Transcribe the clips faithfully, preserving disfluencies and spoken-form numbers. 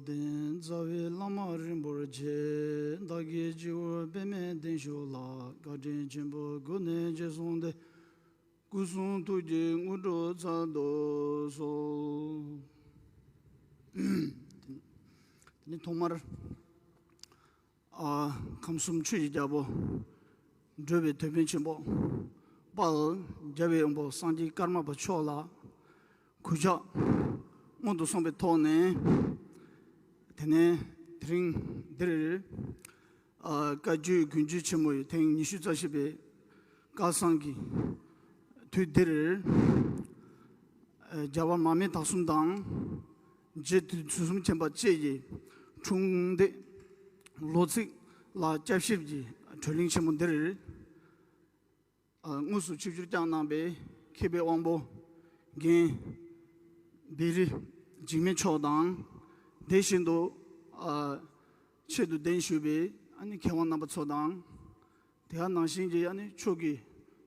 ལྡན་རྩ་བའི་བླ་མ་རིན་པོ་ཆེ། བདག་གི་སྤྱི་བོར་པདྨའི་གདན་བཞུགས་ལ། བཀའ་དྲིན་ཆེན་པོ་ཀུན་ནས་རྗེས་བཟུང་སྟེ། སྐུ་གསུང་ཐུགས་ཀྱི་དངོས་གྲུབ་སྩལ་དུ་གསོལ། དེ་ནས་ཐོག་མར། ཨ། ཁམས་གསུམ་ཆོས་ཀྱི་རྒྱལ་པོ། འགྲོ་བའི་དོན་ཕན་ཆེན་པོ། དཔལ་རྒྱལ་བའི་དབང་པོ་སངས་རྒྱས་ཀརྨ་པ་མཆོག་ལ། གུས་ཕྱག་སྔོན་དུ་སོང་བའི་ཐོག་ནས། དེ་ནས་དེ་རིང་འདིར། ཨ། བཀའ་བརྒྱུད་དགོངས་བརྒྱུད་ཆེན་མོ་ཡི་ཐེངས་ཉི་ཤུ་རྩ་བཞི་པའི་བསྐལ་བཟང་གི་དུས་འདིར། ཨ། རྒྱལ་བ་མར་མེ་མདའ་གསུམ་དང་། རྗེ་དུས་གསུམ་མཁྱེན་པ་བཅས་ཀྱི་འཁྲུངས་འདས་ལོ་ཚིགས་ལ་བསྐྱར་ཞིབ་ཀྱི་བགྲོ་གླེང་ཆེན་མོ་འདིར། ཨ། དངོས་སུ་ཆིབས་བསྒྱུར་བསྐྱངས་གནང་བའི་མཁས་པའི་དབང་པོ་རྒན་བེ་རི་འཇིགས་མེད་མཆོག་དང་། དེ་བཞིན་དུ། ཨ། ཆེད་དུ་གདན་ཞུས་པའི་ཨ་ནི་མཁས་དབང་རྣམ་པ་ཚོ་དང་། དེ་ག་ནང་བཞིན་གྱི་ཨ་ནི་མཆོག་གི་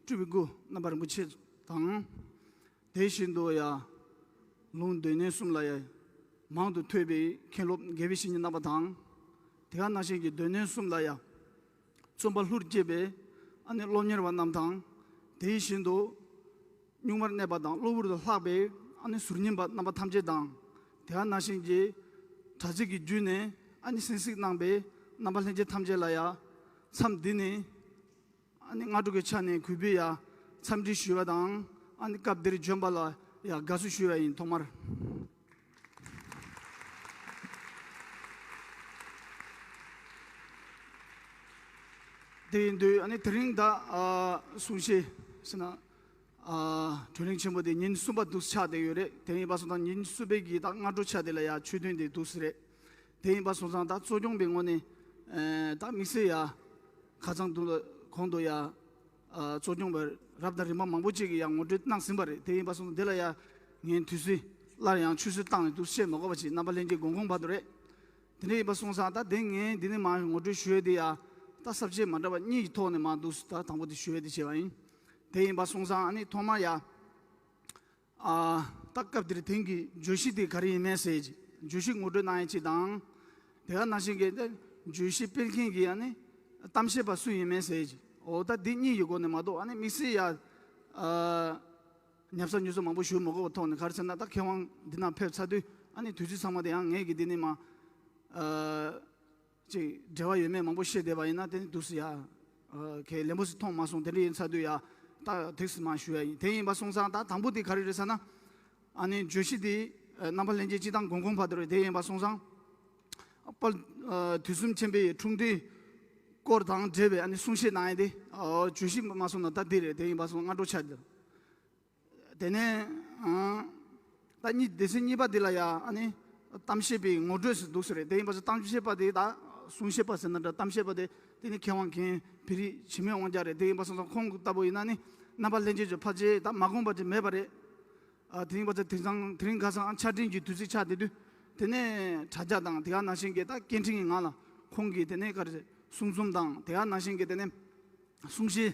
སྤྲུལ་པའི་སྐུ་རྣམ་པ་རིན་པོ་ཆེ་དང་། དེ་བཞིན་དུ་ཡང་ལུང་སྡེ་སྣོད་གསུམ་ལ་ཡང་མང་དུ་ཐོས་པའི་མཁན་སློབ་དགེ་བའི་བཤེས་གཉེན་རྣམ་པ་དང་། དེ་ག་ནང་བཞིན་གྱི་སྡེ་སྣོད་གསུམ་ལ་ཡང་རྩོམ་པ་ལྷུར་བསྐྱེད་པའི་ཨ་ནི་སློབ་གཉེར་བ་རྣམས་དང་། དེ་བཞིན་དུ་གཉུག་མར་གནས་པ་དང་གློ་བུར་དུ་ལྷག་པའི་ཨ་ནི་ཟུར་ཉན་པ་རྣམ་པ་ཐམས་ཅད་དང་། དེ་ག་ནང་བཞིན་གྱི་དྲ་ཚིགས་ཀྱི་བརྒྱུད་ནས་ཨ་ནི་གསན་གཟིགས་གནང་པའི་རྣམ་པ་ལྷན་རྒྱས་ཐམས་ཅད་ལ་ཡང་མཚམས་འདི་ནས། ཨ་ནི་སྔ་དྲོ་གི་ཆ་ནས་གུས་པས་ཡ་འཚམས་འདྲི་ཞུ་བ་དང་། ཨ་ནི་སྐབས་འདིར་བྱོན་པ་ལ་ཡ་དགའ་བསུ་ཞུ་བ་ཡིན། ཐོག་མར། དེ་ཡིན་དུས་ཨ་ནི་དེ་རིང་ད། ཨ། གསུང་བཤད་ཟེར་ན། ཨ། བགྲོ་གླེང་ཆེན་པོ་དེ་ཉིན་གསུམ་པ་འདུག་ཆགས་བསྡད་ཡོད་རེད། དེ་ཡིན་པ་སོང་ཙང་ཉིན་གསུམ་པའི་གི་ད་སྔ་དྲོ་ཆ་དེ་ལ་ཡ་ཆོས་ཐུན་དེ་འདུག་སེ་རེད། དེ་ཡིན་པ་སོང་ཙང་ད་གཙོ་སྐྱོང་པའི་ངོས་ནས། ཨ། ད་དམིགས་བསལ་ཡ་ཁ་སང་དུ་གོང་དུ་ཡ། ཨ། གཙོ་སྐྱོང་པ་རབ་དང་རིམ་པ་མང་པོ་ཅིག་གིས་ཡང་ངོ་སྤྲོད་གནང་ཟིན་པ་རེད། དེ་ཡིན་པ་སོང་ཙང་དེ་ལ་ཡ་ངས་དུས་ཚོད་སླར་ཡང་ཆུད་ཟོས་བཏང་ནས་འདུག་བཤད་མ་དགོས་པ་ཅིག་རྣམ་པ་ལྷན་རྒྱས་དགོངས་དགོངས་བར་དུ་རེད། དེ་འདྲ་ཡིན་པ་སོང་ཙང་ད་དེ་ངས་འདི་ནས་མར་ངོ་སྤྲོད་ཞུ་ཡས་དེ་ཡ། ད་ས་བཅད་མ་འདྲ་བ་གཉིས་ཀྱི་ཐོག་ནས་མར་འདུག་ད་དང་པོ་དེ་ཞུ་ཡས་དེ་བྱས་པ་ཡིན། དེ་ཡིན་པ་སོང་ཙང་ཨ་ནི་ཐོག་མར་ཡ། ཨ། ད་སྐབས་དེར་དེང་གི་བརྗོད་གཞི་དེ་ག་རེ་ཡིན་མིན་ཟེར་གྱི་བརྗོད་གཞི་ངོ་སྤྲོད་གནང་ཡས་ཅིག་དང་། དེ་ག་ནང་བཞིན་གྱི་དེ་བརྗོད་གཞི་སྤེལ་མཁན་གྱི་ཨ་ནི་གཏམ་བཤད་པ་སུ་ཡིན་མིན་ཟེར་གྱི། འོ་ད་འདི་གཉིས་ཀྱི་སྒོ་ནས་མ་གཏོགས་ཨ་ནི་དམིགས་བསལ་ཡ། ཨ། ཉབ་ས་ཉུབ་ས་མང་པོ་ཞུ་མ་དགོས་པའི་ཐོག་ནས། ག་རེ་ཟེར་ན་ད་མཁས་དབང་འདི་ན་ཕེབས་ཚར་དུས་ཨ་ནི་དུས་ཚོད་ཚང་མ་དེ་ཡང་ངས་ཀྱི་འདི་ནས་མ། ཨ། ཅིག་འབྲེལ་བ་ཡོད་མེད་མང་པོ་བཤད་བསྡད་པ་ཡིན་ན་དེ་ནི་འདུག་སེ་ཡ། ཨ། གལ་ལན་པོ་ཞིག་མཐོང་མ་སོང་། དེ་འདྲ་ཡིན་ཚར་དུས་ཡ། ད་དེ་སི་མ་ཞུ་ཡ་ཡིན། དེ་ཡིན་པ་སོང་ཙང་ད་དང་པོ་དེ་ག་རེ་རེད་ཟེར་ན། ཨ་ནི་བརྗོད་གཞི་དེ། ཨ། རྣམ་པ་ལྷན་རྒྱས་སྤྱི་བཏང་དགོངས་དགོངས་བར་དུ་རེད། དེ་ཡིན་པ་སོང་ཙང་། དཔལ། ཨ། དུས་གསུམ་མཁྱེན་པའི་འཁྲུངས་འདས་སྐོར་དང་འབྲེལ་བའི་ཨ་ནི་གསུང་བཤད་གནང་ཡ་དེ། ཨ། བརྗོད་གཞི་མ་སོང་ན་ད་འདི་རེད། དེ་ཡིན་པ་སོང་སྔ་དྲོ་ཆ་དེ། དེ་ནས། ཨང་། ད་གཉིས་སྡེ་ཚན་གཉིས་པ་འདི་ལ་ཡ་ཨ་ནི་གཏམ་བཤད་པའི་ངོ་སྤྲོད་ཟེར་འདུག་སེ་རེད། དེ་ཡིན་པ་ཚོ་གཏམ་བཤད་པ་དེ་ད་གསུང་བཤད་པ་ཟེར་ན་འདྲ། གཏམ་བཤད་པ་དེ་དེ་ནི་མཁས་དབང་རྒན་བེ་རི་འཇིགས་མེད་དབང་རྒྱལ་རེད། དེ་ཡིན་པ་སོང་ཙང་ཁོང་གི་ལྟ་བུ་ཡིན་ན་ནི་རྣམ་པ་ལྷན་རྒྱས་ཚོ་ཕལ་ཆེར་ད་མ་དགོངས་པ་ཅིག་མེད་པ་རེད། ཨ། དེ་ཡིན་པ་ཚོ་དེང་སང་དེ་རིང་ཁ་སང་ཨ་ཆ་འཕྲིན་གྱི་དུས་ཚིགས་ཆགས་བསྡད་དུས་དེ་ནས་དྲ་རྒྱ་དང་དེ་ག་ནང་བཞིན་གྱི་ད་སྐད་འཕྲིན་གྱི་ངང་ལ་ཁོང་གིས་དེ་ནས་ག་རེ་གསུང་རྩོམ་དང་དེ་ག་ནང་བཞིན་གྱི་དེ་ནས། གསུང་བཤད་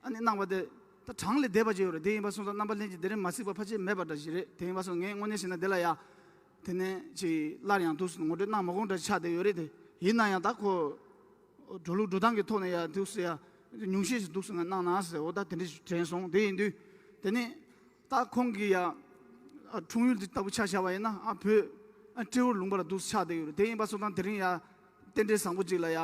ཨ་ནི་གནང་བ་དེ་ད་གྲངས་ལས་འདས་པ་ཅིག་ཡོད་རེད། དེ་ཡིན་པ་སོང་ཙང་རྣམ་པ་ལྷན་རྒྱས་དེ་རིང་མ་གཟིགས་པ་ཕལ་ཆེར་མེད་པ་འདྲ་ཞིག་རེད། དེ་ཡིན་པ་སོང་ངས་དངོས་གནས་བྱས་ན་དེ་ལ་ཡ། དེ་ནས་ཅིག་སླར་ཡང་འདུག་སེ་ངོ་སྤྲོད་གནང་མ་དགོས་འདྲ་ཆགས་བསྡད་ཡོད་རེད་དེ། ཡིན་ན་ཡང་ད་ཁོ་འགྲོ་ལུགས་འགྲོ་སྟངས་ཀྱི་ཐོག་ནས་ཡ་འདུག་སེ་ཡ་ཉུང་ཤས་ཤིག་འདུག་སེ་ང་གནང་ན་ཟེར། འོ་ད་དེ་འདྲ་ཞིག་དྲན་སོང་། དེ་ཡིན་དུས་དེ་ནས་ད་ཁོང་གི་ཡ་འཁྲུངས་ཡུལ་དེ་ལྟ་བུ་ཆ་བཞག་པ་ཡིན་ན་ཨ་བོད་ཨ་སྤྲེའུ་ལུང་པ་ལ་འདུག་སེ་ཆགས་བསྡད་ཡོད་རེད། དེ་ཡིན་པ་སོང་ཙང་དེ་རིང་ཡ་རྟེན་འབྲེལ་བཟང་པོ་ཅིག་ལ་ཡ།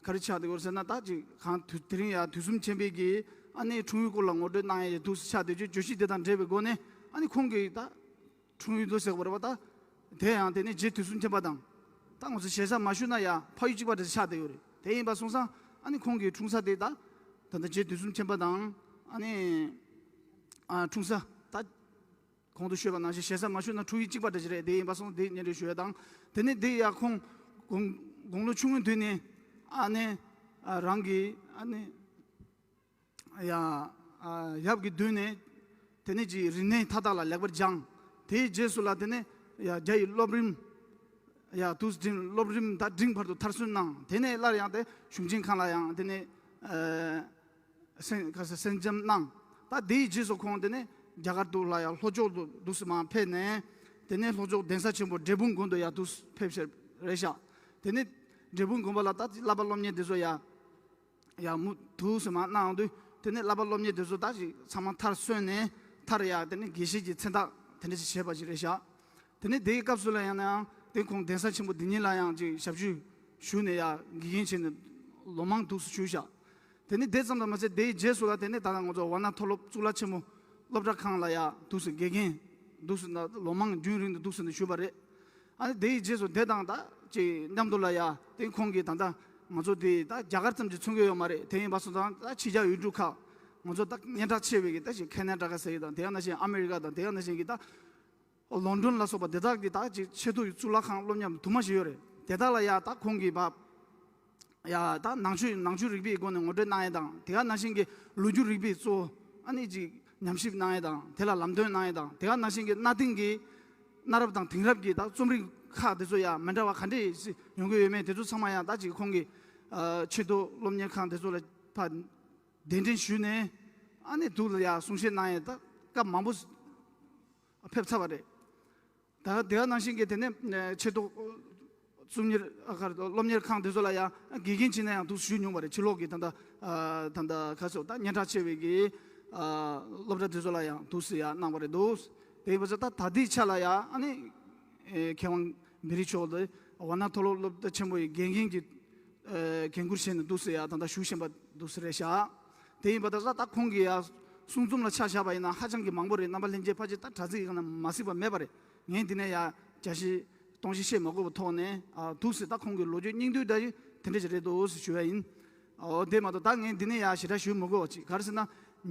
ག་རེ་ཆགས་བསྡད་ཡོད་ཟེར་ན། ད་ཅིག་གང་དུས་དེ་རིང་ཡང་དུས་གསུམ་མཁྱེན་པའི་གི་ཨ་ནེའི་འཁྲུངས་ཡུལ་སྐོར་ལ་ངོ་སྤྲོད་གནང་ཡས་ཀྱི་འདུག་སེ་ཆགས་བསྡད་རྒྱུ། བརྗོད་གཞི་དེ་དང་འབྲེལ་བའི་སྒོ་ནས་ཨ་ནེ་ཁོང་གི་ད་འཁྲུངས་ཡུལ་དུ་ཟེར་དགོས་རེད་པ། ད་དེ་ཡང་དེ་ནི་རྗེ་དུས་གསུམ་མཁྱེན་པ་དང་ད་ང་ཚོ་ཞེ་ས་མ་ཞུ་ན་ཡང་ཕ་ཡུལ་གཅིག་པ་འདྲ་ཆགས་བསྡད་ཡོད་རེད། དེ་ཡིན་པ་སོང་ཙང་ཨ་ནེ་ཁོང་གི་འཁྲུངས་ས་དེ་ད་ད་ལྟ་རྗེ་དུས་གསུམ་མཁྱེན་པ་དང་ཨ་ནེ་ཨ་འཁྲུངས་ས་ད། གོང་དུ་ཞུས་པ་ནང་བཞིན་ཞེ་ས་མ་ཞུས་ན་འཁྲུངས་ཡུལ་གཅིག་པ་འདྲ་ཞིག་རེད། དེ་ཡིན་པ་སོང་དེ་སྙན་སྒྲོན་ཞུ་ཡ་དང་། དེ་ནས་དེ་ཡ་ཁོང་དགུང་དགུང་ལོ་ཆུང་ངུའི་དུས་ནས་ཨ་ནེ་ཨ་རང་གི་ཨ་ནེ་ཡ་ཨ་ཡབ་ཀྱི་མདུན་ནས་དེ་ནས་ཀྱི་རིག་གནས་མཐའ་དག་ལ་ལེགས་པར་སྦྱངས། དེའི་རྗེས་སུ་ལ་དེ་ནས་ཡ་རྒྱ་ཡི་སློབ་རིམ་ཡ་དུས་འབྲིང་སློབ་རིམ་ད་འབྲིང་བར་དུ་མཐར་སོན་གནང་། དེ་ནས་སླར་ཡང་དེ་གཞུང་ཆེན་ཁང་ལ་ཡང་དེ་ནས་ཨ། སེང་ཁ་ས་སེང་ལྕམ་གནང་། ད་དེའི་རྗེས་སུ་ཁོང་དེ་ནས་རྒྱ་གར་དུ་ལ་ཡང་ལྷོ་ཕྱོགས་དུ་འདུག་སེ་མར་ཕེབས་ནས་ དེ་ནས་ལྷོ་ཕྱོགས་གདན་ས་ཆེན་པོ་འབྲས་སྤུངས་དགོན་དུ་ཡར་འདུག་ཕེབས་ཤག་རེད་ཤག་དེ་ནས་འབྲས་སྤུངས་དགོན་པ་ལ་ད་བསླབ་པ་སློབ་གཉེར་དེ་ཚོ་ཡར་ཡར་མུ་མཐུད་ཟིན་མ་གནང་དུས། དེ་ནས་བསླབ་པ་སློབ་གཉེར་དེ་ཚོ་ད་ཅིག་ཚང་མ་མཐར་སོན་ནས། མཐར་ཡར་དེ་ནས་དགེ་བཤེས་ཀྱི་མཚན་རྟགས་དེ་འདྲ་ཞིག་བཞེས་པ་ཞིག་རེད་ཤག་དེ་ནས་དེའི་སྐབས་སུ་ལ་ཡང་ནའང་དེ་ཁོང་གདན་ས་ཆེན་པོ་འདི་ཉིད་ལ་ཡང་ཅིག་ཞབས་ཕྱི་ཞུས་ནས་ཡར་དགེ་རྒན་བྱས་ནས་ལོ་མང་འདུག་སེ་བཞུགས་ཤག་དེ་ནས་དེ་ཙམ་དུ་མ་ཟད། དེའི་རྗེས་སུ་ལ་དེ་ནས་ད་ལྟ་ང་ཚོ་ཝཱ་ཎ་མཐོ་སློབ་གཙུག་ལག་ཆེན་མོ་སློབ་གྲྭ་ཁང་ལ་ཡར་འདུག་སེ་དགེ་རྒན་འདུག་སེ་ན་ལོ་མང་རྒྱུན་རིང་དུ་འདུག་སེ་ནས་བཞུགས་པ་རེད། ཨ་ནི་དེའི་རྗེས་སུ་དེ་དང་ད་ཅིག་མཉམ་དུ་ལ་ཡ་དེ་ཁོང་གིས་ད་ལྟ་ང་ཚོ་དེ་ད་རྒྱ་གར་ཙམ་གྱིས་མཚོན་གྱི་ཡོད་མ་རེད། དེ་ཡིན་པ་སོང་ཙང་ད་ཕྱི་རྒྱལ་ཡུལ་གྲུ་ཁག་ང་ཚོ་ད་སྙན་གྲགས་ཆེ་བའི་གི་ད་ཅིག་ཁེ་ན་ཌ་ག་ཟེར་གི་དང་། དེ་ཡང་ན་ཞིག་ཨ་མེ་རི་ཀ་དང་། དེ་ཡང་ན་ཞིག་གི་ད་ལོན་ཌོན་ལ་སོགས་པ་དེ་དག་གི་ད་ཅིག་ཆེས་མཐོའི་གཙུག་ལག་ཁང་སློབ་གཉེར་དུ་མ་ཞིག་ཡོད་རེད། དེ་དག་ལ་ཡ་ད་ཁོང་གིས་བབ་ཡ་ད་ནང་ཆོས་ནང་ཆོས་རིག་པའི་སྒོ་ནས་ངོ་སྤྲོད་གནང་ཡས་དང་། དེ་ག་ནང་བཞིན་གྱི་ལོ་རྒྱུས་རིག་པའི་གཙོ་བོ་ཨ་ནི་ཅིག་ཉམས་ཞིབ་གནང་ཡས་དང་། དེ་ལ་ལམ་སྟོན་གནང་ཡས་དང་། དེ་ག་ནང་བཞིན་གྱི་གནའ་དེང་གི་གནའ་རབས་དང་དེང་རབས་ཀྱི་ད་རྩོམ་རིག་ཁག་དེ་ཚོ་ཡང་མི་འདྲ་བ་ག་འདྲས་ཡོང་གི་ཡོད་མེད་དེ་ཚོ་ཚང་མ་ཡང་ད་ཅིག་ཁོང་གི་ཨ་ཆེས་མཐོ་སློབ་གཉེར་ཁང་དེ་ཚོ་ལ་ཕར་གདན་འདྲེན་ཞུས་ནས། ཨ་ནི་འདུག་ལ་ཡང་གསུང་བཤད་གནང་ཡས་ད་སྐབས་མང་པོ་ཕེབས་ཚར་བ་རེད། ད་དེ་ག་ནང་བཞིན་གྱི་དེ་ནས་ཆེས་མཐོ་རྩོམ་གཉེར་ཨ་ག་རེ་སློབ་གཉེར་ཁང་དེ་ཚོ་ལ་ཡང་དགེ་རྒན་བྱས་ནས་ཡང་འདུག་ཞུས་མྱོང་བ་རེད། ཕྱི་ལོགས་ཀྱི་ད་ལྟ་ཨ་ད་ལྟ་ག་ཚོད་ད་སྙན་གྲགས་ཆེ་བའི་གི་ཨ་སློབ་གྲྭ་དེ་ཚོ་ལ་ཡང་འདུག་སེ་ཡང་གནང་བ་རེད་འདུག་དེ་ཡིན་པ་ཚོ་ད་ད་ལྟའི་ཆ་ལ་ཡང་ཨ་ནི་མཁས་དབང་བེ་རི་མཆོག་དེ་ཝཱ་ཎ་མཐོ་སློབ་སློབ་གྲྭ་ཆེན་པོ་ཡི་དགེ་རྒན་གྱི་ཨ་འགན་འཁུར་བྱས་ནས་འདུག་སེ་ཡང་ད་ལྟ་བཞུགས་བཞིན་པ་འདུག་སེ་རེད་ཤག་དེ་ཡིན་པ་ད་ད་ཁོང་གི་ཡ་གསུང་རྩོམ་ལ་ཆ་བཞག་པ་ཡིན་ན་ཧ་ཅང་གི་མང་པོ་རེད། རྣམ་པ་ལྷན་རྒྱས་ཕལ་ཆེར་ད་དྲ་ཚིགས་ཀྱི་ནང་མ་གཟིགས་པ་མེད་པ་རེད། ངས་འདི་ནས་ཡ་བརྒྱ་བཤད་སྟོང་བཤད་བཤད་མ་དགོས་པའི་ཐོག་ནས་ཨ་འདུག་སེ་ད་ཁོང་གི་ལོ་རྒྱུས་སྙིང་བསྡུས་ད་དེ་འདྲ་ཞིག་རེད་འདུག་སེ་ཞུ་བ་ཡིན། ཨོ་དེ་མ་གཏོགས་ད་ངས་འདི་ནས་ཡ་ཞེ་དྲག་ཞུ་མི་དགོས་པ་ཅིག་ག་རེ་ཟེར་ན་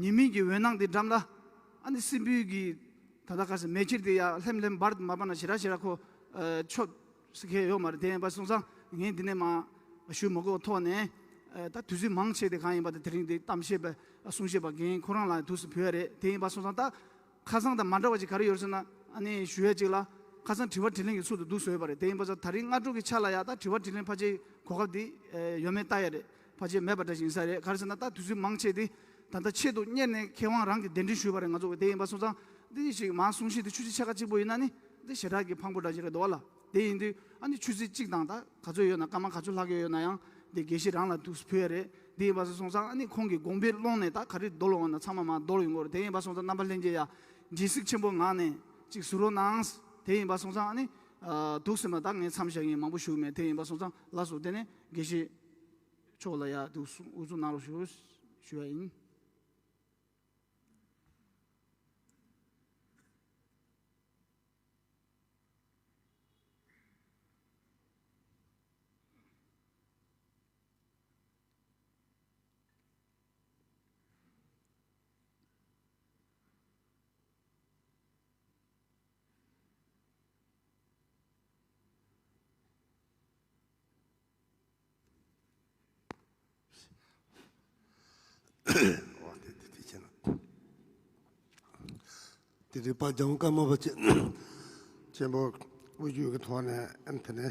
ཉི་མའི་གི་འོད་སྣང་དེ་འགྲམ་ལ་ཨ་ནི་སྲིན་པོའི་གི་ད་ལྟ་ག་ཟེར་མེ་ཁྱེར་དེ་ཡ་ལྷེམ་ལྷེམ་འབར་མ་པ་ན་ཞེ་དྲག་ཞེ་དྲག་ཁོ་ཨ་ཆོད་ཟེར་མཁན་ཡོད་མ་རེད། དེ་ཡིན་པ་སོང་ཙང་ངས་འདི་ནས་མ་ཞུ་མི་དགོས་ཐོག་ནས། ཨ་ད་དུས་ཚོད་མང་ཆེ་དེ་གང་ཡིན་པ་དེ་དེ་རིང་འདི་གཏམ་བཤད་པ་གསུང་བཤད་པ་རྒན་ཁོ་རང་ལ་འདུག་སེ་ཕུལ་ཡ་རེད། དེ་ཡིན་པ་སོང་ཙང་ད་ཁ་སང་དང་མ་འདྲ་བ་ཅིག་ག་རེ་ཡོད་ཟེར་ན་ཨ་ནི་ཞུ་ཡ་ཅིག་ལ་ཁ་སང་དྲི་བ་དྲིས་ལན་གྱི་ཚུལ་དུ་འདུག་སེ་ཡོད་པ་རེད། དེ་ཡིན་པ་ཙང་ད་རིང་སྔ་དྲོ་གི་ཆ་ལ་ཡ་ད་དྲི་བ་དྲིས་ལན་ཕལ་ཆེར་གོ་སྐབས་འདི་ཡོད་མེད་ལྟ་ཡ་རེད། ཕལ་ཆེར་མེད་པ་འདྲ་ཞིག་ཡིན་ས་རེད། ག་རེ་ཟེར་ན་ད་དུས་ཚོད་མང་ཆེ་དེ་ད་ལྟ་ཆེད་དུ་གཉེར་ནས་མཁས་དབང་རང་གིས་གདན་འདྲེན་ཞུས་པ་རེད་ང་ཚོ་གི། དེ་ཡིན་པ་སོང་ཙང་འདི་ཞིག་མར་གསུང་བཤད་དེ་ཆུ་ཚོད་ཕྱེད་ཀ་གཅིག་པོ་ཡིན་ན་ནི་འདི་ཞེ་དྲག་གི་ཕངས་པོ་འདྲ་ཞིག་རེད་འདུག་བ་ལ། དེ་ཡིན་དུས་ཨ་ནི་ཆུ་ཚོད་གཅིག་དང་ད་ག་ཚོད་ཡོད་ན་སྐར་མ་ག་ཚོད་ལྷག་ཡོད་ཡོད་ན་ཡང་འདི་དགེ་བཤེས་རང་ལ་འདུག་སེ་ཕུལ་ཡ་རེད། དེ་ཡིན་པ་སོང་ཙང་ཨ་ནི་ཁོང་གི་དགོངས་པའི་ཀློང་ནས་ད་ག་རེ་འདོར་ལོང་ན་ཚང་མ་མར་འདོར་ཡོང་གི་རེད། དེ་ཡིན་པ་སོང་ཙང་རྣམ་པ་ལྷན་རྒྱས་ཡ་སྦྱིན་སྲེག་ཆེན་པོ་ངང་ནས་ཅིག་གཟིགས་རོགས་གནང་། དེ་ཡིན་པ་སོང་ཙང་ཨ་ནི་འདུག་སེ་མ་ད་ངས་མཚམས་བཞག་ཡིན། མང་པོ་ཞུ་གི་མེད། དེ་ཡིན་པ་སོང་ཙང་ལགས་སོ། དེ་ནས་དགེ་བཤེས་མཆོག་ལ་ཡ་འདུག་སེ་དབུ་འཛུགས་གནང་རོགས་ཞུ་ཞུ་ཡ་ཡིན། དེ་རིང་པ་རྒྱལ་བ་ཀརྨ་པ་ཆེན་ཆེན་པོ་དབུ་བརྙེས་ཀྱི་ཐོག་ནས་ཨ་ནི་དེ་ནས་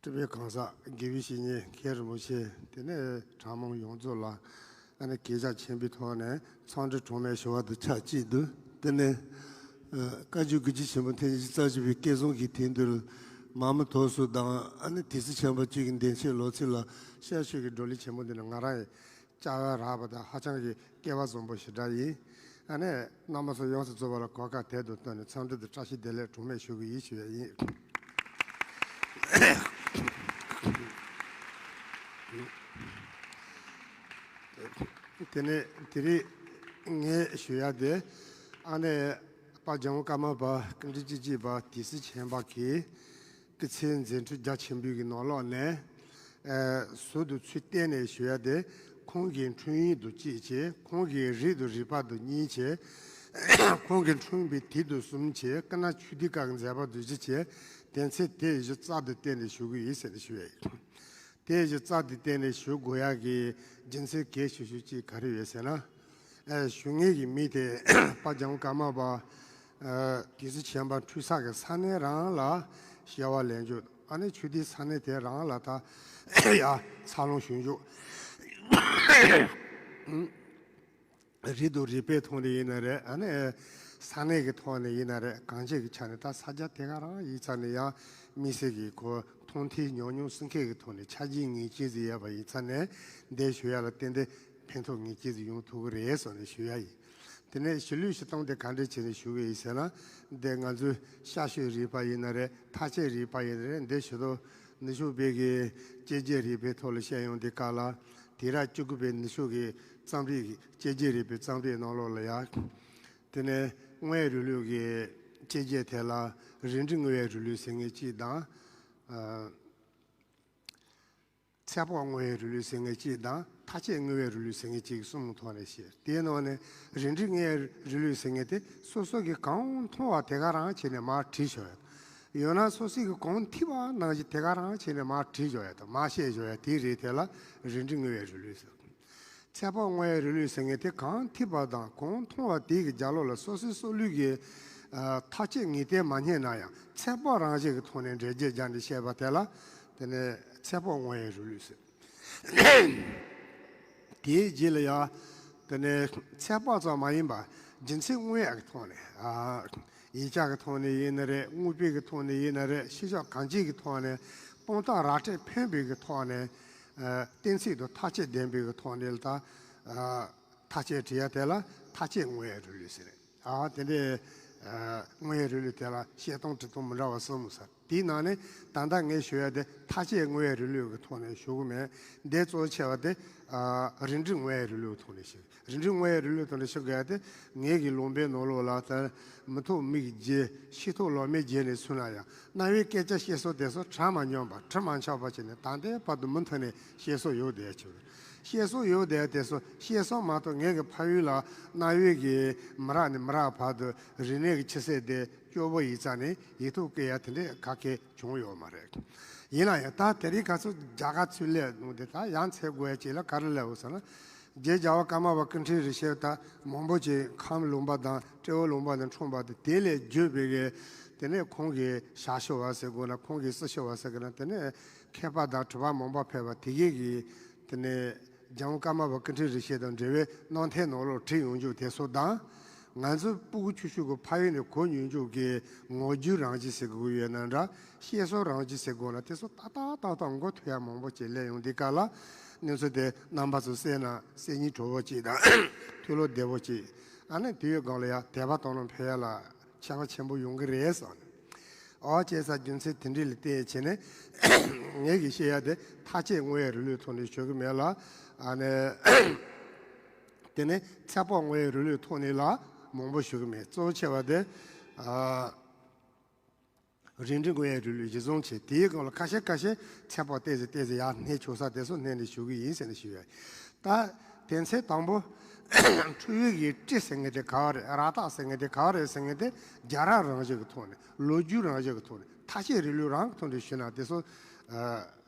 སྤྲུལ་པའི་གང་ཟག་དགེ་བའི་བཤེས་གཉེན་མཁན་རིན་པོ་ཆེ། དེ་ནས་གྲྭ་མང་ཡོངས་རྫོགས་ལ་ཨ་ནི་གུས་ཕྱག་ཆེན་པོའི་ཐོག་ནས་འཚམས་འདྲི་གྲངས་མེད་ཞུ་བ་དང་ཆབས་ཅིག་ཏུ། དེ་ནས་ཨ་བཀའ་བརྒྱུད་དགེ་བཅུ་ཆེན་པོ་ཐེངས་བཞི་རྩ་བཞི་པའི་བསྐལ་བཟང་གི་དོན་དུ་མ་མོ་དོ་སུ་དང་ཨ་ནི་དེ་སྲིད་ཆེན་པོ་བཅུ་གི་འདན་ཆོས་ལོ་ཚིགས་ལ་ཤར་ཕྱོགས་ཀྱི་བགྲོ་གླེང་ཆེན་མོ་འདི་ནི་ང་རང་ཡི་བྱ་བ་རག་པ་དང་ཧ་ཅང་གི་སྐལ་བ་བཟང་པོ་ཞེ་དྲག་ཡིན། ཨ་ནི་རྣམ་པ་ཚོ་ཡོངས་སུ་རྫོགས་པ་ལ་གོ་སྐབས་དེ་དང་བསྟུན་ནས་འཚམས་འདྲི་དང་བཀྲ་ཤིས་བདེ་ལེགས་གྲངས་མེད་ཞུ་གི་ཡིན་ཞུ་བ་ཡིན། དེ་ནས་དེ་རིང་ངས་ཞུ་ཡ་དེ་ཨ་ནི་དཔལ་འཇམ་དབྱངས་ཀརྨ་པ་ཀུན་འདུས་སྐྱིད་ཆེན་པ་དེ་སྲིད་ཆེན་པོ་གི་སྐུ་ཚེའི་མཛད་འཕྲིན་རྒྱ་ཆེན་པོའི་གི་ནང་ལོགས་ནས། ཨ་ཟུར་དུ་ཚུལ་བསྟན་ནས་ཞུ་ཡ་དེ། ཁོང་གི་འཁྲུངས་ཡུལ་དུ་གཅིག་བྱས། ཁོང་གི་རིགས་དང་རིག་པ་དང་གཉིས་བྱས། ཁོང་གི་འཁྲུངས་པའི་དུས་དང་གསུམ་བྱས། སྐུ་ན་ཆོས་སྡེ་ཁག་གི་མཛད་པ་དང་བཞི་བྱས། དེ་ཚེ་དེ་བཞི་རྩལ་དུ་བསྟན་ནས་ཞུ་གི་ཡིན་ཟེར་ནས་ཞུ་ཡ་ཡིན། དེ་བཞི་རྩལ་དུ་བསྟན་ནས་ཞུ་དགོས་ཡ་གི་རྒྱུ་མཚན་གལ་ཆེ་ཤོས་གཅིག་ག་རེ་ཡོད་ཟེར་ན། ཨ་ཞུ་མཁན་གྱི་མི་དེ་དཔལ་འཇམ་དབྱངས་ཀརྨ་པ་ཨ་རྒྱལ་སྲས་ཆེན་པོ་འཁྲུངས་ས་གི་ས་གནས་རང་ལ་སྐྱེ་བ་ལེན་རྒྱུ། ཨ་ནི་ཆོས་སྡེའི་ས་གནས་དེ་རང་ལ་ད་ཡ་འཚར་ལོངས་བྱུང་རྒྱུ། རིགས་དང་རུས་པའི་ཐོག་ནས་ཡིན་ན་རེད། ཨ་ནི་ས་གནས་ཀྱི་ཐོག་ནས་ཡིན་ན་རེད། གང་ཅིའི་ཆ་ནས་ད་ས་ཆ་དེ་ག་རང་ཡིན་ཙང་ནས་ཡང་དམིགས་བསལ་གྱི་ཁོ་མཐོང་ཐོས་ཉམས་མྱོང་སྲིད་མཁན་གྱི་ཐོག་ནས་ཆ་རྒྱུས་ངེས་ཅན་ཞིག་ཡོད་པ་ཡིན་ཙང་ནས་འདི་ཞུ་ཡ་ལ་ཏན་ཏན་ཕན་ཐོགས་ངེས་ཅན་ཞིག་ཡོང་ཐུབ་ཀྱི་རེད་བསམ་ནས་ཞུ་ཡ་ཡིན། དེ་ནས་གཞིས་ལུས་སྤྱིར་བཏང་དེ་ག་འདྲ་བྱས་ནས་ཞུ་གི་ཡིན་ཟེར་ན། འདི་ང་ཚོའི་ཤར་ཕྱོགས་རིག་པ་ཡིན་ན་རེད། ཐར་ཆེད་རིག་པ་ཡིན་ན་རེད། འདི་ཞུ་དོ་ནུབ་ཕྱོགས་པའི་གི་དཔྱད་བརྗོད་རིག་པའི་ཐོག་ལ་བཤད་ཡོང་དུས་སྐབས་ལ། དུས་རབས་བཅུ་དགུ་པའི་ནུབ་ཕྱོགས་ཀྱི་རྩོམ་རིག་དཔྱད་བརྗོད་རིག་པའི་རྩོམ་རིག་ནང་ལོགས་ལ་ཡང་། དེ་ནས་དངོས་ཡོད་རིང་ལུགས་ཀྱི་དཔྱད་བརྗོད་དེ་ལ་རིགས་འགྲེ་དངོས་ཡོད་རིང་ལུགས་ཟེར་མཁན་གཅིག་དང་། ཨ། ཚེག་དཔག་དངོས་ཡོད་རིང་ལུགས་ཟེར་མཁན་གཅིག་དང་། མཐའ་དཔྱད་དངོས་ཡོད་རིང་ལུགས་ཟེར་མཁན་གཅིག་གསུམ་ཐོག་ནས་བཤད། དེའི་ནང་ནས་རིགས་འགྲེ་དངོས་ཡོད་རིང་ལུགས་ཟེར་མཁན་དེ་སོ་སོ་གིས་གང་མཐོང་བ་དེ་ག་རང་བྱས་ནས་མར་བྲིས་བཞག་ཡ་དང་། ཡང་ན་སོ་སོ་གིས་གང་ཐོས་པ་ནང་བཞིན་དེ་ག་རང་བྱས་ནས་མར་བྲིས་བཞག་ཡ་དང་། མར་བཤད་བཞག་ཡ་དེའི་རིགས་དེ་ལ་རིགས་འགྲེ་དངོས་ཡོད་རིང་ལུགས་ཟེར། ཚེག་དཔག་དངོས་ཡོད་རིང་ལུགས་ཟེར་མཁན་དེ་གང་ཐོས་པ་དང་གང་མཐོང་བ་དེ་གི་རྒྱབ་ལོགས་ལ་སོ་སོའི་སྲོག་ལུས་ཀྱི་ཨ་མཐའ་དཔྱད་ངེས་གཏན་མ་རྙེད་ན་ཡང་ཚེག་དཔག་རང་བཞིན་གྱི་ཐོག་ནས་འགྲེལ་བརྗོད་སྦྱར་ནས་བཤད་པ་དེ་ལ། དེ་ནས་ཚེག་དཔག་དངོས་ཡོད་རིང་ལུགས་ཟེར། དེའི་རྗེས་ལ་ཡང་དེ་ནས་ཚེག་དཔག་ཙམ་མ་ཡིན་པར་རྒྱུ་མཚན་དངོས་ཡོད་ཀྱི་ཐོག་ནས། ཨ། ཡིག་ཆ་གི་ཐོག་ནས་ཡིན་ན་རེད། དངོས་པོའི་གི་ཐོག་ནས་ཡིན་ན་རེད། ཤེས་བྱ་གང་ཅིའི་གི་ཐོག་ནས་དཔང་རྟགས་ར་སྤྲོད་ཕན་པའི་གི་ཐོག་ནས། ཨ། གཏན་ཚིགས་དང་མཐའ་དཔྱད་ལྡན་པའི་གི་ཐོག་ནས་ད། ཨ། མཐའ་དཔྱད་བྲིས་ཡ་དེ་ལ་མཐའ་དཔྱད་དངོས་ཡོད་རིང་ལུགས་ཟེར། ཨ། དེ་འདྲའི་ཨ་དངོས་ཡོད་རིང་ལུགས་དེ་ལ་བཤད་སྟངས་འབྲི་སྟངས་མི་འདྲ་བ་གསུམ་ཟེར། དེའི་ནང་ནས་ད་ལྟ་ངས་ཞུ་ཡ་དེ་མཐའ་དཔྱད་དངོས་ཡོད་རིང་ལུགས་ཀྱི་ཐོག་ནས་ཞུ་གི་མེད། འདི་གཙོ་ཆེ་བ་དེ་ཨ་རིགས་འགྲེ་དངོས་ཡོད་རིང་ལུགས་ཐོག་ནས་ཞུ། རིགས་འགྲེ་དངོས་ཡོད་རིང་ལུགས་ཐོག་ནས་ཞུ་དགོས་ཡ་དེ། ངེད་ཀྱི་ལུང་པའི་ནང་ལོགས་ལ་ད་མི་ཐོག་མིག་བརྒྱད། ཤེས་ཐོག་ལོག་མེད་བརྒྱད་ནས་ཚུར་ན་ཡང་རྣ་བའི་སྐད་ཆ་བཤད་སྲོལ་དེ་ཚོ་གྲ་མ་ཉམས་པ་དྲི་མ་འཆག་པ་བྱས་ནས་ད་ལྟའི་བར་དུ་མུ་མཐུད་ནས་བཤད་སྲོལ་ཡོད་བསྡད་ཀྱི་ཡོད། བཤད་སྲོལ་ཡོད་བསྡད་དེ་ཚོ་བཤད་སྲོལ་མ་གཏོགས་ངེད་ཀྱི་ཕ་ཡུལ་ལ་རྣ་བའི་གི་མི་རབས་ནས་མི་རབས་བར་དུ་རིག་གནས་ཀྱི་ཆུ་ཚད་དེ་སྐྱོ་པོ་ཡིན་ཙང་ནས་ཡིག་ཐོག་བཀོད་ཡ་དེ་འདྲས་ག་གེ་བྱུང་ཡོད་མ་རེད། ཡིན་ན་ཡང་ད་དེ་རིང་ཁ་སང་རྒྱ་གར་ཚུར་སླེབས་ནོ་དེ་ད་ཡང་ཚེ་དགོས་ཡ་ཅིག་ལ་ག་རེ་སླེབས་ཡོད་ཟེར་ན། རྗེ་རྒྱལ་བ་ཀརྨ་པ་ཀུན་ཁྲིད་རིན་ཆེན་ད་མང་པོ་ཅིག་ཁམས་ལུང་པ་དང་ཏྲེ་ཧོར་ལུང་པ་ནས་འཁྲུངས་པ་དེ། དེ་ལས་བརྒྱུད་པའི་གི་དེ་ནས་ཁོང་གི་ཞབས་ཞུ་བ་ཟེར་དགོས་ན། ཁོང་གི་སྲི་ཞུ་བ་ཟེར་དགོས་ན། དེ་ནས་མཁས་པ་དང་གྲུབ་པ་མང་པོ་ཕེབས་པ་དེ་གས་ཀྱིས་དེ་ནས་རྒྱལ་བ་ཀརྨ་པ་ཀུན་ཁྲིད་རིན་ཆེན་དང་འབྲེལ་བའི་རྣམ་ཐར་ནང་ལོགས་བྲིས་ཡོང་རྒྱུ་དེ་ཚོ་དང་། ང་ཚོ་སྤུ་གུ་ཆུང་ཆུང་གི་ཕ་ཡུལ་ནས་གོ་མྱོང་རྒྱུ་གི་ངག་རྒྱུན་རང་བཞིན་ཟེར་དགོས་ཡོད་ན་འདྲ། བཤད་སྲོལ་རང་བཞིན་ཟེར་དགོས་ན། དེ་ཚོ་ཏག་ཏག་ཏག་ཏག་མགོ་ཐོན་ཡ་མང་པོ་ཅིག་སླེབས་ཡོང་དུས་སྐབས་ལ། གནས་ཚུལ་དེ་རྣམ་པ་ཚོ་གསན་ན་གསན་སྙིང་བྲོ་བོ་ཅིག་དང་ཐུགས་བློ་བདེ་བོ་ཅིག་ཨ་ནི་དུས་ཡུན་སྒང་ལ་ཡང་དད་པ་དང་ལམ་འཕེལ་ཡ་ལ་ཁྱད་པར་ཆེན་པོ་ཡོང་གི་རེད་བསམ་ནས། ཨོ་བྱས་ཙང་རྒྱུ་མཚན་དེ་འདྲ་ལ་བརྟེན་བྱས་ནས་ངེད་ཀྱིས་བཤད་ཡ་དེ་མཐའ་དཔྱད་དངོས་ཡོད་རིང་ལུགས་ཐོག་ནས་ཞུ་གི་མེད་ལ། ཨ་ནི་དེ་ནས་ཚེག་དཔག་དངོས་ཡོད་རིང་ལུགས་ཐོག་ནས་ལ་མང་པོ་ཞུ་གི་མེད། གཙོ་ཆེ་བ་དེ་ཨ། རིགས་འགྲེ་དངོས་ཡོད་རིང་ལུགས་གཞི་བཟུང་བྱས། དེའི་སྒང་ལ་ཁ་ཤས་ཁ་ཤས་ཚེག་དཔག་ཏོག་ཙམ་ཏོག་ཙམ་ཡར་སྣེ་ཆུང་ས་དེ་ཚོ་སྣེ་ནས་ཞུ་གི་ཡིན་ཟེར་ནས་ཞུས་ཡོད། ད་དོན་ཚན་དང་པོ། འཁྲུལ་བའི་གི་སྤྲི་ཟེར་མཁན་དེ་ག་བ་རེད། ར་བཏགས་ཟེར་མཁན་དེ་ག་བ་རེད་ཟེར་མཁན་དེ་རྒྱ་ར་རང་བཞིན་གྱི་ཐོག་ནས། ལོ་རྒྱུས་རང་བཞིན་གྱི་ཐོག་ནས། མཐའ་དཔྱད་རིང་ལུགས་རང་གི་ཐོག་ནས་ཞུས་ན་དེ་ཚོ་ཨ་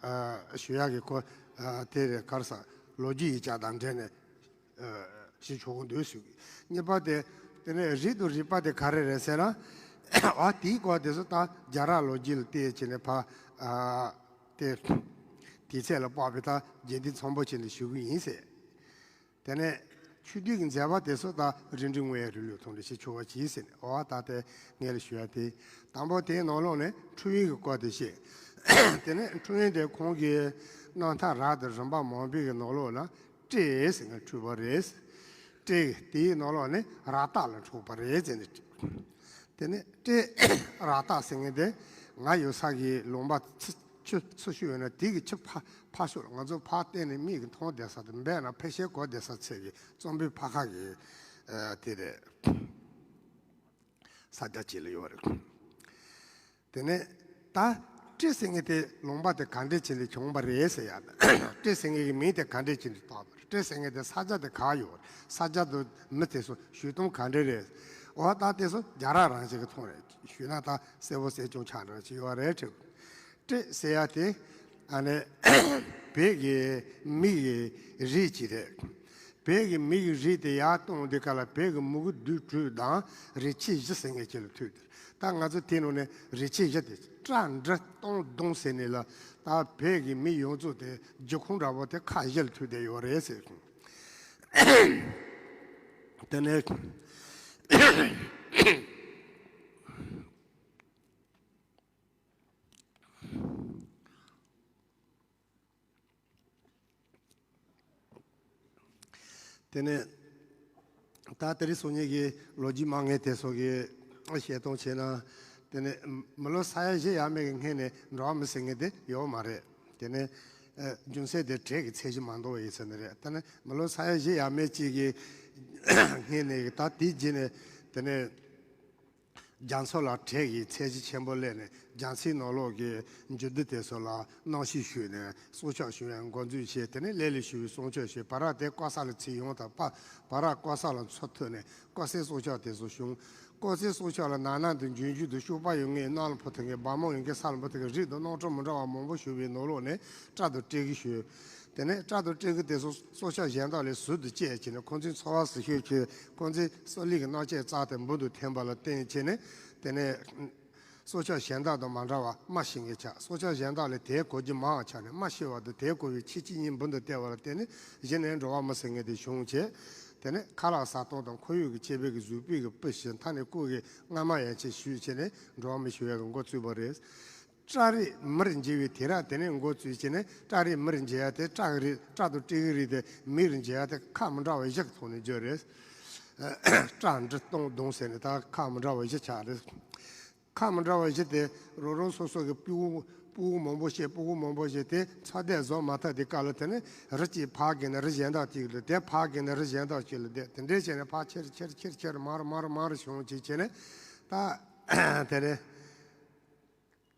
ཨ་ཞུ་ཡག་གི་གོ་ཨ་དེ་རེད། ག་རེ་ཟེར། ལོ་རྒྱུས་ཡིག་ཆ་དང་འབྲེལ་ནས། ཨ་ཞིག་ཆོག་གི་འདུག་ཞུ་གི། གཉིས་པ་དེ། དེ་ནས་རིགས་དང་རུས་པ་དེ་ག་རེ་རེད་ཟེར་ན། ཨ་དེའི་སྐོར་དེ་ཚོ་ད་རྒྱ་ར་ལོ་རྒྱུས་ལ་བལྟས་བྱས་ནས་ཕ་ཨ་དེ་དེའི་ཚད་ལ་དཔག་པའི་ད་རྒྱས་འདེབས་ཚང་པོ་བྱས་ནས་ཞུ་གི་ཡིན་ཟེར། དེ་ནས་ཆོས་བསྡུས་ཀྱི་མཛད་པ་དེ་ཚོ་ད་རིགས་འགྲེ་དངོས་ཡོད་རིང་ལུགས་ཐོག་ནས་ཞིག་ཆོག་པ་གྱིས་ཟེར་ནས། ཨོ་ད་དེ་ངས་ལ་ཞུ་ཡ་དེ། དང་པོ་དེའི་ནང་ལོགས་ནས་འཁྲུལ་བའི་གི་སྐོར་དེ་བཤད། དེ་ནས་འཁྲུལ་བའི་དེ་ཁོང་གི་རྣམ་ཐར་རགས་དང་རིམ་པ་མང་པོའི་གི་ནང་ལོགས་ལ། སྤྲི་ཟེར་མཁན་འཁྲུལ་པ་རེད། སྤྲི་དེའི་ནང་ལོགས་ནས་ར་བཏགས་ལ་འཁྲུལ་པ་རེད་ཟེར་ནས། དེ་ནས་སྤྲི་ར་བཏགས་ཟེར་མཁན་དེ་ང་ཡོད་ས་གི་ལུང་པ་ཆུ་ཆུ་ཆུ་ཤུལ་ཡོད་ན་དེ་གི་ཆུ་ཕ་ཕ་ཤུལ། ང་ཚོ་ཕར་བལྟས་ནས་མིག་གིས་མཐོང་བསྡད་ས་དེ། འབད་ན་ཕལ་ཆེར་གོ་བསྡད་ས་ཚད་ཀྱི་རྩོམ་པའི་ཕ་ཁ་གི་ཨ་དེ་རེད། ས་རྒྱ་བཅས་ལ་ཡོད་རེད། དེ་ནས་ད་སྤྲི་ཟེར་མཁན་དེ་ལུང་པ་དེ་ག་འདྲས་བྱས་ནས་བྱུང་བ་རེད་ཟེར་ཡ། སྤྲི་ཟེར་མཁན་གྱི་མིང་དེ་ག་འདྲས་བྱས་ནས་བཏགས་པ་རེད། སྤྲི་ཟེར་མཁན་དེ་ས་ཆ་དེ་ག་ཡོད་རེད། ས་ཆ་དེ་མི་དེ་ཚོ་བྱུང་སྟངས་ག་འདྲས་རེད། འོ་ད་དེ་ཚོ་རྒྱ་ར་རང་བཞིན་གྱི་ཐོག་ནས་ཞུས་ན་ད་གསལ་པོ་གསལ་རྐྱང་ཆགས་འདྲ་ཅིག་ཡོད་རེད་དྲན། སྤྲི་ཟེར་ཡ་དེ་ཨ་ནི་བོད་ཀྱི་མི་ཡི་རིགས་ཅིག་རེད། བོད་ཀྱི་མི་ཡི་རིགས་དེ་ཡར་གཏོང་དུས་སྐབས་ལ་བོད་ཀྱི་མུ་གེ་དུས་དྲུག་དང་རིགས་ཆད་བཞི་ཟེར་མཁན་ཅིག་ལ་ཐུག་འདུག་ད་ང་ཚོ་དེ་ནང་ནས་རིགས་ཆད་བཞི་དེ་སྐྲ་འབྲི་སྟོང་གདོང་ཟེར་ནས་ལ། ད་བོད་ཀྱི་མི་ཡོངས་རྫོགས་དེ་རྒྱུ་ཁུངས་འདྲ་པོ་དེ་ཁག་བཞི་ལ་ཐུག་བསྡད་ཡོད་རེད་ཟེར། དེ་ནས། དེ་ནས་ད་དེ་རིང་སང་ཉིན་གྱི་ལོ་རྒྱུས་མང་ངེས་དེ་ཚོ་གི་བཤད་སྟངས་བྱས་ན། དེ་ནས་མི་ལོ་ས་ཡ་བཞི་ཡས་མས་ཀྱི་སྔོན་ནས་འགྲོ་བ་མི་ཟེར་མཁན་དེ་ཡོད་མ་རེད། དེ་ནས་ཨ་རྒྱུ་མཚན་དེ་གྲས་ཀྱི་ཚད་གཞི་མ་འདང་བ་ཡིན་ས་ནི་རེད། དེ་ནས་མི་ལོ་ས་ཡ་བཞི་ཡས་མས་གཅིག་གི་སྔོན་ནས་ད་དེའི་རྗེས་ནས། དེ་ནས་རྒྱ་མཚོ་ལ་གྲས་ཀྱི་ཚད་གཞི་ཆེན་པོ་སླེབས་ནས། རྒྱ་མཚོའི་ནང་ལོགས་ཀྱི་འཇུ་འདི་དེ་ཚོ་ལ་གནམ་གཤིས་ཞུས་ནས་སྲོག་ཆགས་ཞུ་ཡང་འགོ་འཛུགས་བྱས། དེ་ནས་ལས་ལས་ཞུ་བའི་སྲུང་སྐྱོབ་བྱས། བ་ར་དེ་ཀོ་ས་ལ་ཚིག་ཡོང་དང་། པ་བ་ར་ཀོ་ས་ལ་མཚོ་ཐོན་ནས་ཀོ་སའི་སྲོག་ཆགས་དེ་ཚོ་བྱུང་། ཀོ་སའི་སྲོག་ཆགས་ལ་ནང་ན་དུ་འབྱུང་བཞི་དུ་ཤུག་པ་ཡོད་མཁན། གནམ་ལ་འཕུར་ཐུབ་མཁན། སྦར་མོ་ཡོད་མཁན། ས་ལ་འཕུར་ཐུབ་མཁན། རིགས་དང་རྣམ་གྲངས་མི་འདྲ་བ་མང་པོ་བྱུང་བའི་ནང་ལོགས་ནས་སྤྲ་དང་སྤྲེའུ་བྱུང་། དེ་ནས་སྤྲ་དང་སྤྲེའུ་དེ་ཚོ་སྲོག་ཆགས་གཞན་དག་ལས་ཟུར་དུ་བཅད་བྱས་ནས། ཁོང་ཚོའི་འཚོ་བ་ཟུར་ཞོག་བྱས། ཁོང་ཚོའི་སྲོག་ལུས་ཀྱི་རྣམ་ཤེས་རྩ་དེ་འབུ་དང་ཐན་པ་ལ་བརྟེན་བྱས་ནས། དེ་ནས་སྲོག་ཆགས་གཞན་དག་དང་མ་འདྲ་བར་རྨ་ཤི་མཁན་ཆགས། སྲོག་ཆགས་གཞན་དག་ལས་དེ་གོ་རྒྱུ་མང་བ་ཆགས་ནས། རྨ་ཤི་བ་དང་དེ་གོ་བའི་ཁྱི་གཅིག་གཉིས་འབུ་དང་བསྡེབས་པ་ལ་བརྟེན་ནས། གཞི་ནས་འགྲོ་བ་མི་ཟེར་མཁན་དེ་བྱུང་བྱས། དེ་ནས་ཁ་ལག་ཟ་སྟངས་དང་ཁོར་ཡུག་གི་ཁྱད་པར་གྱིས་གཟུགས་པོ་གི་སྤུ་ཞིག་མཐའ་ནས་ལྐོག་གི་རྔ་མ་ཡན་ཆད་ཞུས་བྱས་ནས་འགྲོ་བ་མི་ཞུ་ཡག་གི་འགོ་བཙུགས་པ་རེད། སྤྲ་རིགས་མིར་འགྱུར་བའི་དུས་རབས་དེ་ནས་འགོ་བཙུགས་བྱས་ནས། སྤྲ་རིགས་མིར་འགྱུར་ཡག་དེ། སྤྲ་གི་རིགས། སྤྲ་དང་སྤྲེའུ་གི་རིགས་དེ་མིར་འགྱུར་ཡག་དེ་ཁག་མི་འདྲ་བ་བཞི་གི་ཐོག་ནས་བརྗོད་རེད། སྤྲ་འབྲི་སྟོང་བརྡུང་ཟེར་ནས་ད་ཁག་མི་འདྲ་བ་བཞི་ཆགས་རེད། ཁག་མི་འདྲ་བ་བཞི་དེ་རང་རང་སོ་སོ་གི་སྤུ་གུ་སྤུ་གུ་མང་པོ་བྱས། སྤུ་གུ་མང་པོ་བྱས་ཏེ་ཚོད་ལྟ་བཟོ་མ་ཐུབ་དུས་སྐབས་ལ། དེ་ནས་རི་གཅིག་ཕར་བརྒལ་ནས་རི་གཞན་དག་ཅིག་ལ་བསྡད། ཕར་བརྒལ་ནས་རི་གཞན་དག་ཅིག་ལ་བསྡད། དེ་འདྲས་བྱས་ནས་ཕར་ཆེར་ཆེར་ཆེར་ཆེར་མར་མར་མར་བྱུང་བྱས་བྱས་ནས། ད་དེ་ནས།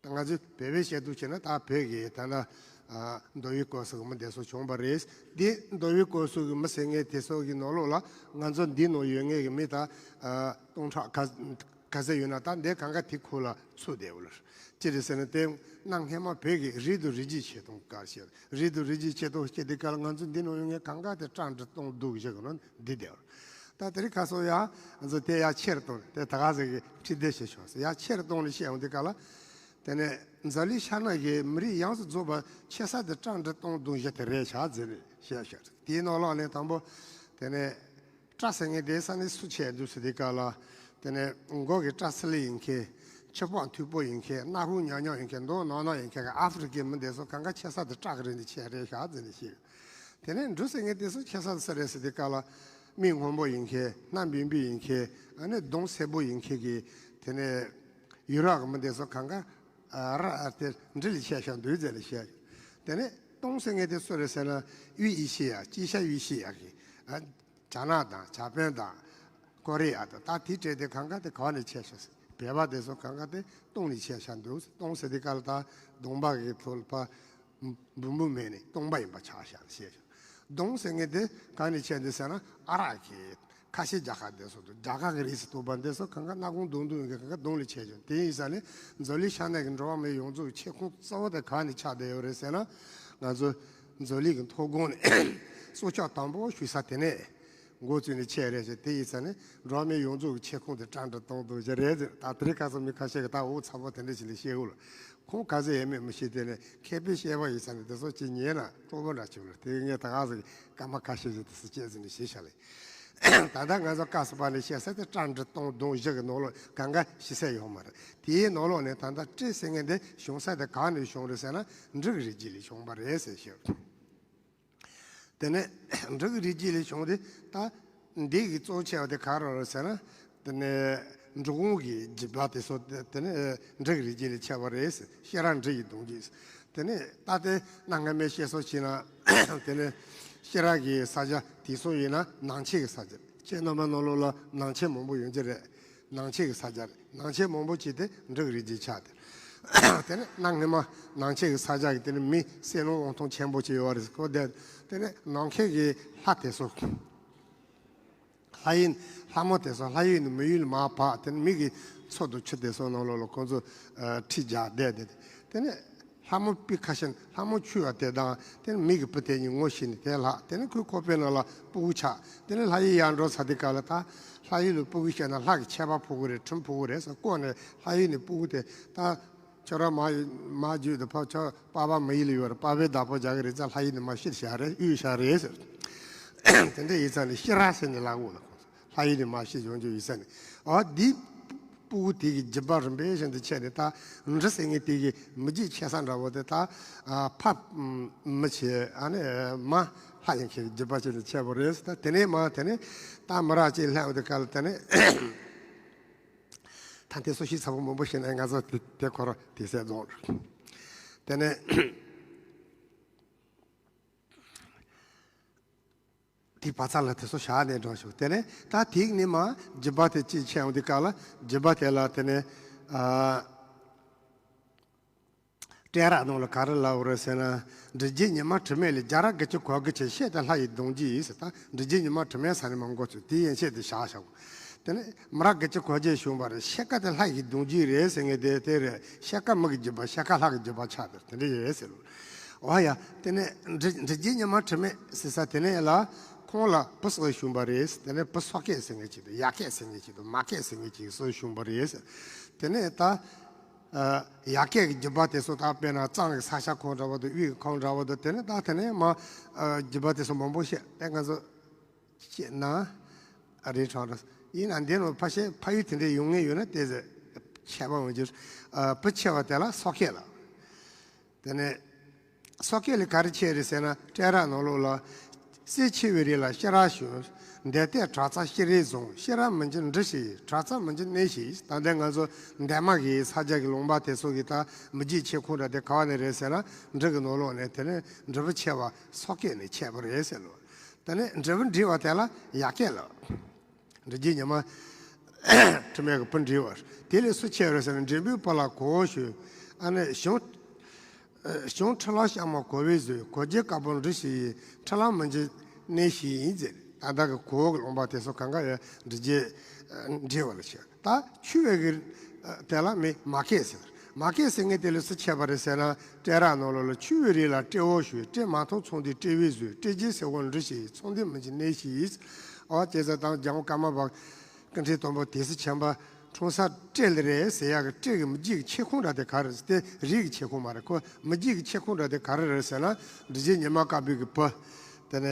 ད་ང་ཚོས་བོད་པའི་བཤད་སྟངས་བྱས་ན། ད་བོད་ཀྱི་ད་ལྟ་ཨ་མདོ་དབུས་ཁམས་གསུམ་གྱི་མི་དེ་ཚོ་བྱུང་བ་རེད། འདི་མདོ་དབུས་ཁམས་གསུམ་གྱི་མི་ཟེར་མཁན་དེ་ཚོ་གི་ནང་ལོགས་ལ། ང་ཚོ་འདི་ནང་ཡོད་མཁན་གྱི་མི་ད་ཨ་སྟོང་ཕྲག་ག་ག་ཚད་ཡོད་ན། ད་འདི་གང་ག་དེ་ཁོ་ལ་ཚུད་བསྡད་ཡོད་ལ། ཅི་རེད་ཟེར་ན། དེ་གནའ་སྔ་མ་བོད་ཀྱི་རིགས་དང་རིགས་རྒྱུད་ཆེ་མཐོང་ག་རེ་བྱས། རིགས་དང་རིགས་རྒྱུད་ཆེ་མཐོང་བྱེད་དུས་སྐབས་ལ། ང་ཚོ་འདི་ནང་ཡོད་མཁན་གང་ག་དེ་སྤྲ་འབྲི་སྟོང་བརྡུང་བཞག་གི་ནང་འདི་བསྡད་ཡོད། ད་དེ་རིང་ཁ་སང་ཡང་ང་ཚོ་དེ་ཡར་ཆེར་བཏང་། དེ་ད་ག་ཟེར་གི་ཁྲིད་བསྡད་བྱས་བྱུང་ཟེར། ཡར་ཆེར་བཏང་ནས་བཤད་ཡོང་དུས་སྐབས་ལ། དེ་ནས་འཛམ་གླིང་ཤར་ནུབ་ཀྱི་མི་རིགས་ཡོངས་སུ་རྫོགས་པ་ཆེ་ས་དེ་སྤྲ་འབྲི་སྟོང་བརྡུང་བཞག་དེ་རེད་ཤག་ཟེར་ནས་བཤད་བཞག། དེའི་ནང་ལོགས་ནས་དང་པོ། དེ་ནས་སྤྲ་ཟེར་མཁན་དེ་ས་ནས་སུ་ཆགས་འདུག་ཟེར་དུས་སྐབས་ལ། དེ་ནས་མགོ་གི་སྐྲ་སི་ལི་ཡིན་མཁན། ཕྱི་པགས་མཐུག་པོ་ཡིན་མཁན། སྣ་ཁུང་ཉག་ཉོག་ཡིན་མཁན། གདོང་ནག་ནག་ཡིན་མཁན་གྱི་ཨ་ཧྥེ་རི་ཀའི་མི་དེ་ཚོ་གང་ག་ཆེ་ས་དེ་སྤྲ་གི་རིགས་ནས་ཆགས་རེད་ཤག་ཟེར་ནས་བཤད། དེ་ནས་འབྲུ་ཟེར་མཁན་དེ་ཚོ་ཆེ་ས་དེ་སུ་རེད་ཟེར་དུས་སྐབས་ལ། མིག་སྔོན་པོ་ཡིན་མཁན། སྣ་འབིང་འབིང་ཡིན་མཁན། ཨ་ནི་གདོང་སེར་པོ་ཡིན་མཁན་གྱི། དེ་ནས་ཡུ་རོབ་ཀྱི་མི་དེ་ཚོ་གང་ག་ཨ་ར་ཨ་དེ་འབྲི་ལ་ཆགས་ཤག་འདུག་ཟེར་ནས་བཤད། དེ་ནས་སྟོང་ཟེར་མཁན་དེ་སུ་རེད་ཟེར་ན། དབུས་ཨེ་ཤེ་ཡ། དཀྱིལ་ཤར་ཨེ་ཤེ་ཡ་གི། ཨ། རྒྱ་ནག་དང་ཇ་པན་དང་ཀོ་རི་ཡ་དང་། ད་དེ་གྲས་དེ་གང་ག་དེ་ག་ནས་ཆགས་ཤག་ཟེར། བོད་པ་དེ་ཚོ་གང་ག་དེ་སྟོང་ནས་ཆགས་ཤག་འདུག། སྟོང་ཟེར་དུས་སྐབས་ལ་ད་གདོང་པ་གི་ཐོག་ལ་ཕར་འབུམ་འབུམ་མེད་ནས་སྟོང་པ་ཡིན་པ་ཆགས་ཤག་བཤད་ཤག། གདོང་ཟེར་མཁན་དེ་ག་ནས་ཆགས་འདུག་ཟེར་ན། ཨ་རག་གི་ཁ་ཆེ་རྒྱ་གར་དེ་ཚོ་དང་། རྒྱ་གར་གྱི་རིགས་སུ་གཏོགས་པ་དེ་ཚོ་གང་ག་སྣ་ཁུང་གདོང་གདོང་གི་གང་ག་གདོང་ལ་ཆགས་ཤག། དེ་ཡིན་ས་ནས་འཛམ་གླིང་ཤར་ནུབ་ཀྱི་འགྲོ་བ་མིའི་ཡོངས་རྫོགས་ཀྱི་མཆེད་ཁུངས་གཙོ་བོ་དེ་ག་ནས་ཆགས་བསྡད་ཡོད་རེད་ཟེར་ན། ང་ཚོ་འཛམ་གླིང་གི་མཐོ་སྒང་ནས་སྲོག་ཆགས་དང་པོ་ཞུ་ས་དེ་ནས། འགོ་བཙུགས་ནས་ཆགས་རེད་ཟེར། དེ་ཡིན་ཙང་ནས་འགྲོ་བ་མིའི་ཡོངས་རྫོགས་ཀྱི་མཆེད་ཁུངས་དེ་སྐྲ་འབྲི་སྟོང་བརྡུངས་བཞག་རེད་ཟེར། ད་དེ་རིང་ཁ་སང་མི་ཁ་ཤས་ཀྱིས་ད་འུ་ཚ་པོ་དེ་འདྲ་ཞིག་ལ་བཤད་འོ་ལ། ཁོང་ག་ཚོད་ཡོད་མེད་མི་ཤེས། དེ་ནས་མཁས་པའི་བཤད་པ་ཡིན་ཙང་ནས་དེ་ཚོ་ཅིག་ཉན་ན་སྤྲོ་པོ་འདྲ་བྱུང་ལ། དེ་ངས་ད་ག་ཟེར་སྐར་མ་ཁ་ཤས་ཤིག་དེ་ཚོ་བཤད་ཟིན་ནས་ཤེས་བྱ་ལས། ད་ལྟ་ང་ཚོ་སྐབས་སུ་བབས་ནས་བཤད་ས་དེ་སྐྲ་འབྲི་སྟོང་བརྡུངས་བཞག་གི་ནང་ལོགས་གང་ག་ཤེས་ས་ཡོད་མ་རེད། དེའི་ནང་ལོགས་ནས་ད་ལྟ་སྤྲེ་ཟེར་མཁན་དེ་བྱུང་ས་དེ་ག་ནས་བྱུང་རེད་ཟེར་ན། འབྲི་གི་རིགས་རྒྱུད་ལས་བྱུང་བ་རེད་ཟེར་ཞུ། དེ་ནས་འབྲི་གི་རིགས་རྒྱུད་ལས་བྱུང་སྟེ། ད་འདི་གི་གཙོ་ཆེ་བ་དེ་ག་རེ་རེད་ཟེར་ན། དེ་ནས་འབྲི་གུང་གི་རྒྱུད་པ་དེ་ཚོ་དེ་དེ་ནས་འབྲི་གི་རིགས་རྒྱུད་ལས་ཆད་པ་རེད་ཟེར། ཤེས་རབ་འབྲི་ཡི་གདུང་རྒྱུད། དེ་ནས་ད་ལྟའི་གནའ་སྔ་མའི་བཤད་སྲོལ་བྱས་ན། དེ་ནས་ཤེས་རབ་ཀྱི་ས་ཆ་དེ་ཚོ་ཡིན་ན་ནང་ཆོས་ཀྱི་ས་ཆ། ཁྱེད་རྣམ་པ་ནང་ལོགས་ལ་ནང་ཆོས་མང་པོ་ཡོང་གི་རེད། ནང་ཆོས་ཀྱི་ས་ཆ་རེད། ནང་ཆོས་མང་པོ་ཅིག་དེ་འབྲི་གི་རིགས་རྒྱུད་ཆགས་ཏེ། དེ་ནས་གནའ་སྔ་མ་ནང་ཆོས་ཀྱི་ས་ཆ་གི་དེ་ནས་མི་བསོད་ནམས་དབང་ཐང་ཆེན་པོ་ཅིག་ཡོད་རེད། ཁོ་དེ་དེ་ནས་ནང་ཆོས་ཀྱི་ལྷ་དེ་ཚོ། ལྷ་ཡུལ། ལྷ་མོ་དེ་ཚོ་ལྷ་ཡུལ་ནས་མི་ཡུལ་ལ་མར་བབས། དེ་ནས་མི་གི་མཚོ་དང་ཆུ་དེ་ཚོ་ནང་ལོགས་ལ་ཁོང་ཚོ་ཨ་ཁྲིད་རྒྱག་བསྡད་དེ། དེ་ནས་ལྷ་མོ་དཔེ་ཁ་ཤས། ལྷ་མོ་འཁྱུད་པ་དེ་དང་། དེ་ནས་མི་གི་བུ་དེ་གཉིས་ངོ་ཤེས་ནས་དེ་ལྷག། དེ་ནས་ཁོའི་ཁོག་པའི་ནང་ལ་སྤུ་གུ་ཆགས། དེ་ནས་ལྷ་ཡུལ་ཡར་འགྲོ་ཚར་དུས་སྐབས་ལ། ད་ལྷ་ཡུལ་ལ་སྤུ་གུ་སྐྱེས་ན་ལྷ་གི་ཆད་པ་ཕོག་གི་རེད། ཁྲིམས་ཕོག་གི་རེད་ཟེར་བཀོད་ནས། ལྷ་ཡུལ་ནས་སྤུ་གུ་དེ་ད་ཁྱོད་རང་མ་མ་རྒྱུད་དུ་ཕ་ཁྱོད་པ་ཕ་མི་ཡུལ་ལ་ཡོད་རེད། པ་ཕའི་བདག་པོ་རྒྱག་གི་རེད་ཙང་ལྷ་ཡུལ་ནས་མར་ཤི་བཞག་རེད། དབུས་བཞག་རེད་ཟེར། དེ་འདྲ་ཡིན་ཙང་ནས་ཤི་ར་ཟེར་ནས་ལབ་དགོས་ལ། ཁོང་ཚོ་ ཕ་ཡུལ་ནས་མར་ཤི་ཡོང་རྒྱུ་ཡིན་ཟེར་ནས། ཨོ་འདི་སྤུ་གུ་དེ་གི་རྒྱུད་པ་རིམ་པས་བཞིན་དུ་ཆད་ནས། ད་འབྲི་ཟེར་མཁན་དེ་གི་མི་རྒྱུད་ཆད་ས་འདྲ་བོ་དེ། ད་ཨ་ཕ་མི་ཆད། ཨ་ནི་མ་ལྷ་ཡིན་མཁན་གྱི་རྒྱུད་པ་ཅན་དུ་ཆད་པ་རེད། ད་དེ་ནས་མར་དེ་ནས་ད་མི་རབས་ཅིག་སླེབས་པའི་སྐབས་ལ། དེ་ནས་ད་དེ་ཚོ་ཞིབ་ཚགས་པོ་མང་པོ་བཤད་ན་ང་ཚོ་དེ་དེ་ཁོ་རང་དེ་སེ་རྫོང་རེད། དེ་ནས་དེ་བ་ཚ་ལ་དེ་ཚོ་བཞག་ནས་འགྲོ་ཞུ། དེ་ནས་ད་དེ་ནས་མར་རྒྱུད་པ་དེ་གཅིག་ཆད་ཡོང་དུས་སྐབས་ལ། རྒྱུད་པ་དེ་ལ་དེ་ནས་ཨ་སྤྲེལ་རབ་ནང་ལ་ག་རེ་ལབ་རེད་ཟེར་ན། འབྲི་རྒྱུད་ཉི་མ་དྲི་མེད་ལས། རྒྱལ་རབས་དགུ་བཅུ་གོ་དགུ་ཆད། ཤེལ་དེ་ལྷ་ཡི་གདུང་རྒྱུད་ཡིན་ཟེར། ད་འབྲི་རྒྱུད་ཉི་མ་དྲི་མེད་ཟེར་ནས་མ་འགོ་ཚུགས། དེ་ཡན་ཆད་དེ་བཞག་བཞག་དེ་ནས་མི་རབས་དགུ་བཅུ་གོ་བརྒྱད་བྱུང་བ་རེད། ཤེལ་དཀར་དེ་ལྷ་ཡི་གདུང་རྒྱུད་རེད་ཟེར་མཁན་དེ་དེ་རེད། ཤེལ་དཀར་མི་གི་རྒྱུད་པ། ཤེལ་དཀར་ལྷ་གི་རྒྱུད་པ་ཆགས་དེ་དེ་འདྲ་རེད་ཟེར་ལོ། འོ་ཡ། དེ་ནས་འབྲི་འབྲི་རྒྱུད་ཉི་མ་དྲི་མེད་ཟེར་ས་དེ་ནས་ལ་ཁོང་ལ་བུ་གསུམ་བྱུང་བ་རེད། དེ་ནས་བུ་སོ་སྐྱེས་ཟེར་མཁན་ཅིག་དང་། ཡ་སྐྱེས་ཟེར་མཁན་ཅིག་དང་། མ་སྐྱེས་ཟེར་མཁན་ཅིག་གསུམ་བྱུང་བ་རེད། དེ་ནས་ད་ཨ་ཡ་སྐྱེས་ཀྱི་རྒྱུད་པ་དེ་ཚོ། ད་དཔེར་ན་གཙང་གི་ས་ཆ་ཁོངས་འདྲ་བོ་དང་། དབུས་ཀྱི་ཁོངས་འདྲ་བོ་དང་། དེ་ནས་ད་དེ་ནས་མར་ཨ་རྒྱུད་པ་དེ་ཚོ་མང་པོ་བཤད་དེ་ང་ཚོ་བཤད་ན་རིན་ཐང་རེད། ཡིན་ན་འདི་ནང་ཕལ་ཆེར་ཕ་ཡུལ་དེ་འདྲའི་ཡོང་མཁན་ཡོད་ན་དེ་ཚོ་ཁྱད་པར་འོང་རྒྱུ། ཨ་བུ་ཆེ་བ་དེ་ལ་སོ་སྐྱེས་ལབ། དེ་ནས་སོ་སྐྱེས་ལ་ག་རེ་ཆད་རེད་ཟེར་ན། སྤྲེལ་རབ་ནང་ལོགས་ལ། སྲས་ཆེ་བའི་རིགས་ལ་ཤེས་རབ་ཞུ། འདས་དེ་གྲགས་ཚར་ཤེས་རིག་བཟུང་། ཤེས་རབ་མི་འགྱུར་འབྲི་ཞིག་ཡིན། གྲགས་ཚར་མི་འགྱུར་གནས་ཤིག་ཡིན། ད་ལྟ་ང་ཚོ་འདན་མ་གི་ས་སྐྱ་གི་ལུང་པ་དེ་ཚོ་གི་ད་མི་རྒྱུད་ཆད་ཁུངས་འདྲ་དེ་ག་བ་ནས་རེད་ཟེར་ན། འབྲི་གི་ནང་ལོགས་ནས། དེ་ནས་འབྲི་བུ་ཆེ་བ་སོ་སྐྱེས་ནས་ཆད་པ་རེད་ཟེར་ལོ། དེ་ནས་འབྲི་བུ་འབྲི་བ་དེ་ལ་ཡ་སྐྱེས་ལབ། འབྲི་རྒྱུད་ཉི་མ་དྲི་མེད་ཀྱི་བུ་འབྲི་བ། དེ་ལས་སུ་ཆད་རེད་ཟེར་ན། འབྲིང་པོའི་བུ་ལ་གོ་བོ་ཞུ། ཨ་ནི་གཞུང་གཞུང་ཁྲི་ལ་ཤ་མོ་གོ་བས་བཟོས། གོ་རྒྱུ་དཀར་པོ་འབྲི་ཞིག་ཡིན། ཁྲི་ལ་མི་འགྱུར་གནས་ཤིག་ཡིན་ཟེར། ད་ལྟ་གི་གོ་བོ་གི་ལུང་པ་དེ་ཚོ་གང་ག་ཡང་འབྲི་རྒྱུད་འབྲི་བ་ལ་བྱེད། ད་ཆུ་བོ་གི་དེ་ལ་མི་མ་སྐྱེས་ཟེར། མ་སྐྱེས་ཟེར་མཁན་དེ་ལས་སུ་ཆད་པ་རེད་ཟེར་ན། སྤྲེལ་རབ་ནང་ལོགས་ལ་ཆུ་བོའི་རིགས་ལ་སྤྲེའུ་ཞུ། སྤྲེལ་མ་མཐོང་ཚོང་འདུས་སྤྲེལ་བས་བཟོས། སྤྲེལ་རྒྱུད་སེར་པོ་འབྲི་ཞིག་ཡིན། ཚོང་འདུས་མི་འགྱུར་གནས་ཤིག་ཡིན། ཨོ་བྱས་ཙང་ད་རྒྱལ་དབང་ཀརྨ་པ་ཀུན་ཁྲིག་དང་པོ་སྡེ་སྲིད་ཆེན་པོ་འཁྲུངས་ས་སྤྲེལ་རེད་ཟེར་ཡག་གི་སྤྲེལ་གྱི་མི་རྒྱུད་ཀྱི་ཆད་ཁུངས་འདྲ་དེ་ག་རེ་རེད། དེ་རིགས་ཀྱི་ཆད་ཁུངས་མ་རེད། ཁོ་མི་རྒྱུད་ཀྱི་ཆད་ཁུངས་འདྲ་དེ་ག་རེ་རེད་ཟེར་ན། འབྲི་རྒྱུད་ཉི་མ་དཀར་པོའི་གི་བུ། དེ་ནས་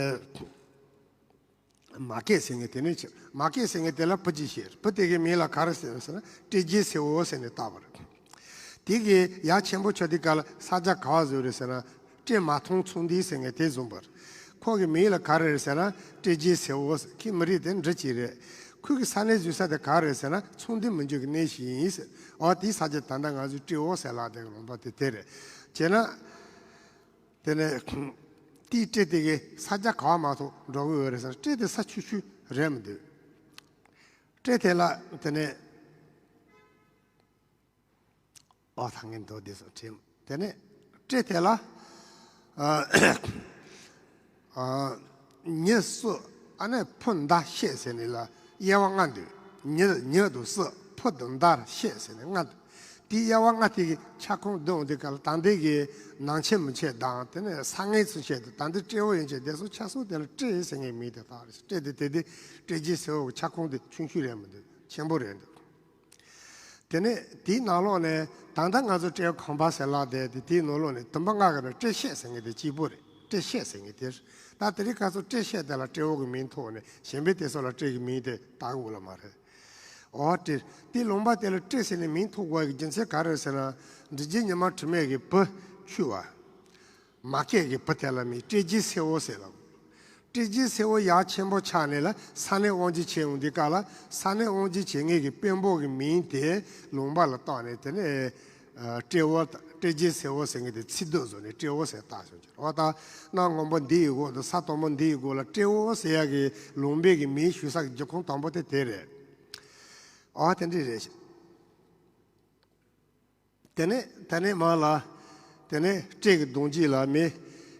མ་སྐྱེས་ཟེར་མཁན་དེ་ནས་ཆད། མ་སྐྱེས་ཟེར་མཁན་དེ་ལ་བུ་གཅིག་བྱས། བུ་དེ་གི་མིང་ལ་ག་རེ་ཟེར་ཟེར་ན། སྤྲེལ་རྒྱུད་སེར་པོ་ཟེར་ནས་བཏགས་པ་རེད། དེ་གི་ཡ་ཆེན་པོ་ཆགས་དུས་སྐབས་ལ་ས་ཆ་ག་བ་བཟོས་རེད་ཟེར་ན། སྤྲེལ་མ་མཐོང་ཚོང་འདུས་ཟེར་མཁན་དེ་བཟུང་བ་རེད། ཁོ་གི་མིང་ལ་ག་རེ་རེད་ཟེར་ན། སྤྲེལ་རྒྱུད་སེར་པོ་ཟེར། ཁོའི་མི་རིགས་དེ་འབྲི་རྒྱུད་རེད། ཁོ་གི་ས་གནས་བཟོས་ས་དེ་ག་རེ་རེད་ཟེར་ན། ཚོང་འདུས་མི་འགྱུར་གྱི་གནས་ཤིག་ཡིན་ཟེར། འོ་དེའི་ས་ཆ་ད་ལྟ་ང་ཚོས་སྤྲེའུ་ཟེར་ལབ་དེ་གི་ལུང་པ་དེ་དེ་རེད། བྱས་ན། དེ་ནས་དེའི་སྤྲེལ་དེ་གི་ས་ཆ་ག་བ་མ་གཏོགས་འགྲོ་གི་ཡོད་རེད་ཟེར་ན། སྤྲེལ་དེ་ས་ཆུང་ཆུང་རེད་མི་འདུག། སྤྲེལ་དེ་ལ་དེ་ནས་ཨོ་ཐང་ངན་དོ་དེ་སོགས་དྲན། དེ་ནས་སྤྲེལ་དེ་ལ་ཨ་ཨ་མྱི་སུ། ཨ་ནི་ཕུ་མདའ་ཤེད་ཟེར་ནས་ལ་དབྱེ་བ་ལྔ་འདུག། མྱི་མྱི་དང་སུ་ཕུ་དང་མདའ་ཤེད་ཟེར་ནས་ལྔ་འདུག། དེའི་དབྱེ་བ་ལྔ་དེ་གི་ཁྱབ་ཁོངས་བསྡོམས་དུས་སྐབས་ལ། ད་ལྟའི་གི་ནང་ཆེན་མི་ཆེན་དང་། དེ་ནས་ས་ངན་སུ་ཆེན་དང་། ད་ལྟའི་སྤྲེའུ་ཡན་ཆད་དེ་ཚོ་ཆ་ཚང་དེ་ལ་སྤྲེལ་ཟེར་མཁན་མིང་དེ་བཏགས་རེད། སྤྲེལ་དེ་དེ་དེ་སྤྲེལ་རྒྱུད་སེར་པོ་གི་ཁྱབ་ཁོངས་དེ་ཆུང་ཆུང་རེད་མི་འདུག། ཆེན་པོ་རེད་འདུག། དེ་ནས་དེའི་ནང་ལོགས་ནས་ད་ལྟ་ང་ཚོ་སྤྲེའུ་ཁང་པ་ཟེར་ལབ་དེ། དེ་དེའི་ནང་ལོགས་ནས་དུམ་བུ་ལྔ་གི་ནང་སྤྲེལ་ཤེད་ཟེར་མཁན་དེ་གཅིག་པོ་རེད། སྤྲེལ་ཤེད་ཟེར་མཁན་དེ་རེད། ད་དེ་རིང་ཁ་སང་སྤྲེལ་ཤེད་དེ་ལ་སྤྲེའུ་གི་མིང་ཐོགས་ནས་གཞན་པའི་དེ་ཚོ་ལ་སྤྲེལ་གི་མིང་དེ་བཏགས་དགོས་ལ་མ་རེད། འོ་སྤྲེལ། དེ་ལུང་པ་དེ་ལ་སྤྲེལ་ཟེར་ནས་མིང་ཐོགས་དགོས་ཀྱི་རྒྱུ་མཚན་ག་རེ་རེད་ཟེར་ན། འབྲི་རྒྱུད་ཉི་མ་དྲི་མེད་ཀྱི་བུ་ཆུང་བ། མ་སྐྱེས་ཀྱི་བུ་དེ་ལ་མིང་སྤྲེལ་རྒྱུད་སེར་པོ་ཟེར་ལབ། སྤྲེལ་རྒྱུད་སེར་པོ་ཡ་ཆེན་པོ་ཆགས་ནས་ལ་ས་གནས་དབང་སྒྱུར་བྱས་ཡོང་དུས་སྐབས་ལ། ས་གནས་དབང་སྒྱུར་བྱེད་མཁན་གྱི་དཔོན་པོ་གི་མིང་དེ་ལུང་པ་ལ་བཏགས་ནས། དེ་ནས་ཨ་སྤྲེལ་པོ་དང་། སྤྲེལ་རྒྱུད་སེར་པོ་ཟེར་མཁན་དེ་ཚིག་སྡུད་བཟོས་ནས་སྤྲེལ་པོ་ཟེར་བཏགས་བྱུང་ཀྱི་རེད། འོ་ད་གནམ་སྔོན་པོ་འདི་ཡི་འོག་དང་ས་དྭངས་པོ་འདི་ཡི་འོག་ལ་སྤྲེལ་པོ་ཟེར་ཡག་གི་ལུང་པའི་གི་མིང་ཞུ་ས་གི་རྒྱུ་ཁུངས་དང་པོ་དེ་དེ་རེད། འོ་དེ་འདྲ་རེད། དེ་ནས་དེ་ནས་མར་ལ། དེ་ནས་སྤྲེལ་གྱི་གདུང་རྒྱུད་ལ་མི་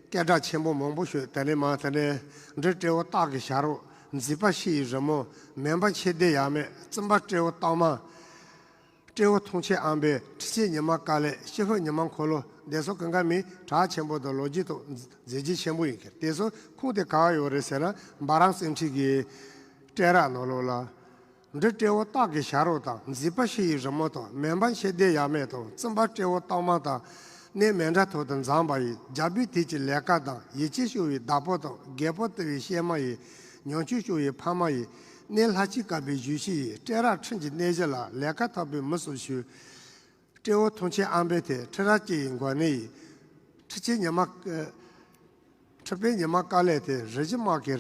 སྐད་གྲགས་ཆེན་པོ་མང་པོ་ཞིག། དེ་ནས་མར་དེ་ནས་འབྲི་སྤྲེའུ་སྟག་གི་བྱ་རོག། མཛེས་པ་ཤེལ་གྱི་རི་མོ། མོན་པ་མཆེ་སྡེར་ཡབ་མེས། བཙུན་པ་སྤྲེའུ་སྟག་མ། སྤྲེའུ་འཐུང་བྱེད་ཨམ་བན། ཁྲི་ཆེན་ཉི་མ་དཀར་ལེབ། ཤི་ཕོ་ཉི་མ་འཁོར་ལོ། དེ་ཚོ་གང་ག་མིང་གྲགས་ཆེན་པོ་དང་ལོ་རྒྱུས་ཐོག་མཛད་རྗེས་ཆེན་པོ་ཡིན་མཁན། དེ་ཚོ་ཁུངས་དེ་ག་བ་ཡོད་རེད་ཟེར་ན། འབའ་རམས་ཙེང་ཁྲིག་གི་སྤྲེལ་རབ་ནང་ལོགས་ལ། འབྲི་སྤྲེའུ་སྟག་གི་བྱ་རོག་དང་། མཛེས་པ་ཤེལ་གྱི་རི་མོ་དང་། མོན་པ་མཆེ་སྡེར་ཡབ་མེས་དང་། བཙུན་པ་སྤྲེའུ་སྟག་མ་དང་། གནས་མལ་འདྲ་ཐོག་ཏུ་འཛོམས་པ་ཡི། རྒྱལ་པོའི་དུས་ཀྱི་ལས་ཀ་དང་། ཡིད་ཆེས་སྐྱོ་བའི་བདག་པོ་དང་། རྒད་པོ་བཏུལ་བའི་གཤེད་མ་ཡི། ཉམ་ཆུང་སྐྱོ་བའི་ཕ་མ་ཡི། གནས་ལྷ་ཆེན་བཀའ་པའི་བཞུགས་ཤིང་ཡིན། སྤྲེལ་ར་ཁྲིམས་ཀྱི་གནས་གཞི་ལ། ལས་ཀ་འཐབ་པའི་མི་སུ་ཞུ། སྤྲེའུ་ཐུང་ཆེན་ཨམ་བན་དེ། ཁྲི་རལ་སྐྱེས་ཡི་མགོ་ནས་ཡིན། ཁྲི་ཆེན་ཉི་མ། ཁྲི་པའི་ཉི་མ་དཀའ་ལས་དེ། རི་བཞི་དམག་གི་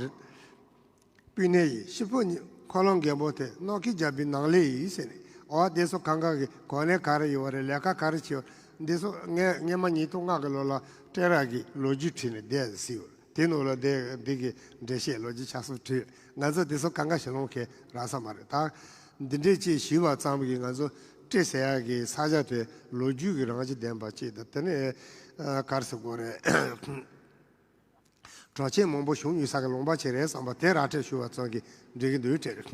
སྤུས་ནས་ཡིན། ཤི་ཕོ་ཉི་འཁོར་ལོ་མགོན་པོ་དེ། གནོད་སྐྱེལ་རྒྱལ་པོའི་ནང་ལས་ཡིན་ཟེར་ནས། འོ་དེ་ཚོ་གང་ག་གི་གོ་གནས་ག་རེ་ཡོད་རེད། ལས་ཀ་ག་རེ་བྱེད། འདི་ཚོ་ངས་སྔོན་མ་ཉིས་སྟོང་ལྔ་གི་ལོ་ལ་སྤྲེལ་ར་གི་ལོ་རྒྱུས་བྲིས་ནས་བསྡད་ཟིན་ཡོད། དེ་ནང་ལ་དེ་འདི་གི་འགྲེལ་བཤད་ལོ་རྒྱུས་ཆ་ཚང་བྲིས། ང་ཚོ་དེ་ཚོ་གང་ག་ཞིག་ལོང་མཁན་རག་ས་མ་རེད། ད་འདི་འདྲས་ཅིག་ཞུས་པ་ཙམ་གྱིས་ང་ཚོ་སྤྲེལ་ཟེར་ཡག་གི་ས་ཆ་དེ་ལོ་རྒྱུས་ཀྱི་རང་བཞིན་ལྡན་པ་ཅིག་དང་། དེ་ནས་ཨ་ག་རེ་ཟེར་དགོས་རེད། གྲོགས་མཆེད་མང་པོ་བྱུང་ཡོད་ས་གི་ལུང་པ་ཅིག་རེད་བསམ་པ་དེ་ར་སྤྲེལ་ཞུ་བ་ཙམ་གྱིས་འགྲིག་གི་འདུག་སྤྲེལ།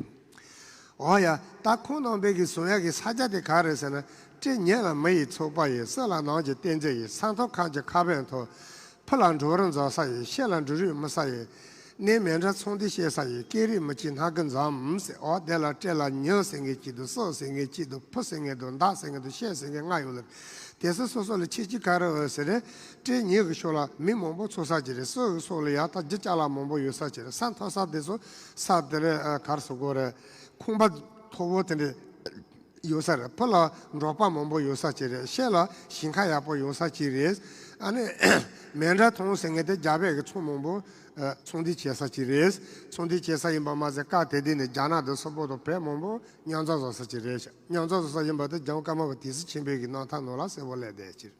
འོ་ཡ། ད་ཁོང་རྣམ་པས་ཀྱི་བཟུང་ཡག་གི་ས་ཆ་དེ་ག་རེ་ཟེར་ན། སྤྲེལ་ཉིན་ལ་མི་ཡི་ཚོགས་པ་ཡིན། བསིལ་ལ་ནམ་གྱི་བསྟན་འཛིན་ཡིན། ས་མཐོ་ཁམས་ཀྱི་ཁ་བས་མཐོ། ཕུ་ལ་འབྲོག་རུ་འཛོམས་ས་ཡིན། ཤེལ་ལ་འབྲུ་རིགས་རྨིས་ས་ཡིན། གནས་མེ་འདྲ་ཚོང་འདུས་བྱེད་ས་ཡིན། སྐད་རིགས་མི་གཅིག་སྣ་དགུ་འཛོམས་ཟེར། འོ་དེ་ལ་སྤྲེལ་ལ་ཉི་ཟེར་མཁན་གཅིག་འདུག་བསིལ་ཟེར་མཁན་གཅིག་འདུག་ཕུ་ཟེར་མཁན་འདུག་མདའ་ཟེར་མཁན་འདུག་ཤེལ་ཟེར་མཁན་ལྔ་ཡོད་ལ། དེ་ཚོ་སོ་སོ་ལ་ཁྱད་ཆོས་ག་རེ་ཡོད་ཟེར་ན། སྤྲེལ་ཉིན་གྱི་ཕྱོགས་ལ་མི་མང་པོ་ཚོགས་ས་ཅིག་རེད། བསིལ་གྱི་ཕྱོགས་ལ་ཡ་ད་རྒྱུ་ཅ་ལག་མང་པོ་ཡོད་ས་ཅིག་རེད། ས་མཐོ་ས་དེ་ཚོ་ས་དེ་རེད། ཨ་ག་རེ་ཟེར་དགོས་རེད། ཁང་པ་མཐོ་པོ་དེ་འདྲ་ཡོད་ས་རེད། ཕུ་ལ་འབྲོག་པ་མང་པོ་ཡོད་ས་ཅིག་རེད། ཤེལ་ལ་ཞིང་ཁ་ཡག་པོ་ཡོད་ས་ཅིག་རེད། ཨ་ནི་མེ་འདྲ་ཐོང་ཟེར་མཁན་དེ་རྒྱ་བལ་གྱི་ཚོང་མང་པོ་ཨ་ཚོང་འདུས་བྱེད་ས་ཅིག་རེད། ཚོང་འདུས་བྱེད་ས་ཡིན་པ་མ་ཟད་སྐབས་དེ་དུས་ནས་རྒྱ་ནག་དང་སོག་པོ་དང་བོད་མང་པོ་མཉམ་འཛོམས་བཟོ་ས་ཅིག་རེད། མཉམ་འཛོམས་བཟོ་ས་ཡིན་པ་དེ་རྒྱལ་བ་ཀརྨ་པ་དིང་སི་ཆེན་པོའི་གི་རྣམ་ཐར་ནང་ལ་གསལ་པོ་སླེབས་བསྡད་ཅིག་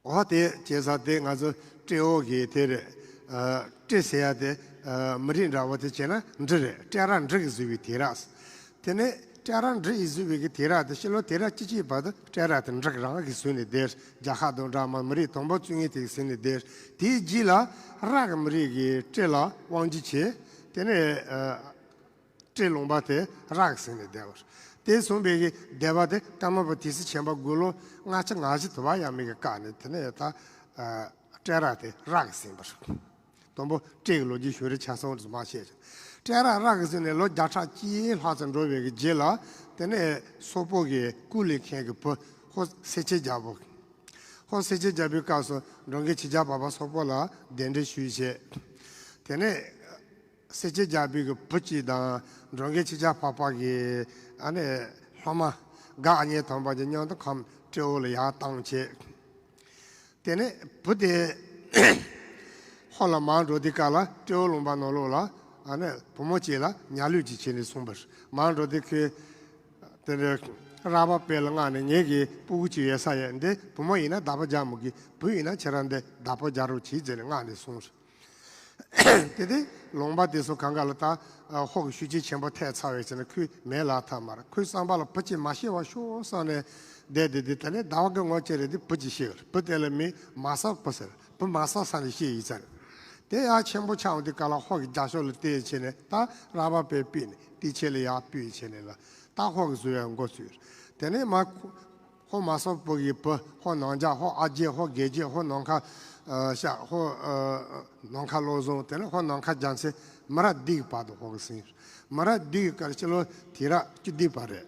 འོ་དེ་བྱས་ཙང་དེ་ང་ཚོ་སྤྲེའུ་གི་དེ་རེད། ཨ་སྤྲེལ་ཟེར་ཡ་དེ་ཨ་མི་རིགས་འདྲ་བོ་དེ་བྱས་ན་འབྲི་རེད། སྤྲེལ་ར་འབྲི་གིས་བཟོས་པའི་དེ་ར། དེ་ནས་སྤྲེལ་ར་འབྲི་ཡིས་བཟོས་པའི་གི་དེ་ར་དེ་ཕྱི་ལོ་དེ་ར་ཅི་ཅིའི་བར་དུ་སྤྲེལ་ར་དེ་འབྲི་གིས་རང་གིས་བཟོས་ནས་བསྡད། རྒྱལ་ཁབ་དང་འདྲ་མ་མི་རིགས་དང་པོ་བཙུགས་མཁན་དེ་གིས་བཟོས་ནས་བསྡད། དེའི་རྗེས་ལ་ར་གི་མི་རིགས་ཀྱིས་སྤྲེལ་ལ་དབང་སྒྱུར་བྱས། དེ་ནས་ཨ་སྤྲེལ་ལུང་པ་དེ་ར་གིས་ཟིན་ནས་བསྡད་པ་རེད། དེ་བཟུང་བའི་གི་སྡེ་པ་དེ་ཀརྨ་པ་དིང་སི་ཆེན་པོ་དགུང་ལོ་ལྔ་བཅུ་ང་བཞི་དུ་བ་ཡས་མས་ཀྱི་སྐབས་ནས་དེ་ནས་ད་ཨ་སྤྲེལ་ར་དེ་ར་གིས་ཟིན་པ་རེད། དང་པོ་སྤྲེལ་གྱི་ལོ་རྒྱུས་ཞུ་རེ་ཆ་ཚང་དུ་མ་བཤད་ཅིང་། སྤྲེལ་ར་ར་གིས་ཟིན་ནས་ལོ་བརྒྱ་ཕྲག་གཅིག་ལྷག་ཙམ་འགྲོ་བའི་གི་རྗེས་ལ། དེ་ནས་སོག་པོ་གི་སྐུ་ལས་མཁན་གྱི་བུ་ཧོར་སེར་ཆེན་རྒྱལ་པོ། ཧོར་སེར་ཆེན་རྒྱལ་པོའི་སྐབས་སུ་འབྲོང་རྒན་ཆོས་རྒྱལ་འཕགས་པ་སོག་པོ་ལ་གདན་འདྲེན་ཞུས་བྱས། དེ་ནས་སེར་ཆེན་རྒྱལ་པོའི་གི་བུ་གཅིག་དང་འབྲོང་རྒན་ཆོས་རྒྱལ་འཕགས་པ་གི་ཨ་ནི་སློབ་མ་དགའ་ཨ་མྱེས་དམ་པ་གཉིས་མཉམ་དུ་ཁམས་སྤྲེའུ་ལ་ཡར་བཏང་བྱས། དེ་ནས་བུ་དེ་ཧོར་ལ་མར་འགྲོ་དུས་སྐབས་ལ་སྤྲེའུ་ལུང་པ་ནང་ལོགས་ལ་ཨ་ནི་བུ་མོ་གཅིག་ལ་ཉལ་ལུས་ཅིག་བྱས་ནས་སོང་པ་རེད། མར་འགྲོ་དུས་ཁོས། དེ་ནས་ར་བ་དཔལ་ལ་མངགས་ནས་ངེད་ཀྱི་སྤུ་གུ་གཅིག་ཡོད་ས་ཡོད། འདི་བུ་མོ་ཡིན་ན་བདག་པོ་རྒྱག་མི་དགོས། བུ་ཡིན་ན་ཁྱེད་རང་འདི་བདག་པོ་རྒྱག་རོགས་གྱིས་ཟེར་ནས་མངགས་ནས་སོང་། དེ་དུས་ལུང་པ་དེ་ཚོ་གང་ག་ལ་ད་ཧོར་གྱི་ཤུགས་རྐྱེན་ཆེན་པོ་ཐེབས་ཚར་བས་ཟེར་ནས་ཁོའི་མེད་ལ་ཐབས་མ་རེད། ཁོའི་བསམ་པ་ལ་བུ་གཅིག་མ་ཤི་བར་ཤོག་བསམ་ནས་བསྡད་དེ། དེ་དེ་ནས་ཟླ་བ་གི་ངོ་ཅི་རེད། དེ་བུ་གཅིག་ཤི་བ་རེད། བུ་དེ་ལ་མིང་མ་སག་བུ་ཟེར། བུ་མ་སག་ས་ནས་ཤི་ཡིན་ས་རེད། དེ་ཡང་ཆེན་པོ་ཆགས་འོང་དུས་སྐབས་ལ་ཧོར་གྱི་རྒྱལ་ཤོག་ལ་བལྟས་བྱས་ནས་ད་ར་བ་དཔལ་ཕུད་ནས་དེ་ཆེད་ལ་ཡར་ཕུད་བྱས་ནས་ལ། ད་ཧོར་གྱི་བཟོ་ཡ་འགོ་ཚུགས། དེ་ནས་མ་ཧོར་མ་སོག་པོ་གི་བུ་ཧོར་ནང་རྒྱ་ཧོར་ཨ་རྒྱས་ཧོར་དགེ་རྒྱས་ཧོར་ནམ་མཁའ་ཨ་ཤ་ཧོར་ཨ་ནམ་མཁའ་བློ་བཟང་། དེ་ནས་ཧོར་ནམ་མཁའ་རྒྱལ་མཚན་མི་རབས་བདུན་གྱི་བར་དུ་ཧོར་གྱི་ཟིན། མི་རབས་བདུན་གྱི་སྐབས་སྤྱི་ལོ་དུས་རབས་བཅུ་བདུན་པ་རེད།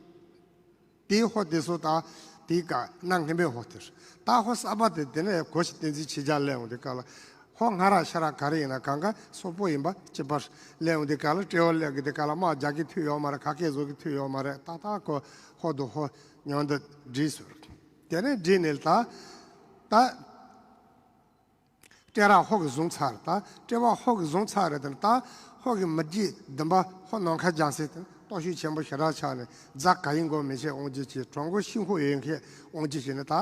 དེའི་ཧོར་དེ་ཚོ་དང་དེའི་སྐབས་གནའ་སྔ་མའི་ཧོར་དེ་རེད། ད་ཧོར་གསར་པ་དེ་དེ་ནས་གོ་ཤྲི་བསྟན་འཛིན་ཆོས་རྒྱལ་སླེབས་འོང་དུས་སྐབས་ལ། ཧོར་སྔ་རབས་ཤ་རབས་ག་རེ་ཡིན་ན་གང་ག་སོག་པོ་ཡིན་པ་གཅིག་པ་རེད། སླེབས་འོང་དུས་སྐབས་ལ་སྤྲེའུ་སླེབས་དུས་སྐབས་ལ་དམག་རྒྱག་གི་ཐུབ་ཡོད་མ་རེད། ག་གེ་བཟོ་གི་ཐུབ་ཡོད་མ་རེད། ཏག་ཏག་ཁོ་ཧོར་དང་ཧོར་མཉམ་དུ་སྒྲིག་སོང་། དེ་ནས་སྒྲིག་ནས་ད་ད་སྤྲེལ་ར་ཧོར་གྱིས་བཟུང་ཚར། ད་སྤྲེལ་བ་ཧོར་གྱིས་བཟུང་ཚར་རེད། དེ་ད་ཧོར་གྱི་མི་རྒྱུད་བདུན་པ་ཧོར་ནམ་མཁའ་རྒྱལ་མཚན་དེ་སྟོབས་ཤུགས་ཆེན་པོ་ཞེ་དྲག་ཆགས་ནས་རྫ་ག་ཡི་མགོ་མི་ཆེ་དབང་སྒྱུར་བྱས། གྲོང་སྒོ་ཤིང་ཁུག་ཡོད་མཁན་དབང་སྒྱུར་བྱས་ནས་ད་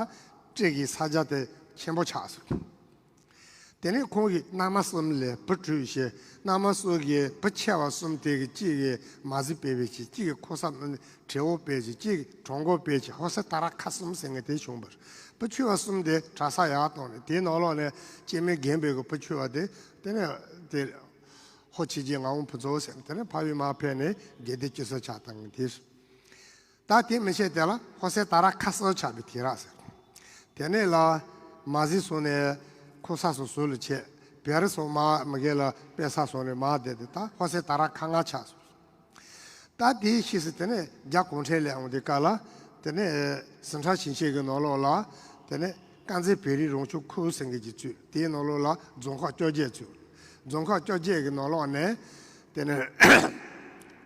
སྤྲེལ་གྱི་ས་ཆ་དེ་ཆེན་པོ་ཆགས་སོང་། དེ་ནས་ཁོང་གིས་མནའ་མ་གསུམ་ལས་བུ་སྤྲུལ་བྱས། མནའ་མ་གསུམ་གྱི་བུ་ཆེ་བ་གསུམ་དེ་གི་གཅིག་གིས་མ་གཞི་སྤེལ་བའི་ཆེད། གཅིག་གིས་ཁོ་ས་བྲེ་བོ་སྤེལ་ཆེད། གཅིག་གིས་གྲོང་སྒོ་སྤེལ་ཆེད། ཧོར་སེར་ད་ར་ཁ་གསུམ་ཟེར་མཁན་དེ་བྱུང་བར། བུ་ཆུང་བ་གསུམ་དེ་གྲྭ་ས་ཡར་བཏང་ནས་དེའི་ནང་ལོགས་ནས་སྐྱེ་དམན་རྒན་པོའི་གི་བུ་ཆུང་བ་དེ་དེ་ནས་དེ་ཧོར་ཆོས་རྒྱལ་ངག་དབང་ཕུན་ཚོགས་ཟེར་ནས་དེ་ནས་འཕགས་པའི་མར་ཕེབས་ནས་དགེ་ལྡན་སྐྱེ་སྲིད་ཆགས་བཏང་དེ། ད་དེ་མི་ཤེས་དེ་ལ་ཧོར་སེར་ད་ར་ཁ་གསུམ་ཆགས་པའི་དེ་ར་ཟེར། དེ་ནས་ལ་མ་གཞི་སོང་ནས་ཁོ་ས་སོ་སོ་ལ་ཆད། བེ་རི་སོ་མ་མི་རྒན་ལ་དཔེ་ས་སོང་ནས་མ་བསྡད་དེ་ད་ཧོར་སེར་ད་ར་ཁ་ལྔ་ཆགས་སོང་། ད་དེའི་ཕྱིས་སུ་དེ་ནས་རྒྱ་གུང་ཁྲན་སླེབས་འོང་དུས་སྐབས་ལ། དེ་ནས་ཟི་ཁྲོན་ཞིང་ཆེན་གྱི་ནང་ལོགས་ལ་དེ་ནས་ དཀར་མཛེས་བོད་རིགས་རང་སྐྱོང་ཁུལ་ཟེར་མཁན་ཅིག་བཙུགས། དེའི་ནང་ལོགས་ལ་རྫོང་ཁག་བཅོ་བརྒྱད་བཙུགས། རྫོང་ཁག་བཅོ་བརྒྱད་ཀྱི་ནང་ལོགས་ནས་དེ་ནས་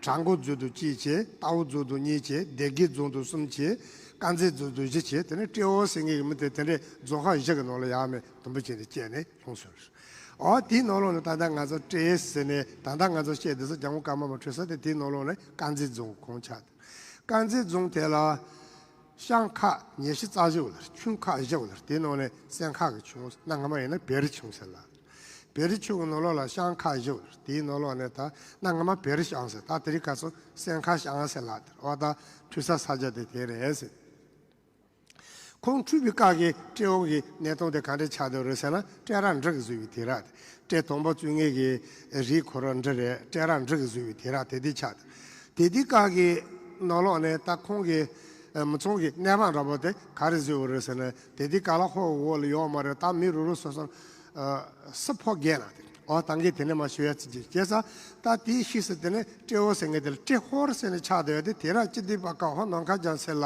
བྲག་འགོ་འཛུལ་དུ་གཅིག་བྱས། རྟ་བོ་འཛུལ་དུ་གཉིས་བྱས། སྡེ་དགེ་འཛུལ་དུ་གསུམ་བྱས། དཀར་མཛེས་འཛུལ་དུ་བཞི་བྱས། དེ་ནས་ཏྲེ་ཧོར་ཟེར་མཁན་གྱི་མི་དེ་དེ་འདྲའི་རྫོང་ཁག་བཞི་གི་ནང་ལ་ཡར་མར་དུམ་བུ་བྱས་ནས་བཅད་ནས་ལྷུང་སོང་། ཨོ་དེའི་ནང་ལོགས་ནས་ད་ལྟ་ང་ཚོ་ཏྲེ་ཟེར་ནས་ད་ལྟ་ང་ཚོ་བཤད་དེ་ཚོ་ལྗང་གུ་དཀར་དམར་པོ་འཕྲོད་ས་དེ་དེའི་ནང་ལོགས་ནས་དཀར་མཛེས་རྫོང་ཁོངས་ཆགས། དཀར་མཛེས་རྫོང་དེ་ལ་ཤང་ཁག་ཉི་ཤུ་རྩ་བཞི་ཡོད་ལ། ཆུན་ཁག་བཞི་ཡོད་ལ། དེའི་ནང་ནས་སེང་ཁ་གི་ཆུན། གནའ་སྔ་མ་ཡིན་ན་བེ་རི་ཆུན་ཟེར་ལ། བེ་རི་ཆུན་གྱི་ནང་ལོགས་ལ་ཤང་ཁག་བཞི་ཡོད་ལ། དེའི་ནང་ལོགས་ནས་ད་གནའ་སྔ་མ་བེ་རི་ཤང་ཟེར། ད་དེ་རིང་ཁ་སང་སེང་ཁ་ཤང་ཟེར་ལ། དེ་འོ་ད་འཕྲོད་ས་ས་ཆ་དེ་དེ་རེད་ཟེར། ཁོང་འཁྲུགས་པའི་སྐབས་ཀྱི་ཏྲེ་ཧོར་གྱི་གནས་སྟངས་དེ་ག་འདྲ་ཆགས་བསྡད་རེད་ཟེར་ན། ཏྲེ་ར་འབྲི་གིས་བཟོས་པའི་དུས་རབས་དེ། ཏྲེ་དང་པོ་བཙུགས་མཁན་གྱི་རིགས་ཁོ་རང་འབྲི་རེད། ཏྲེ་ར་འབྲི་གིས་བཟོས་པའི་དུས་རབས་དེ་དུས་ཆགས་བསྡད། དེ་དུས་སྐབས་ཀྱི་ནང་ལོགས་ནས་ད་ཁོང་གི་མི་ཚང་གི་གནས་བབ་འདྲ་པོ་དེ་ག་རེ་བཟོས་ཡོད་རེད་ཟེར་ན། དེ་དུས་སྐབས་ལ་ཧོར་འོག་ལ་ཡོད་མ་རེད། ད་མི་རུ་རུ་སོ་སོ་སུ་ཕོག་རྒྱལ་ན་དེ། འོ་ད་གིན་དེ་ནས་མར་ཞུ་ཡ་ཚིག་ཅིག་བྱས་ཙང་། ད་དེའི་ཕྱིས་སུ་དེ་ནས་ཏྲེ་ཧོར་ཟེར་མཁན་དེ་ལ་ཏྲེ་ཧོར་ཟེར་ནས་ཆགས་བསྡད་ཡོད་དེ། དུས་རབས་བཅུ་བདུན་པ་སྐབས་ཧོར་ནམ་མཁའ་རྒྱལ་མཚན་ལ།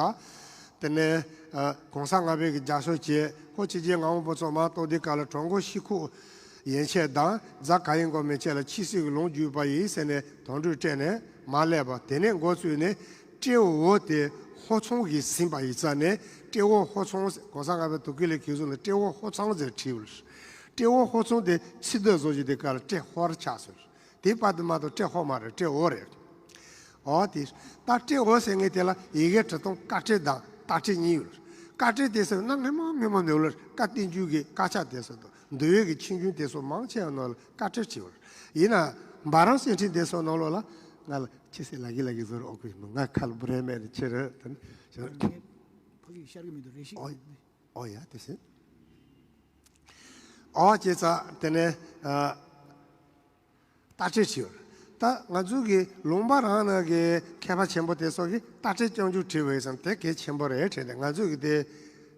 དེ་ནས་ཨ་གོང་ས་ལྔ་པའི་གི་རྒྱབ་སྐྱོར་བྱས། ཧོར་ཆོས་རྒྱལ་ངག་དབང་པོ་ཚོ་མར་གཏོགས་དུས་སྐབས་ལ་བྲག་འགོ་ཤི་ཁོག་ཡན་ཆད་དང་རྫ་ག་ཡི་མགོ་མན་ཆད་ལ་ཆོས་སྲིད་ཀྱི་ལུང་བརྒྱུད་པ་ཡིན་ཟེར་ནས་དོན་གྲོས་སྤྲད་ནས་མར་སླེབས་པ། དེ་ནས་འགོ་བཙུགས་ནས་ཏྲེ་ཧོར་དེ་ཧོར་ཚང་གིས་ཟིན་པ་ཡིན་ཙང་ནས། ཏྲེ་ཧོར་ཧོར་ཚང་ཟེར། གོང་ས་ལྔ་པའི་དུས་སྐབས་ལ་གིར་བཟུང་ནས་ཏྲེ་ཧོར་ཧོར་ཚང་ཟེར་བྲིས་ཡོད། ཏྲེ་ཧོར་ཧོར་ཚང་དེ་ཚིག་སྡུད་བཟོ་བྱེད་དུས་སྐབས་ལ་ཏྲེ་ཧོར་ཆགས་སོང་། དེ་བར་དུ་མ་གཏོགས་ཏྲེ་ཧོར་མ་རེད། ཏྲེ་ཧོར་རེད། འོ་དེ། ད་ཏྲེ་ཧོར་ཟེར་མཁན་དེ་ལ་ཡི་གེ་འབྲི་སྟངས་ཀ་ཏྲེ་དང་ཏ་ཏྲེ་གཉིས་ཡོད། ཀ་ཏྲེ་དེ་ཚོ་གནའ་སྔ་མོ་སྔ་མོ་ནས་ཡོད་ལ། བཀའ་བསྟན་འགྱུར་གྱི་དཀར་ཆག་དེ་ཚོ་དང་། འདུལ་བའི་གི་ཆོས་འབྱུང་དེ་ཚོ་མང་ཆེ་བ་ནང་ལ་ཀ་ཏྲེ་བྲིས་ཡོད། ཡིན་ན་འབའ་རམས་གསེར་ཕྲེང་དེ་ཚོ་ནང་ལོགས་ལ། ང་ལ་ཁྱེད་ཚོས་ལབ་ཀྱི་ལབ་ཀྱི་བཟོ་རོགས་དགོས། ང་ཁ་ལ་བུ་རན་མེད་ནས་ཁྱེད་རེད་དེ་ནི། ཕ་གི་ཤར་གི་མི་འདུག་རེ་ཞིག་ཨོ་ཨོ་ཡ་དེ་ཟེར། ཨོ་བྱས་ཙང་དེ་ནས་ཨ། ཏ་ཏྲེ་བྲིས་ཡོད། ད་ང་ཚོའི་གི་ལུང་པ་རང་ནང་གི་མཁས་པ་ཆེན་པོ་དེ་ཚོ་གིས་ཏ་ཏྲེ་རྐྱང་རྐྱང་བྲིས་པ་ཡིན་ཙང་དེ་གལ་ཆེན་པོ་རེད་དྲན་ཏེ། ང་ཚོའི་གི་དེ་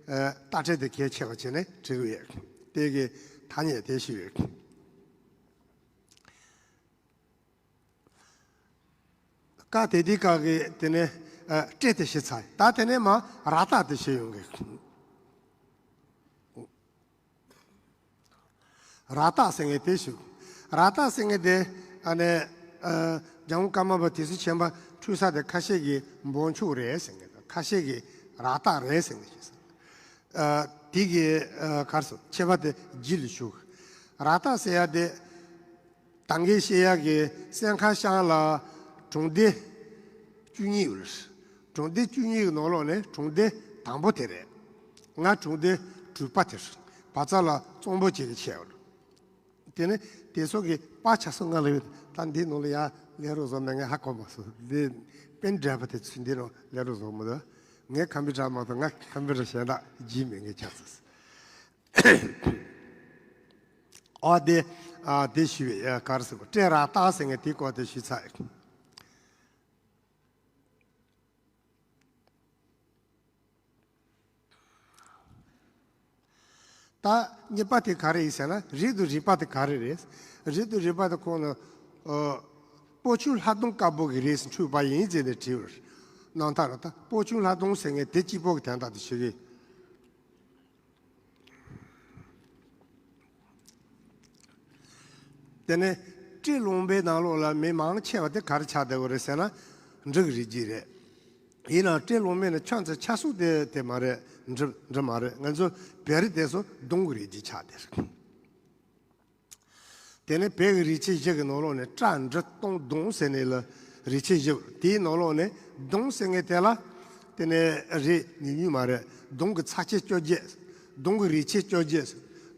ཨ་ཏ་ཏྲེ་དེ་གལ་ཆེ་བ་བྱས་ནས་བྲིས་ཀྱི་ཡོད། དེ་གི་ཐ་སྙད་དེ་ཞུས་ཡོད། ཀ་དེ་དུས་སྐབས་ཀྱི་དེ་ནས་ཨ་ཏྲེ་དེ་ཞུས་ཚར། ད་དེ་ནས་མར་ར་ཏ་དེ་ཞུས་ཡོང་གི། ར་ཏ་ཟེར་མཁན་དེ་ཞུ། ར་ཏ་ཟེར་མཁན་དེ་ཨ་ནི་ཨ་ལྗང་གུ་དཀར་དམར་པོ་དེ་ཚོ་ཆེན་པོ་འཁྲུག་ས་དེ་ཁ་ཤས་ཀྱིས་འབོ་ཆུ་རེད་ཟེར་མཁན་དང་། ཁ་ཤས་ཀྱིས་ར་ཏ་རེད་ཟེར་མཁན་ཞིག་ཟེར། ཨ་དེ་གི་ཨ་ག་རེ་ཟེར། ཁྱད་པར་དེ་རྗེས་ལ་ཞུ། ར་ཏ་ཟེར་ཡ་དེ་ད་གིན་བཤད་ཡ་གི་སེང་ཁ་ཤང་ལ་གྲོང་སྡེ་བཅུ་གཉིས་ཡོད་རེད། གྲོང་སྡེ་བཅུ་གཉིས་ཀྱི་ནང་ལོགས་ནས་གྲོང་སྡེ་དང་པོ་དེ་རེད། ང་གྲོང་སྡེ་དྲུག་པ་དེ་རེད། བ་ཚ་ལ་གཙང་པོ་བྱེད་ཀྱི་ཆེ་བ་རེད། དེ་ནས་དེ་ཚོ་གི་པར་ཆ་ཚང་ང་ལ་ཡོད། ད་འདིའི་ནང་ལ་ཡར་ལས་རོགས་བཟོ་མེད། ངས་ཧ་གོ་མ་སོང་། འདི་པེན་ཌ་རའི་བ་དེ་ཚུར་འདི་ནང་ལས་རོགས་བཟོ་མི་འདུག་ངའི་ཁམ་པུ་ཊར་མ་གཏོགས་ང་ཁམ་པུ་ཊར་གཞན་དག་བརྗེ་མེད། ངས་ཆགས་སོང་། ཨ་དེ་ཨ་དེ་ཞུས་པའི་ཨ་ག་རེ་ཟེར་དགོས། ཏྲེ་ར་ཏ་ཟེར་མཁན་དེའི་སྐོར་དེ་ཞུས་ཚར། ད་གཉིས་པ་དེ་ག་རེ་ཡིན་ཟེར་ན། རིགས་དང་རིགས་པ་དེ་ག་རེ་རེད། རིགས་དང་རིགས་པ་དེ་ཁོང་ལ་ཨ་སྤོ་ཆུ་ལྷ་སྡོང་དཀར་པོ་གི་རིགས་སུ་འཁྲུངས་པ་ཡིན་ཟེར་ནས་བྲིས་པ་རེད། རྣམ་ཐར་ལ་ད་སྤོ་ཆུ་ལྷ་སྡོང་ཟེར་མཁན་དེ་གཅིག་པོ་གི་དོན་དག་དེ་ཞུ་གི། དེ་ནས་ཏྲེ་ལུང་པའི་ནང་ལོགས་ལ་མི་མང་ཆེ་བ་དེ་ག་རེ་ཆགས་བསྡད་ཡོད་རེད་ཟེར་ན། འབྲི་གི་རིགས་རྒྱུད་རེད། ཡིན་ནའང་ཏྲེ་ལུང་པའི་ནང་ཁྱོད་ཚོ་ཆ་ཚང་དེ་དེ་མ་རེད། འབྲི་འབྲི་མ་རེད། ང་ཚོ་བོད་རིགས་དེ་ཚོ་སྡོང་གི་རིགས་རྒྱུད་ཆགས་བསྡད་རེད། དེ་ནས་བོད་ཀྱི་རིགས་ཆད་བཞི་གི་ནང་ལོགས་ནས་སྤྲ་འབྲི་སྟོང་སྡོང་ཟེར་ནས་ལ་རིགས་ཆད་བཞི་ཡོད། དེའི་ནང་ལོགས་ནས་སྡོང་ཟེར་མཁན་དེ་ལ་དེ་ནས་རིགས་ཉུང་ཉུང་མ་རེད། སྡོང་གི་ཚ་ཆེན་བཅོ་བརྒྱད། སྡོང་གི་རིགས་ཆད་བཅོ་བརྒྱད།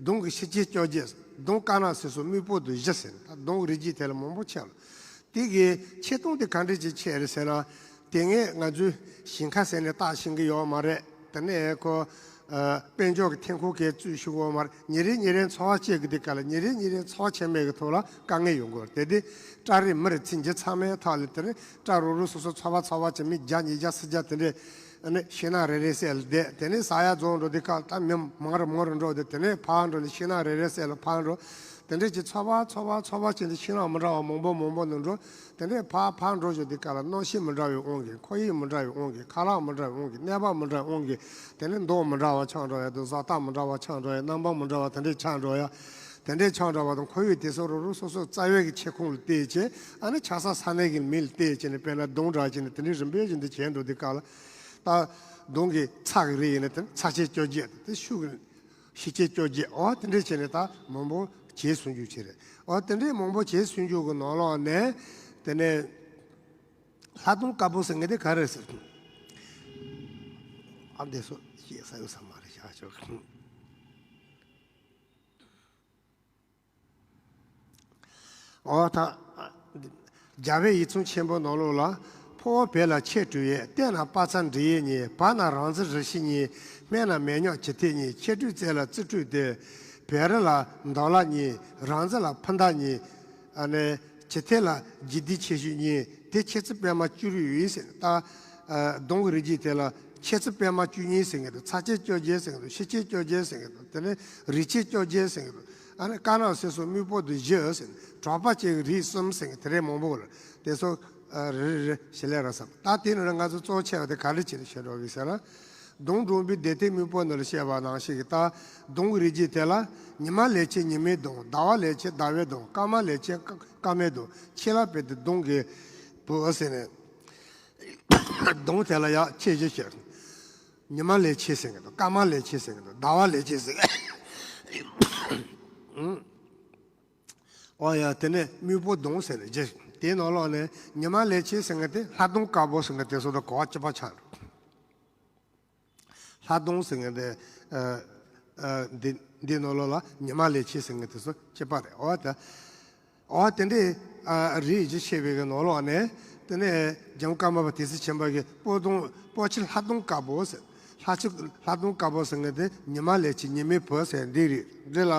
སྡོང་གི་ཤི་ཆེན་བཅོ་བརྒྱད། སྡོང་དཀར་ནག་སེར་སོགས་སྨུག་པོ་དང་བཞི་ཟེར་ནས། ད་སྡོང་གི་རིགས་རྒྱུད་དེ་ལ་མང་པོ་ཆགས་ལ། དེ་གི་ཆད་སྟངས་དེ་ག་འདྲ་ཅིག་ཆགས་རེད་ཟེར་ན། དེ་སྔ་ང་ཚོས་ཞིང་ཁ་ཟེར་ནས་བཏགས་ཤེས་ཀྱི་ཡོད་མ་རེད། དེ་ནས་ཁོ་ཨ་དཔལ་འབྱོར་གྱི་ཐོན་ཁུངས་གི་བཙུགས་ཤིག་ཡོད་མ་རེད། ཉིན་རེ་ཉིན་རེ་འཚོ་བ་སྐྱེལ་གྱི་དུས་སྐབས་ལ་ཉིན་རེ་ཉིན་རེ་འཚོ་བ་ཆད་མེད་ཀྱི་ཐོག་ལ་དཀའ་ངལ་ཡོང་གི་ཡོད་རེད། དེ་དུས་སྤྲ་རེད་མི་རེད་ཚིག་འཇུག་ཚང་མའི་ཐོག་ལ། དེ་ནས་སྤྲ་རོ་རོ་སོ་སོ་འཚོ་བ་འཚོ་བ་བྱེད་མི་བརྒྱ་ཉིས་བརྒྱ་སུམ་བརྒྱ་དེ་འདྲས་ཨ་ནི་ཤིང་ནགས་རེ་རེ་བསད་ལ་བསྡད། དེ་ནས་ཟ་ཡག་རྫོང་འགྲོ་དུས་སྐབས་ད་མི་མང་རུ་མང་རུ་འགྲོ། དེ་དེ་ནས་ཕར་འགྲོ་ནས་ཤིང་ནགས་རེ་རེ་བསད་ལ་ཕར་འགྲོ། དེ་འདྲས་ཀྱི་ཚོར་བ་ཚོར་བ་ཚོར་བ་བྱས་ནས་ཤིང་ནགས་མི་འདྲ་བ་མང་པོ་མང་པོ་ནང་འགྲོ། དེ་འདྲས་ཕར་ཕར་འགྲོ་བཞིན་དུས་སྐབས་ལ་གནམ་གཤིས་མི་འདྲ་བའི་དབང་གིས། ཁོར་ཡུག་མི་འདྲ་བའི་དབང་གིས། ཁ་ལག་མི་འདྲ་བའི་དབང་གིས། གནས་བབ་མི་འདྲ་བའི་དབང་གིས། དེ་ནས་མདོག་མི་འདྲ་བ་ཆགས་འགྲོ་ཡ་དང་། བཟོ་ལྟ་མི་འདྲ་བ་ཆགས་འགྲོ་ཡ། རྣམ་པ་མི་འདྲ་བ་དེ་འདྲས་ཆགས་འགྲོ་ཡ། དེ་འདྲས་ཆགས་འགྲོ་བ་དང་། ཁོར་ཡུག་དེ་ཚོ་རོ་རོ་སོ་སོ་རྩ་བའི་གི་ཁྱབ་ཁོངས་ལ་བལྟས་བྱས། ཨ་ནི་ཆགས་ས་ས་གནས་ཀྱི་མི་ལ་བལྟས་བྱས་ནས། དཔེར་ན་སྡོང་འདྲ་བྱས་ནས་དེ་འདྲས་རིམ་པས་བཞིན་དུ་བྱས་འགྲོ་དུས་སྐབས་ལ། ད་སྡོང་གི་ཚྭ་གི་རིགས་ཡིན་ན་དེ་ཚྭ་ཆད་སྐྱོ་རྒྱས་དང་། དེ་ཤུགས་ཀྱི་ཤི་ཆད་སྐྱོ་རྒྱས། འོ་དེ་འདྲས་བྱས་ནས་ད་མང་པོ་བྱས་ཟིན་རྒྱུ་ཅིག་རེད། འོ་དེ་འདྲས་མང་པོ་བྱས་ཟིན་རྒྱུ་གི་ནང་ལོགས་ནས། དེ་ནས་ལྷག་མཐོང་དཀར་པོ་ཟེར་མཁན་དེ་ག་རེ་ཟེར། ཨ་འདི་སོ་ཤེས་ས་ཡོད་ས་མ་རེད། བཞག་ཆོག། འོ་ད། རྒྱལ་བའི་ཡིག་ཚང་ཆེན་པོའི་ནང་ལོགས་ལ། ཕོ་བོ་བོད་ལ་ཆས་དྲུད་ཡས། སྟོད་ན་དཔག་བསམ་འབྲི་ཡས་གཉིས། བར་ན་རང་བཙན་རི་ཆེན་གཉིས། སྨད་ན་མེ་ཉག་འཇིག་ཐེལ་གཉིས། ཆས་དྲུད་རྩལ་ལ་རྩིས་སྤྲོད་དེ། བོད་རི་ལ་འདབ་ལག་གཉིས། རང་བཙན་ལ་འཕུར་མདའ་གཉིས། ཨ་ནི་འཇིག་ཐེལ་ལ་འཇིག་རྟེན་ཆེ་ཤོས་གཉིས། དེ་ཆས་ཚུལ་སྤེལ་མ་བཅུ་དྲུག་ཡོད་ཟེར། ད་ཨ་སྡོང་གི་རིགས་རྒྱུད་དེ་ལ་ཆས་ཚུལ་སྤེལ་མ་བཅུ་གཉིས་ཟེར་མཁན་འདུག། ཚྭ་ཆད་སྐྱོ་རྒྱས་ཟེར་མཁན་འདུག། ཤི་ཆད་སྐྱོ་རྒྱས་ཟེར་མཁན་འདུག། དེ་ནས་རུས་ཆད་སྐྱོ་རྒྱས་ཟེར་མཁན་འདུག། ཨ་ནི་དཀར་ནག་སེར་གསུམ་སྨུག་པོ་དང་བཞི་ཟེར། དྲེག་པ་ཅན་གྱི་རིགས་གསུམ་ཟེར་མཁན་དེ་འདྲས་མང་པོ་ལ། དེ་ཚོ་ཨ་རེ་རེ་རེ་ཞལ་ལས་རག་བསམ། ད་དེ་ནི་ང་ཚོ་གཙོ་ཆེ་བ་དེ་ག་རེ་བྱས་ནས་བཤད་འགྲོ་གི་ཟེར་ན། སྡོང་འགྲོ་བའི་བདེ་ཐེལ་སྨུག་པོ་ནང་ལ་བཤད་པ་ནང་བཞིན་གྱི། ད་སྡོང་གི་རིགས་རྒྱུད་དེ་ལ། ཉི་མ་ལས་ཆེ་ཉི་མའི་སྡོང་། ཟླ་བ་ལས་ཆེ་ཟླ་བའི་སྡོང་། སྐར་མ་ལས་ཆེ་སྐར་མའི་སྡོང་། ཆེ་ལ་བབས་ཏེ་སྡོང་གི་བུ་ཟེར་ནས། སྡོང་དེ་ལ་ཡང་ཆས་བཞི་བཤད། ཉི་མ་ལས་ཆེ་ཟེར་མཁན་དང་། སྐར་མ་ལས་ཆེ་ཟེར་མཁན་དང་། ཟླ་བ་ལས་ཆེ་ཟེར་མཁན། འོ་ཡ། དེ་ནས་སྨུག་པོ་སྡོང་ཟེར་ནས་བརྗོད། དེའི་ནང་ལོགས་ནས་ཉི་མ་ལས་ཆེ་ཟེར་མཁན་དེ་ལྷག་མཐོང་དཀར་པོ་ཟེར་མཁན་དེ་ཚོ་དང་གོ་བ་གཅིག་པ་ཆགས་འགྲོ། ལྷག་མཐོང་ཟེར་མཁན་དེ་ཨ་ཨ་འདི་འདི་ནང་ལོགས་ལ་ཉི་མ་ལས་ཆེ་ཟེར་མཁན་དེ་ཚོ་གཅིག་པ་རེད། འོ་ད། འོ་དེ་འདྲའི་ཨ་རིགས་བཞི་བཤད་པའི་གི་ནང་ལོགས་ནས། དེ་ནས་རྒྱལ་བ་ཀརྨ་པ་དེ་སྲིད་ཆེན་པོ་གིས་སྤོ་སྡོང་སྤོ་ཆུ་ལྷག་མཐོང་དཀར་པོ་ཟེར། ལྷག་ཆུ་ལྷག་མཐོང་དཀར་པོ་ཟེར་མཁན་དེ་ཉི་མ་ལས་ཆེ་ཉི་མའི་བུ་ཟེར་འདི་རེད། འདི་ལ།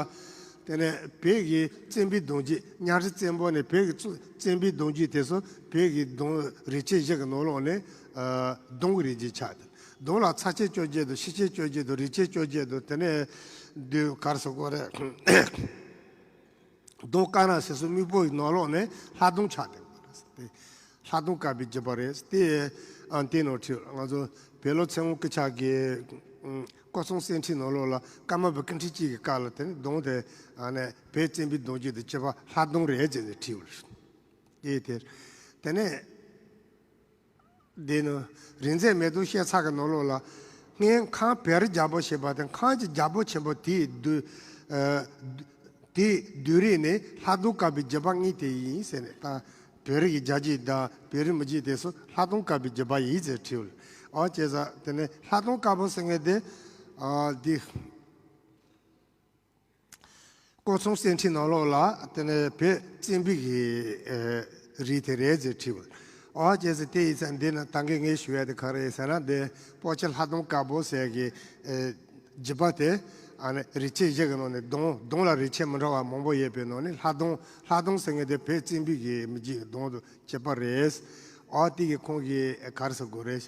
དེ་ནས་བོད་ཀྱི་བཙན་པོའི་སྡོང་རྒྱུད། གཉའ་ཁྲི་བཙན་པོ་ནས་བོད་ཀྱི་བཙུ་བཙན་པོའི་སྡོང་རྒྱུད་དེ་ཚོ། བོད་ཀྱི་སྡོང་རིགས་ཆད་བཞི་གི་ནང་ལོགས་ནས་ཨ་སྡོང་གི་རིགས་རྒྱུད་ཆགས་ཏེ། སྡོང་ལ་ཚྭ་ཆད་སྐྱོ་རྒྱས་དང་། ཤི་ཆད་སྐྱོ་རྒྱས་དང་། རུས་ཆད་སྐྱོ་རྒྱས་དང་། དེ་ནས་དུས་ག་རེ་ཟེར་དགོས་རེད། སྡོང་དཀར་ནག་སེར་གསུམ་སྨུག་པོ་ཡི་ནང་ལོགས་ནས་ལྷག་མཐོང་ཆགས་བསྡད་པ་རེད། དེ་ལྷག་མཐོང་དཀར་པོའི་རྒྱུད་པ་རེད། དེ་ཨ་དེ་ནང་བྲིས། ང་ཚོ་བོད་ལུགས་ཚེ་དབང་སྐུ་ཕྱྭ་གིས་ཨ་སྐུ་གསུང་གསེར་ཁྲིའི་ནང་ལོགས་ལ། ཀརྨ་པ་ཀུན་ཁྲིགས་སྐྱིད་ཀྱི་སྐབས་ལ་དེ་ནས་སྡོང་དེ་ཨ་ནི་བོད་བཙན་པོའི་སྡོང་རྒྱུད་དང་གཅིག་པ་ལྷག་མཐོང་རེད་ཅེས་ནས་བྲིས་པ་རེད། དེ་དེ་དེ་ནས། དེ་ནི་རིག་འཛིན་མེ་ཏོག་བཤད་ཚར་གི་ནང་ལོགས་ལ། སྔོན་ཁམས་བོད་རིགས་རྒྱལ་པོ་ཞེས་པ་དེ། ཁམས་ཀྱི་རྒྱལ་པོ་ཆེན་པོ་དེའི་བདུད་ཨ་དེའི་བདུད་རིགས་ནི་ལྷག་མཐོང་དཀར་པོའི་རྒྱུད་པ་གཉིས་དེ་ཡིན་ཟེར་ནས། ད་བོད་རིགས་ཀྱི་རྒྱལ་རྒྱུད་དང་བོད་རིགས་མི་རྒྱུད་དེ་ཚོ་ལྷག་མཐོང་དཀར་པོའི་རྒྱུད་པ་ཡིན་ཟེར་བྲིས་ཡོད། འོ་བྱས་ཙང་དེ་ནི་ལྷག་མཐོང་དཀར་པོ་ཟེར་མཁན་དེ་ཨ་འདི། སྐུ་གསུང་གསེར་ཁྲིའི་ནང་ལོགས་ལ་དེ་ནས་བོད་བཙན་པོའི་གི་ཨེ་རིགས་དེ་རེད་ཟེར་བྲིས་པ། འོ་བྱས་ཙང་དེ་ཡིན་ཙང་འདི་ན་ད་གིན་ངས་ཞུ་ཡ་དེ་ག་རེ་ཡིན་ཟེར་ན། འདི་སྤོ་ཆུ་ལྷག་མཐོང་དཀར་པོ་ཟེར་གི་ཨེ་རྒྱུད་པ་དེ། ཨ་ནི་རིགས་ཆད་བཞི་གི་ནང་ནས་སྡོང་སྡོང་ལ་རིགས་ཆད་མི་འདྲ་བ་མང་པོ་ཡོད་པའི་ནང་ནས་ལྷག་མཐོང་ལྷག་མཐོང་ཟེར་མཁན་དེ་བོད་བཙན་པོའི་གི་མི་རྒྱུད་ཀྱི་སྡོང་དང་གཅིག་པ་རེད། འོ་དེ་གི་ཁོང་གི་ག་རེ་ཟེར་དགོས་རེད།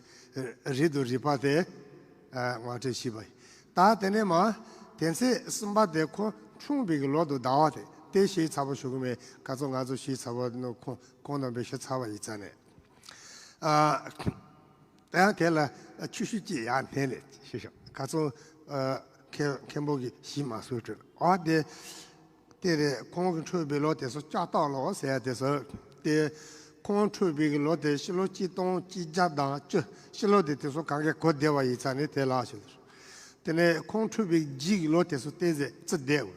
རིགས་དང་རིགས་པ་དེ་ཨ་ངོ་སྤྲོད་ཞུས་པ་ཡིན། ད་དེ་ནས་མ། དེ་ཚེ་གསུམ་པ་དེ་ཁོང་འཁྲུངས་པའི་གི་ལོ་དང་ཟླ་བ་དེ་དེ་ཞུས་ཚར་བ་ཞུ་གི་མེད། ག་ཚོད་ང་ཚོ་ཞུས་ཚར་བ་ནི་ཁོང་ཁོང་རྣམ་པས་ཞུས་ཚར་བ་ཡིན་ཙང་ནས། ཨ་ཡང་དེ་ལ་ཆུ་ཤུགས་ཀྱིས་ཡར་འཐེན་ནས་ཞུས་ཤོག། ག་ཚོད་ཨ་མཁན་མཁན་པོ་གིས་ཞུས་མ་སོང་དྲན། ཨ་དེ། དེ་རེད། ཁོང་གི་འཁྲུངས་པའི་ལོ་དེ་ཚོ་ལྕགས་སྟག་ལོ་ཟེར་ཡ་དེ་ཚོ་དེ། ཁོང་འཁྲུངས་པའི་གི་ལོ་དེ་ཕྱི་ལོ་གཅིག་སྟོང་གཅིག་བརྒྱ་དང་བཅུ། ཕྱི་ལོ་དེ་དེ་ཚོ་གང་གས་གོ་བདེ་བ་ཡིན་ཙང་ནས་དེ་ལ་ཞུ། དེ་ནས་ཁོང་འཁྲུངས་པའི་རྗེས་ཀྱི་ལོ་དེ་ཚོ་ཏོག་ཙམ་བརྩི་བདེ་བོ།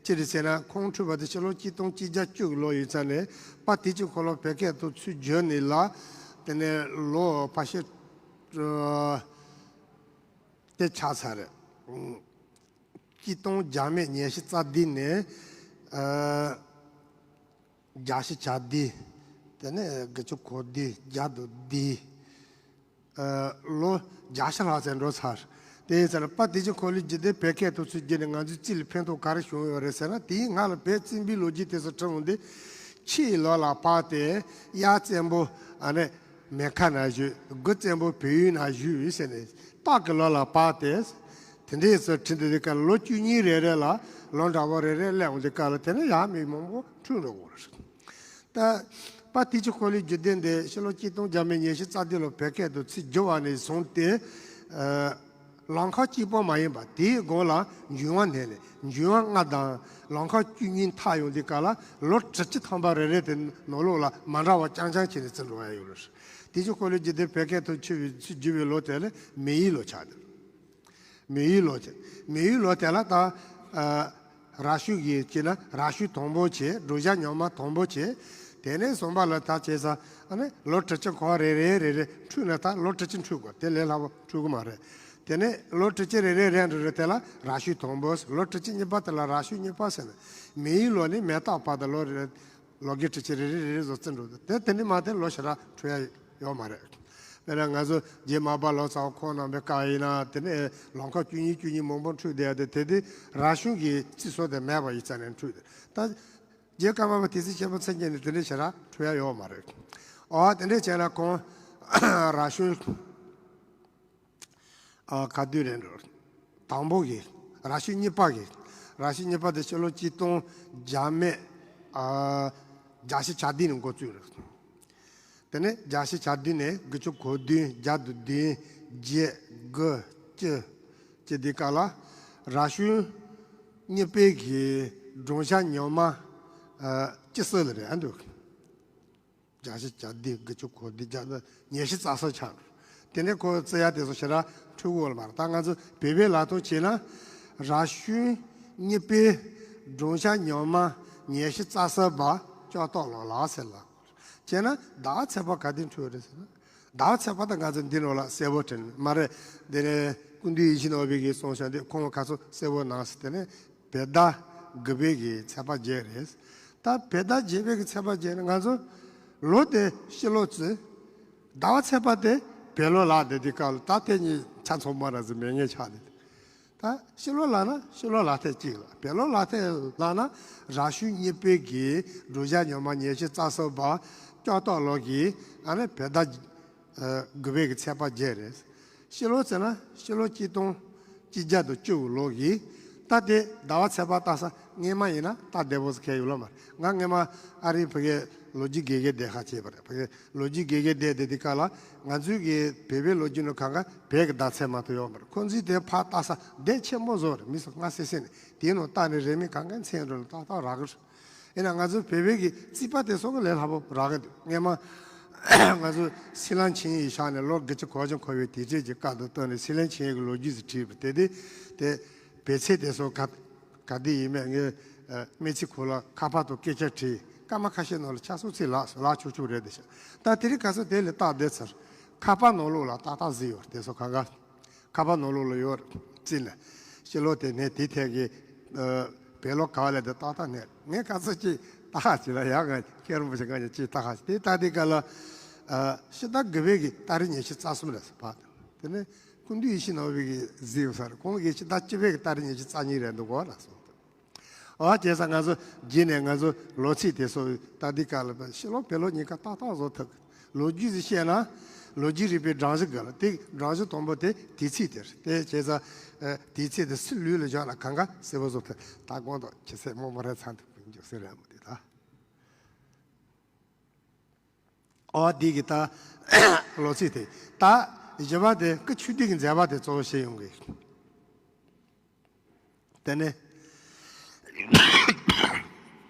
ཅི་རེད་ཟེར་ན། ཁོང་འཁྲུངས་པ་དེ་ཕྱི་ལོ་གཅིག་སྟོང་གཅིག་བརྒྱ་བཅུ་གི་ལོ་ཡིན་ཙང་ནས། དཔལ་དུས་ཀྱི་འཁོར་ལོ་བོད་སྐད་དུ་ཚུར་བསྒྱུར་ནས་ལ། དེ་ནས་ལོ་ཕལ་ཆེར་ཨ་དེ་ཆགས་ཚར་རེད། གཅིག་སྟོང་བརྒྱ་མེད་ཉི་ཤུ་རྩ་བདུན་ནས་ཨ་བརྒྱད་ཅུ་གྱ་བདུན། དེ་ནས་དགུ་བཅུ་གོ་བདུན། བརྒྱ་དང་བདུན། ཨ་ལོ་བརྒྱད་ཅུ་ལྷག་ཙམ་འགྲོ་ཚར། དེ་ཡིན་ཙང་ན་དཔལ་དུས་ཀྱི་འཁོར་ལོའི་རྒྱུད་སྡེ་བོད་སྐད་དུ་ཚུར་བསྒྱུར་ནས་ང་ཚོའི་རྩིས་ལ་ཕན་ཐོགས་ག་རེ་བྱུང་ཡོད་རེད་ཟེར་ན། དེའི་སྔ་ལ་བོད་བཙན་པོའི་ལོ་རྒྱུས་དེ་ཚོ་བྲིས་འོང་དུས། ཕྱི་ཡི་ལོ་ལ་བབས་ཏེ་གཡག་བཙན་པོ་ཨ་ནི་མེ་མཁའ་ན་བཞུགས། དགུ་བཙན་པོ་བོད་ཡུལ་ན་བཞུགས་ཟེར་ནས། སྟག་གི་ལོ་ལ་བབས་ཏེ། དེ་འདྲའི་ཚོ་བྲིས་འདི་དུས་སྐབས་ལ་ལོ་བཅུ་གཉིས་རེ་རེ་ལ་ལོ་འདྲ་བོ་རེ་རེ་སླེབས་འོང་དུས་སྐབས་ལ་དེ་ནས་ཡང་མི་མང་པོ་འཁྲུངས་འགྲོ་གི་རེད། ད་པ་དུས་ཀྱི་འཁོར་ལོའི་རྒྱུད་སྡེ་འདི་ཕྱི་ལོ་གཅིག་སྟོང་བརྒྱ་མེད་ཉི་ཤུ་རྩ་བདུན་ལོ་བོད་སྐད་དུ་ཚུར་བསྒྱུར་བ་ནས་བཟུང་སྟེ། ཨ། ལམ་ཁ་གཅིག་པོ་མ་ཡིན་པ་དེའི་སྒང་ལ་འབྱུང་བ་སྣེ་ལེན། འབྱུང་བ་ལྔ་དང་ལམ་ཁ་བཅུ་གཉིས་མཐའ་ཡོང་དུས་སྐབས་ལ་ལོ་དྲུག་ཅུ་ཐམ་པ་རེ་རེ་དེ་ནང་ལོགས་ལ་མ་འདྲ་བ་རྐྱང་རྐྱང་བྱས་ནས་བརྩི་འགྲོ་ཡ་ཡོད་རེད། དུས་ཀྱི་འཁོར་ལོའི་རྒྱུད་སྡེ་བོད་སྐད་དུ་ཚུར་བསྒྱུར་བའི་ལོ་དེ་ལ་མེ་ཡོས་ལོ་ཆགས་འདུག་མེ་ཡོས་ལོ་དེ། མེ་ཡོས་ལོ་དེ་ལ་ད། ཨ། ར་ཤུལ་གྱི་བྱས་ན་ར་ཤུལ་དང་པོ་བྱས། དགུན་ཞག་ཉི་མ་དང་པོ་བྱས། དེ་ནས་གསུམ་པ་ལ་ད་བྱས་ཙང་ཨ་ནི་ལོ་དྲུག་ཅུ་གང་རེ་རེ་རེ་རེ་འཁྲུད་ན་ད་ལོ་དྲུག་ཅུ་འཁྲུད་དགོས། དེ་ལས་སླ་པོ་འཁྲུད་གི་མ་རེད། དེ་ནས་ལོ་དྲུག་ཅུ་རེ་རེ་རེ་འགྲོ་རེ་དེ་ལ་ར་ཤུལ་དང་པོ། ལོ་དྲུག་ཅུ་གཉིས་པ་དེ་ལ་ར་ཤུལ་གཉིས་པ་ཟེར་ནས། མེ་ཡོས་ལོ་ནས་མེ་སྟག་བར་དུ་ལོ་རེ་ལོ་རྒན་དྲུག་ཅུ་རེ་རེ་རེ་རེ་བཟོ་བརྩི་འགྲོ་འདུག་དེ་དེ་ནི་མ་དེ་ལོ་ཞེ་དྲག་འཁྲུད་ཡ་ཡོད་མ་རེད། དཔེར་ན་ང་ཚོ་རྗེ་མར་པ་ལོ་ཙཱ་བ་ཁོང་རྣམ་པའི་སྐབས་ཡིན་ན་དེ་ནས་ལམ་ཁ་བཅུ་གཉིས་བཅུ་གཉིས་མང་པོ་འཁྲུད་བསྡད་དེ། དེ་དུས་ར་ཤུལ་གྱི་རྩི་སོ་དེ་མེད་པ་ཡིན་ཙང་ནས་འཁྲུད་དེ། ད་རྗེ་ཀརྨ་པ་དེ་ཚེ་ཆེན་པོ་མཚན་བརྒྱད་ནས་དེ་འདྲ་ཞེ་དྲག་འཁྲུད་ཡ་ཡོད་མ་རེད། ཨོ་དེ་འདྲ་བྱས་ན་ཁོང་ར་ཤུལ། ཨ། ག་དུས་རེད་འགྲོ། དང་པོ་གི། ར་ཤུལ་གཉིས་པ་གི། ར་ཤུལ་གཉིས་པ་དེ་ཕྱི་ལོ་གཅིག་སྟོང་བརྒྱ་མེད། ཨ། བརྒྱད་ཅུ་གྱ་བདུན་ནས་འགོ་བཙུགས་རེད། དེ་ནས་བརྒྱད་ཅུ་གྱ་བདུན་ནས་དགུ་བཅུ་གོ་བདུན། བརྒྱ་དང་བདུན། བརྒྱད། དགུ། བཅུ། བཅུ་འདི་སྐབས་ལ་ར་ཤུལ་གཉིས་པའི་གི་དགུན་ཞག་ཉི་མ། ཨ། བཅུ་གསུམ་ལ་རེད་འདུག་བརྒྱད་ཅུ་གྱ་བདུན། དགུ་བཅུ་གོ་བདུན། བརྒྱ་དང་ཉི་ཤུ་རྩ་གསུམ་ཆགས་འགྲོ། དེ་ནས་ཁོ་བརྩི་ཡ་དེ་ཚོ་ཞེ་དྲག་འཁྲུལ་གི་ཡོད་མ་རེད། ད་ང་ཚོ་བོད་པའི་ལག་ཐོག་བྱས་ན། ར་ཤུལ་གཉིས་པའི་དགུན་ཞག་ཉི་མ་ཉི་ཤུ་རྩ་གསུམ་པ་ལྕགས་ཐོག་ལོ་ལ་ཟེར་ལ། བྱས་ན་ཟླ་བ་ཚེས་པ་ག་དུས་འཁྲུལ་རེད་ཟེར་ན། ཟླ་བ་ཚེས་པ་ད་ང་ཚོ་འདི་ནང་ལ་གསལ་པོ་བྲིས་མ་རེད། དེ་ནས་སྐུ་མདུན་ཡིད་བཞིན་ནོར་བུས་གསུངས་བཞག་འདི་ཁོང་ག་ཚོད་གསལ་པོ་གནང་ཟེར། དེ་ནས་བོད་ཟླ་དགུ་པའི་གི་ཚེས་པ་བརྒྱད་རེད། ད་བོད་ཟླ་བརྒྱད་པའི་གི་ཚེས་པ་བརྒྱད་ནི་ང་ཚོ་ལོ་དེ་ཕྱི་ལོ་བརྩི། ཟླ་བ་ཚེས་པ་དེ་བོད་ལོ་ལག་དེ་དེ་སྐབས་ལ་ད་དེ་གཉིས་ཆ་ཚང་མ་ར་ཟི་མེད་ངེས་ཆགས་དེ། ད་ཕྱི་ལོ་ལག་ན་ཕྱི་ལོ་ལག་ཐེ་གཅིག་ལ། བོད་ལོ་ལག་ཐེ་ལག་ན་ར་ཤུལ་གཉིས་པའི་གི་དགུན་ཞག་ཉི་མ་ཉི་ཤུ་རྩ་གསུམ་པ་ལྕགས་ཐོག་ལོ་གི་ཨ་ནི་བོད་ཟླ་ཨ། དགུ་པའི་གི་ཚེས་པ་བརྒྱད་རེད། ཕྱི་ལོ་ཟེར་ན་ཕྱི་ལོ་གཅིག་སྟོང་གཅིག་བརྒྱ་དང་བཅུ་དགུ་ལོ་གི། ད་དེ་ཟླ་བ་ཚེས་པ་ལྟ་ས་སྔས་མ་ཡིན་ན་ད་བདེ་པོ་ཟེར་མཁན་ཡོད་ལ་མ་རེད། ང་སྔས་མ་ཨ་རིའི་ཕ་གི་ལོ་རྒྱུས་དགེ་རྒན་བསྡད་ཁ་བྱས་པ་རེད། ཕ་གི་ལོ་རྒྱུས་དགེ་རྒན་བསྡད་དེ་དེ་ག་ལ་ང་ཚོའི་གི་བོད་པའི་ལོ་རྒྱུས་ནང་གང་ག་བོད་ཀྱི་ཟླ་ཚེས་མ་གཏོགས་ཡོད་མ་རེད། ཁོང་ཚོས་དེ་ཕར་ལྟ་ས་བདེ་ཆེན་པོ་བཟོ་རེད། མི་སུ་སྔ་སེ་སེ་ནས་དེའི་ནང་ལྟ་ནས་རེ་མི་གང་ག་མཚན་འགྲོ་ལ་ཏག་ཏག་རག་གི་རེད། ཡིན་ན་ང་ཚོ་བོད་པའི་གི་རྩིས་པ་དེ་ཚོ་གི་ལས་སླ་པོ་རག་གི་འདུག་སྔས་མ་ང་ཚོ་སི་ལན་ཆིང་ཡི་ཞག་ནས་ལོ་དགུ་བཅུ་གོ་གཅིག་འཁོར་བའི་དུས་ཚོད་ཀྱི་སྐབས་དང་བསྟུན་ནས་སི་ལན་ཆིང་ཡི་གི་ལོ་རྒྱུས་སུ་བྲིས་པ་དེ་དེ་དེ་བོད་ཚེས་དེ་ཚོ་ག་ག་དུས་ཡིན་མེད་ངས་ཨ། སྨན་རྩིས་ཁོ་ལ་ཁ་པར་དུ་སྐད་ཆ་དྲིས། སྐར་མ་ཁ་ཤས་ནང་ལ་ཆ་ཚང་ཚིག་ལགས་སོ་ལགས་ཆོག་ཆོག་རེད་དེ་ཤག་ད་དེ་རིང་ཁ་སང་དེ་ལས་ཏག་བསྡད་ཚར། ཁ་པར་ནང་ལོགས་ལ་ཏག་ཏག་གཟིགས་ཡོད་དེ་ཚོ་གང་ག་ཁ་པར་ནང་ལོགས་ལ་ཡོད་རེད། རྩིས་ནས་ཕྱི་ལོ་དེ་ནས་དེ་ཐད་ཀྱི་ཨ། བོད་ལོ་ག་བ་ལས་དེ་ཏག་ཏག་ནས་ངས་ག་ཚོད་ཅིག་ཏག་ཅིག་ལ་ཡག་ང་ཁྱེད་རང་བུ་ཞིག་ང་ཉིད་ཅིག་ཏག་ཅིག་དེ་ལྟ་དེ་ག་ལ་ཨ། ཕྱི་ཟླ་དགུ་པའི་གི་ཏ་རིག་ཉི་ཤུ་རྩ་གསུམ་རེད་ཟེར་བ། དེ་ནས་སྐུ་མདུན་ཡིད་བཞིན་ནོར་བུའི་གི་གཟིགས་ཡོད་ས་རེད། ཁོང་གིས་ཕྱི་ཟླ་བཅུ་པའི་གི་ཏ་རིག་ཉི་ཤུ་རྩ་གཉིས་རེད་འདུག་གོ་ལ་སོང་། ཨ་བྱས་ཙང་ང་ཚོ་རྗེས་ནས་ང་ཚོ་ལོ་ཚིགས་དེ་ཚོ་ལྟ་དུས་སྐབས་ལ་ཕྱི་ལོ་བོད་ལོ་གཉིས་ཀ་ཏག་ཏག་བཟོ་ཐུབ། ལོ་རྒྱུས་ཟིག་བཤད་ན་ལོ་རྒྱུས་རིག་པའི་སྒྲོམ་གཞི་འགའ་ལ་དེ་སྒྲོམ་གཞི་དང་པོ་དེ་དུས་ཚིགས་དེ་རེད། དེ་བྱས་ཙང་ཨ། དུས་ཚིགས་དེ་སུ་ལུས་ལ་བཞག་ན་གང་ག་གསལ་པོ་བཟོ་ཐུབ། ད་གོང་དུ་ཁྱེད་ཚོས་རྨོངས་པ་རེ་ཚང་ཐུབ་པའི་འཇོག་སྲོལ་རེད་མོ་དེ་ད། ཨོ་འདི་གི་ད་ལོ་ཚིགས་དེ་ད་བཞི་པ་དེ་སྐུ་ཆོས་སྡེ་གི་མཛད་པ་དེ་གཙོ་བོ་བཤད་ཡོང་གི། དེ་ནས་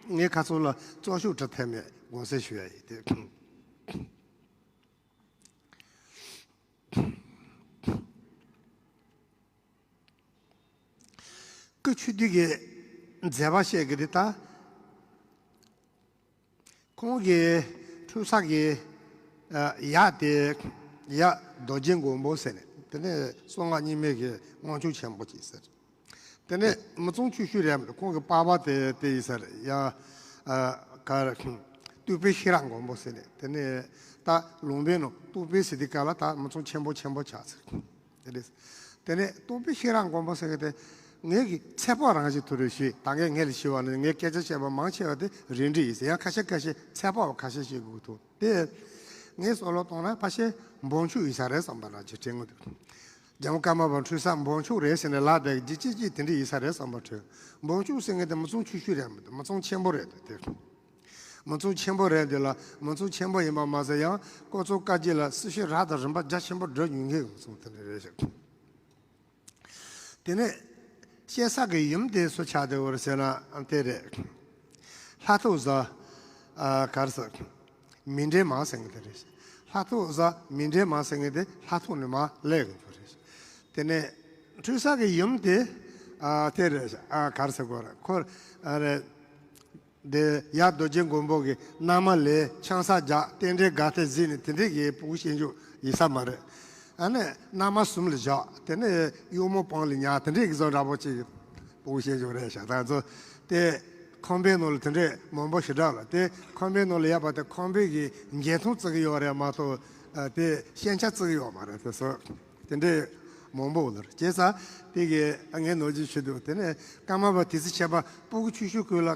ངས་ཁ་སང་ལ་གཙོ་ཤོག་བྲི་ཐལ་མེད་དགོངས་སེལ་ཞུ་ཡ་ཡིན་ཏེ། སྐུ་ཆོས་སྡེ་གི་མཛད་པ་བཤད་གི་དེ་ད། ཁོང་གི་འཁྲུངས་ས་གི་ཡག་དེ་ཡག་རྡོ་རྗེ་མགོན་པོ་ཟེར་ནས་དེ་ནས་གསང་སྔགས་རྙིང་མའི་གི་དབང་ཕྱུག་ཆེན་པོ་ཅིག་ཟེར། དེ་ནས་མི་ཚང་ཆུ་ཤུལ་རེད་མ་རེད། ཁོང་གི་པ་ཕ་དེ་དེ་ཡིན་ས་རེད་ཡ། ག་རེ་སྟོད་པའི་ཤེས་རབ་མགོན་པོ་ཟེར་ནས་དེ་ནས་ད་ལུང་པའི་ནང་སྟོད་པའི་ཟེར་དུས་སྐབས་ལ་ད་མི་ཚང་ཆེན་པོ་ཆེན་པོ་ཆགས་ཚར། དེ་རེད། དེ་ནས་སྟོད་པའི་ཤེས་རབ་མགོན་པོ་ཟེར་གི་དེ་ངེད་ཀྱི་ཚེ་དཔག་རང་བཞིན་དུ་རེ་ཞུས། ད་ངས་ངེད་ལ་ཞུས་པ་ནི་ངས་སྐད་ཆ་བཤད་པ་མང་ཆེ་བ་དེ་རིན་འབྲས་ཡིན་ཟེར། ཡང་ཁ་ཤས་ཁ་ཤས་ཚེ་དཔག་པ་ཁ་ཤས་ཤིག་དགོས་ཐུག་དེ་ངས་བསམ་བློ་བཏང་ན་ཕལ་ཆེར་འབུམ་ཕྱུག་ཡིན་ས་རེད་བསམ་པ་འདྲ་ཅིག་དྲན་གི་འདུག་རྒྱལ་བ་ཀརྨ་པ་འཁྲུངས་ས་འབོམ་ཆུ་རེད་ཟེར་ནས་ལབ་བསྡད་ཀྱི་ཅི་ཅི་ཅི་དེ་འདྲ་ཡིན་ས་རེད་བསམ་པ་དྲན། འབོམ་ཆུ་ཟེར་མཁན་དེ་མི་ཚང་ཆུང་ཆུང་རེད་མི་འདུག་མི་ཚང་ཆེན་པོ་རེད་འདུག་དེ། མི་ཚང་ཆེན་པོ་རེད་འདུག་ལ། མི་ཚང་ཆེན་པོ་ཡིན་པ་མ་ཟད། ཡང་ཀོང་ཙོང་དཀར་རྒྱལ་ལ་སྲི་ཞུ་རག་དང་རིམ་པ་རྒྱ་ཆེན་པོ་བསྒྲུབས་མྱོང་མཁན་གྱི་མི་ཚང་དེ་འདྲ་རེད་ཤག་དེ་ནས་སྐྱེས་ས་གི་ཡུམ་དེ་སུ་ཆགས་བསྡད་ཡོད་རེད་ཟེར་ན་དེ་རེད། ལྷ་ཐོ་བཟའ། ཨ། ག་རེ་ཟེར། མཎྜལ་མ་ཟེར་མཁན་དེ་རེད། ལྷ་ཐོ་བཟའ་མཎྜལ་མ་ཟེར་མཁན་དེ་ལྷ་ཐོ་ནས་མར་སླེབས་ཡོང་རྒྱུ་རེད། དེ་ནས་འཁྲུངས་ས་གི་ཡུམ་དེ། ཨ། དེ་རེད། ཨ། ག་རེ་ཟེར་དགོས་རེད། ཁོ། ཨ། རེད། དེ་ཡབ་རྡོ་རྗེ་མགོན་པོ་གི་མནའ་མ་ལས་ཆང་ས་རྒྱག་རྟེན་འབྲེལ་དགའ་སྟོན་གཟིགས་ནས་དེ་འདྲས་ཀྱི་སྤུ་གུ་སྐྱེ་འཇུག་ཡིན་ས་མ་རེད། ཨ་ནི་མནའ་མ་ཟུམ་ལ་བཞག་དེ་ནས་གཡོག་མོ་སྤང་ལ་ཉར་དེ་འདྲས་ཀྱི་བཟོ་འདྲ་པོ་ཅིག་གི་སྤུ་གུ་སྐྱེ་འཇུག་རེད་ཤག་ད་ཚོ་དེ་ཁང་པའི་ནང་ལ་དེ་འདྲས་མང་པོ་ཞེ་དྲག་ལ། དེ་ཁང་པའི་ནང་ལ་ཡོད་པ་དེ་ཁང་པའི་གི་འགྱེད་ཐོང་བརྩི་གི་ཡོད་རེད་མ་གཏོགས། ཨ། དེ་ཤན་ཆ་བརྩི་གི་ཡོད་མ་རེད། དེ་སོ། དེ་འདྲའི་མང་པོ་ལ་བྱས་ཙང་། དེ་གི་ངས་ནོར་གྱི་ཞུ་འདུག་དེ་ནས་ཀརྨ་པ་དེ་ཚེ་ཆད་པ་སྤུ་གུ་ཆུང་ཆུང་ཀུན་ལ་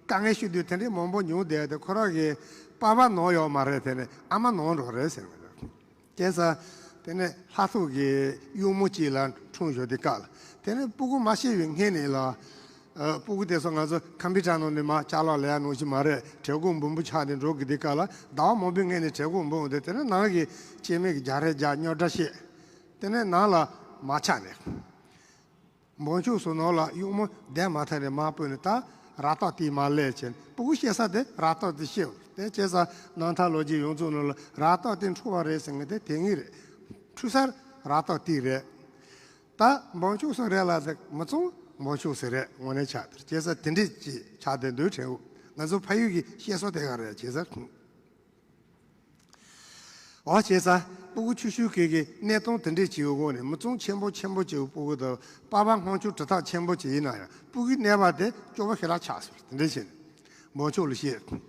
དཀའ་ངལ་ཞུ་དུས་དེ་འདྲའི་མང་པོ་མྱོང་བསྡད་དེ། ཁོ་རང་གི་པ་ཕ་ནང་ཡོད་མ་རེད། དེ་ནས་ཨ་མ་ནང་འགྲོ་རེད་ཟེར་བ་རེད། བྱས་ཙང་དེ་ནས་ལྷ་ཐོ་གི་གཡོག་མོ་གཅིག་ལ་འཁྲུངས་ཡོད་དེ་སྐབས་ལ། དེ་ནས་སྤུ་གུ་མ་སྐྱེས་པའི་སྔོན་ནས་ལ། ཨ། སྤུ་གུ་དེ་ཚོ་ང་ཚོ་ཁམ་པི་ཊར་ནང་ནས་མར་ཅ་ལག་ལེན་ཡ་ནང་བཞིན་མ་རེད། བྲེལ་འཁོར་འབུམ་པོ་ཆགས་ནས་འགྲོ་གི་དེ་སྐབས་ལ། ཟླ་བ་མང་པོའི་སྔོན་ནས་བྲེལ་འཁོར་འབུམ་དེ། དེ་ནས་ནང་གི་སྐྱེ་དམན་གྱི་རྒྱག་རེས་རྒྱག་རྙོག་དྲ་བཤད། དེ་ནས་ནང་ལ་མ་ཆགས་ནས། འབོམ་ཆུ་སོ་ནང་ལ་གཡོག་མོ་བསྡད་མ་ཐག་ནས་མར་བུད་ནས་ད་ར་ཏོག་དེ་མར་སླེབས་བྱས། སྤུ་གུ་སྐྱེ་ས་དེ་ར་ཏོག་དེ་སྐྱེས། དེ་བྱས་ཙང་རྣམ་ཐར་ལོ་རྒྱུས་ཡོངས་རྫོགས་ནང་ལ་ར་ཏོག་དེ་འཁྲུངས་པ་རེད་ཟེར་མཁན་དེ་དེ་ངེས་རེད། འཁྲུངས་ས་ར་ཏོག་དེ་རེད། ད་འབོམ་ཆུ་སོ་རེད་ལ་ཟེར། མི་ཚང་འབོམ་ཆུ་སོ་རེད། དངོས་གནས་ཆགས་དེར། བྱས་ཙང་དེ་འདྲས་ཅིག་ཆགས་བསྡད་འདུག་དྲན། ང་ཚོ་ཕ་ཡུལ་གྱི་བཤད་སྲོལ་དེ་ག་རེད་བྱས་ཙང་། འོ། བྱས་ཙང་སྤུ་གུ་ཆུང་ཆུང་གི་གི་གནས་སྟངས་དེ་འདྲས་ཅིག་ཡོད་སྒོ་ནས། མི་ཚང་ཆེན་པོ་ཆེན་པོ་ཅིག་སྤུ་གུ་དང་། པ་ཕ་ཧང་ཆུ་གྲི་ཐག་ཆེན་པོ་ཅིག་ཡིན་ན་ཡང་སྤུ་གུའི་གནས་བབ་དེ་སྐྱོ་པོ་ཞེ་དྲག་ཆགས་སོང་། དེ་འདྲས་བྱས་ནས་འབོམ་ཆུ་ལ་བཤད།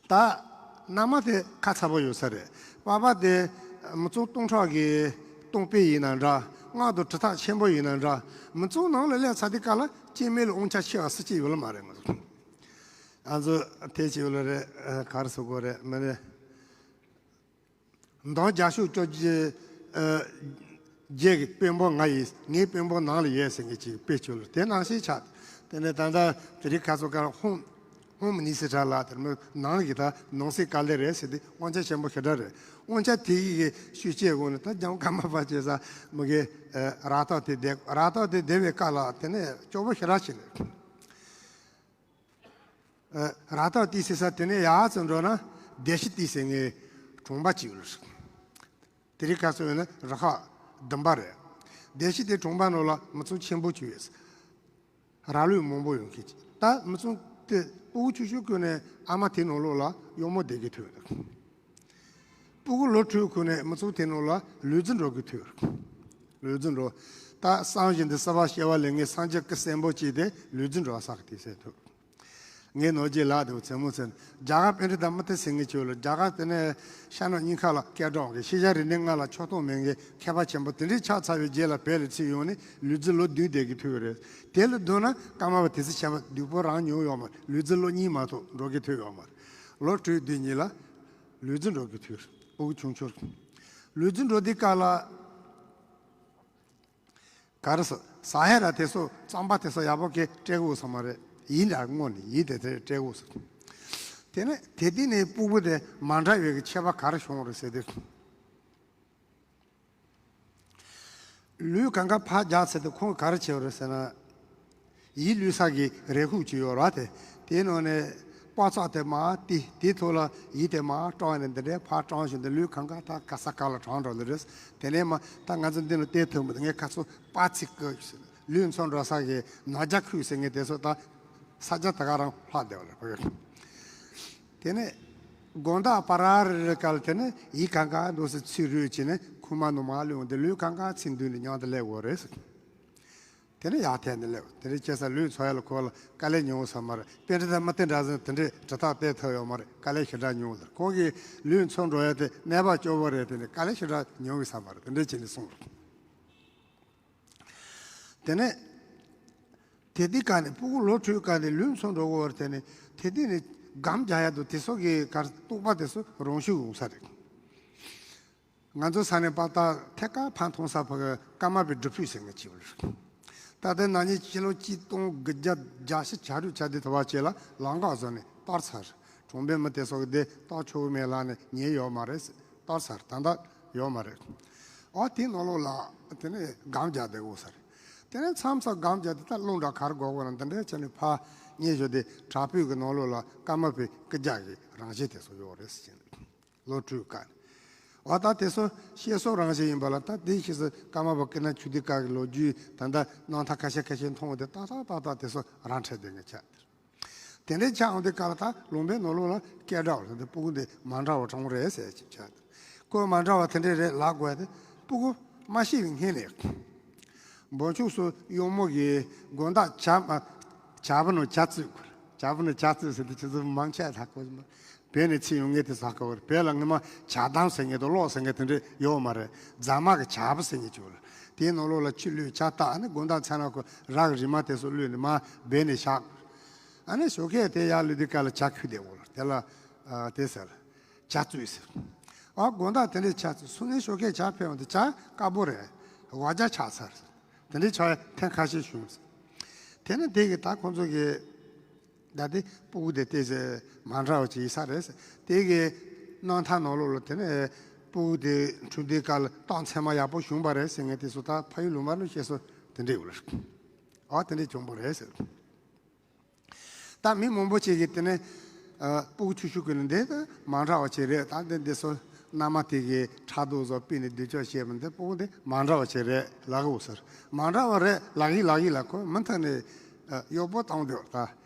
ད་མནའ་མ་དེ་ཁ་ཚ་པོ་ཡོད་ས་རེད། པ་ཕ་དེ་མི་ཚང་སྟོང་ཕྲག་གི་སྟོང་དཔོན་ཡིན་ན་འདྲ། མངའ་དང་གྲི་ཐག་ཆེན་པོ་ཡིན་ན་འདྲ། མི་ཚང་ནང་ལ་སླེབས་ཚར་དུས་སྐབས་ལ་སྐྱེ་དམན་ལ་དབང་ཆ་ཆེ་བ་སུ་གཅིག་ཡོད་ལ་མ་རེད། ང་ཚོ། ང་ཚོ་དེ་ཅིག་ཡོད་ལ་རེད། ཨ། ག་རེ་ཟེར་དགོས་རེད། མི་རེད། མདང་རྒྱ་ཤོག་བཅོ་བརྒྱད། ཨ། བརྒྱད་ཀྱི་དཔོན་པོ་ང་ཡིན། ངའི་དཔོན་པོ་ནང་ལ་ཡོད་ཟེར་མཁན་ཅིག་དཔེ་བྱུང་ལ་དེ་ནང་བཞིན་ཆགས། དེ་ནས་ད་ལྟ་དེ་རིང་ཁ་སང་ཀརྨ་ཧོམ་ཧོམ་མི་ནི་སི་ཊར་ལ་དེར་མོ་ནང་གི་ད་ནང་སྲིད་བཀའ་བློན་རེད་ཟེར་དུས་དབང་ཆ་ཆེན་པོ་ཞེ་དྲག་རེད། དབང་ཆ་དེ་ཡི་གི་ཤུགས་སྐྱེད་དགོས་ནས་ད་རྒྱལ་བ་ཀརྨ་པ་བྱས་ཙང་མི་གི། ཨ། ར་ཏོག་དེ་བསྡད། ར་ཏོག་དེ་བསྡད་པའི་སྐབས་ལ་དེ་ནས་སྐྱོ་པོ་ཞེ་དྲག་བྱས་ནས། ཨ། ར་ཏོག་དེ་ཟེར་ས་དེ་ནས་ཡར་ཙམ་འགྲོ་ན་བདེ་ཤི་ཏི་ཟེར་མཁན་གྲོང་པ་ཅིག་ཡོད་རེད། དེ་རིང་ཁ་སང་ཡིན་ན་རུ་ཁག་བདུན་པ་རེད། བདེ་ཤི་ཏི་གྲོང་པ་ནང་ལ་མི་ཚང་ཆེན་པོ་ཅིག་ཡོད། ར་ལུག་མང་པོ་ཡོང་མཁན་ཅིག་ད་མི་ཚང་དེ་སྤུ་གུ་ཆུང་ཆུང་ཀུན་ནས་ཨ་མ་དེ་ནང་ལོགས་ལ་གཡོག་མོ་བསྡད་ཀྱི་ཐུག་ཡོད། སྤུ་གུ་ལོ་དྲུག་ཀུན་ནས་མི་ཚང་དེ་ནང་ལ་ལུས་རྩལ་འགྲོ་གི་ཐུག་ཡོད། ལུས་རྩལ་འགྲོ། ད་བསམ་བཞིན་དུ་སྲིད་པ་སྐྱེ་བ་ལེན་མཁན་སངས་རྒྱས་སྐུ་གསོན་པོ་ཅིག་དེ་ལུས་རྩལ་འགྲོ་བ་བསགས་ཀྱི་དུས་ཚོད་ཐུག་ངས་ནོར་གྱི་ལག་དེ་བཙན་མོ་ཚན། རྒྱ་གར་པཎྜི་ཏ་མུ་ཏི་ཟེར་མཁན་ཅིག་ཡོད་ལ། རྒྱ་གར་དེ་ནས་ཤར་ནུབ་གཉིས་ཀ་ལ་སྐད་གྲགས་ཀྱི། ཤེས་བྱ་རིག་གནས་ལྔ་ལ་ཆགས་སྡང་མེད་མཁན་མཁས་པ་ཆེན་པོ་དེ་འདྲས་ཆགས་ཚར་བའི་རྗེས་ལ་བོད་ལ་ཚུར་ཡོང་ནས་ལུས་རྩལ་ལོ་བདུན་བསྡད་ཀྱི་ཐུག་ཡོད་རེད། དེ་ལ་བསྡུར་ན་ཀརྨ་པ་དེ་ཚེ་ཆད་པ་སྡུག་པོ་རང་མྱོང་ཡོད་མ་རེད། ལུས་རྩལ་ལོ་གཉིས་མ་གཏོགས་འགྲོ་གི་ཐུག་ཡོད་མ་རེད། ལོ་དྲུག་བདུན་གཉིས་ལ་ལུས་རྩལ་འགྲོ་གི་ཐུག་སྤུ་གུ་ཆུང་ཆུང་། ལུས་རྩལ་འགྲོ་དུས་སྐབས་ལ། ག་རེ་ཟེར། ཟ་ཡ་ར་དེ་ཚོ་རྩམ་པ་དེ་ཚོ་ཡག་པོ་གི་སྤྲད་དགོས་ས་མ་རེད། ཡིན་ལ་དངོས་ནས་ཡིན་དེ་དེ་སྤྲད་དགོས་ས། དེ་ནས་དེ་དུས་ནས་སྤུ་གུ་དེ་མ་འདྲ་བའི་གི་ཁྱད་པར་ག་རེ་བྱུང་རེད་ཟེར་དུས། ལུས་གང་ག་ཕར་རྒྱག་ཚར་དུས་ཁོང་ག་རེ་བྱས་རེད་ཟེར་ན། ཡིད་བློས་ས་གི་རས་ཁུག་ཅིག་ཡོད་ར་དེ། དེའི་ནང་ནས་པགས་ཚག་དེ་མར་བཏིང་། དེའི་ཐོག་ལ་ཡིག་དེ་མར་དཀྲོགས་ནས་འདི་འདྲའི་ཕར་དཀྲོགས་བཞིན་དུ་ལུས་གང་ག་ད་ག་ས་ག་ལ་དྲངས་འགྲོ་ལེ་རེད། དེ་ནས་མར་ད་ང་ཚོ་འདི་ནས་བལྟས་ཐུབ་མི་འདུག་ངས་ཁ་ཚོ་པ་ཚིག་གི་ལུས་མཚོན་འགྲོ་ས་གི་ནང་རྒྱ་ཁུག་ཟེར་མཁན་དེ་ཚོ་ད་ས་ཆ་ད་ག་རང་ལྷག་བསྡད་པ་རེད། དེ་ནས་དགོང་དག་པ་ར་རི་རི་སྐབས་དེ་ནས་ཡིག་གང་ག་འདུག་སེ་ཚུར་རུབ་བྱས་ནས་ཁུག་མ་ནང་མར་བླུགས་འདི་ལུས་གང་ག་ཚིག་མདུན་ནས་མཉམ་དུ་སླེབས་དགོས་རེད། དེ་ནས་ཡར་འཐེན་ནས་སླེབས། དེ་འདྲ་བྱས་ཙང་ལུས་འཚོ་ཡ་ལ་ཁོ་ལ་དཀའ་ལས་མྱོང་ས་མ་རེད། པཎྜི་ཏ་མུ་ཏི་འདྲ་ཟེར་དེ་འདྲས་གྲི་ཐག་གཏད་ཐུབ་ཡོད་མ་རེད། དཀའ་ལས་ཞེ་དྲག་མྱོང་ལ། ཁོང་གིས་ལུས་འཚོ་འགྲོ་ཡ་དེ་གནས་བབ་སྐྱོ་བོ་རེད། དེ་ནས་དཀའ་ལས་ཞེ་དྲག་མྱོང་གི་ས་མ་རེད། དེ་འདྲས་བྱས་ནས་གསུངས་རེད། དེ་ནས་དེ་དུས་སྐབས་ནས་སྤུ་གུ་ལོ་དྲུག་སྐབས་ནས་ལུས་འཚོ་འགྲོ་གི་ཡོད་རེད། དེ་ནས་དེ་དུས་ནས་སྒམ་རྒྱག་ཡ་དང་དེ་ཚོ་གི་གར་གཏུག་པ་དེ་ཚོ་རང་ཤུགས་ཡོང་ས་རེད། ང་ཚོ་ས་གནས་པ་ད་ཐད་ཀར་ཕར་མཐོང་ས་ཕ་གི་ཀརྨ་པའི་སྒྲུབ་ཕུག་ཟེར་མཁན་ཅིག་ཡོད་རེད། ད་ལྟའི་ན་ནིང་ཕྱི་ལོ་གཅིག་སྟོང་དགུ་བརྒྱ་བརྒྱད་ཅུ་གྱ་དྲུག་ཆ་དེ་ཐོ་བ་ཆེ་ལ་ལམ་འགག་བཟོས་ནས་སྤར་ཚར། གྲོང་པའི་མི་དེ་ཚོ་གི་དེ་སྟོར་ཆོག་གི་མེད་ལབ་ནས་ཉན་ཡོད་མ་རེད། སྤར་ཚར། ད་ལྟ་ཡོད་མ་རེད། ཨོ་དེའི་ནང་ལོགས་ལ་དེ་ནས་སྒམ་རྒྱག་བསྡད་ཡོད་ས་རེད། དེ་ནས་མཚམས་མཚམས་སྒམ་རྒྱག་དེ་ད་རླུང་འདྲ་ག་རེ་འགོག་དགོས་ན་འདི་འདྲའི་ཆ་ནས་ཕར་ཉན་ཞོར་དེ་བྲག་ཕུག་གི་ནང་ལོགས་ལ་ཀརྨ་པའི་སྐུ་རྒྱག་གི་རང་བཞིན་དེ་ཚོ་ཡོད་རེད་ཟེར་གྱིན། ལོ་དྲུག་ཀ་ནས། འོ་ད་དེ་ཚོ་བཤད་སྲོལ་རང་བཞིན་ཡིན་པ་ལ། ད་དེའི་ཕྱིས་སུ་ཀརྨ་པ་ཀུན་ན་ཆོས་སྡེ་ཁག་གི་ལོ་རྒྱུས་ད་ལྟ་རྣམ་ཐར་ཁ་ཤས་ཁ་ཤས་མཐོང་བ་དེ་ཏག་ཏག་ཏག་ཏག་དེ་ཚོ་རང་འཁྲིད་བསྡད་མཁན་ཆགས། དེ་འདྲའི་ཆགས་འོང་དུས་སྐབས་ལ་ད་ལུང་པའི་ནང་ལོགས་ལ་སྐད་གྲགས་ཡོད་ས་དེ་སྤུ་གུ་འདི་མ་འདྲ་བ་གྲོང་རེད་ཟེར་གྱི་ཆགས། ཁོ་མ་འདྲ་བ་དེ་འདྲས་རེད་ལབ་དགོས་ཏེ་སྤུ་གུ་མ་ཤི་བའི་སྔོན་ནས། འབོད་ཆུང་སོགས་གཡོག་མོ་གིས་དགོང་དག་ཇ་མ་ཇ་བུ་ནང་ཇ་བཙོས་དགོས། ཇ་བུ་ནང་ཇ་བཙོས་ཟེར་དུས་ཁྱེད་ཚོ་མང་ཆེ་ཧ་གོ་གི་མ་རེད། བོད་ནས་ཕྱིར་ཡོང་མཁན་དེ་ཚོ་ཧ་གོ་གི་རེད། བོད་ལ་སྔོན་མ་ཇ་དམ་ཟེར་མཁན་དང་གློག་ཟེར་མཁན་དེ་འདྲ་ཡོད་མ་རེད། རྫ་མ་གི་ཇ་བུ་ཟེར་མཁན་ཅིག་ཡོད་རེད། དེའི་ནང་ལོགས་ལ་ཆུ་བླུགས་ཇ་བཏབ། ཨ་ནི་དགོང་དག་མཚན་ལ་ཁོ་ར་གི་རིལ་མ་དེ་ཚོ་བླུགས་ནས་མར་སྦས་ནས་བཞག་དགོས། ཨ་ནི་ཞོགས་ཀས་དེ་ཡར་ལུས་དུས་སྐབས་ལ་ཇ་ཁོལ་བསྡད་ཡོད་རེད། དེ་ལ་ཨ་དེ་ཟེར། ཇ་བཙོས་ཟེར། ཨ་དགོང་དག་དེ་འདྲའི་ཇ་བཙོས་སོང་ནས་ཞོགས་ཀས་ཇ་ཕབ་ཡོང་དུས་ཇ་དཀར་པོ་རེད། འོ་ཇ་ཆགས་ཚར་ཟེར། དེ་འདྲའི་ཆགས་ཡ་ཐེངས་ཁ་ཤས་བྱུང་ཟེར། དེ་ནས་དེ་གི་ད་ཁོང་ཚོ་གི་ད་དེ་སྤུ་གུ་དེ་ཏོག་ཙམ་མ་འདྲ་བ་ཅིག་ཡིན་ས་རེད་ཟེར། དེ་གི་རྣམ་ཐར་ནང་ལོགས་ལ་དེ་ནས་སྤུ་གུ་དེ་འཁྲུངས་དུས་སྐབས་ལ་རྟགས་མཚན་མ་ཡག་པོ་བྱུང་བ་རེད་ཟེར་མཁན་དེ་ཚོ་ད་ཕ་ཡུལ་ལུང་པ་ནས་བཤད་སྲོལ་དེ་འདྲ་ཡོད་རེད། ཨ་དེ་འདྲ་བྱུང་བ་རེད་ཟེར། ད་མི་མང་པོ་ཅིག་གིས་དེ་ནས་ཨ་སྤུ་གུ་ཆུང་ཆུང་ཀུན་ལ་འདི་ད་མ་འདྲ་བ་ཅིག་རེད། ད་འདི་འདི་ཚོ་མནའ་མ་དེ་གིས་ཕྲག་དོག་བཟོ་སྤུན་ནས་སྡུག་ཅག་བྱས་པ་འདི་སྤུ་གུ་འདི་མ་འདྲ་བ་ཅིག་རེད་ལབ་གི་ཡོད་ས་རེད། མ་འདྲ་བ་རེད་ལབ་གི་ལབ་གི་ལ་ཁོ་མུ་མཐུད་ནས་ཨ་གཡོག་པོ་བཏང་བསྡད་པ་རེད། ད་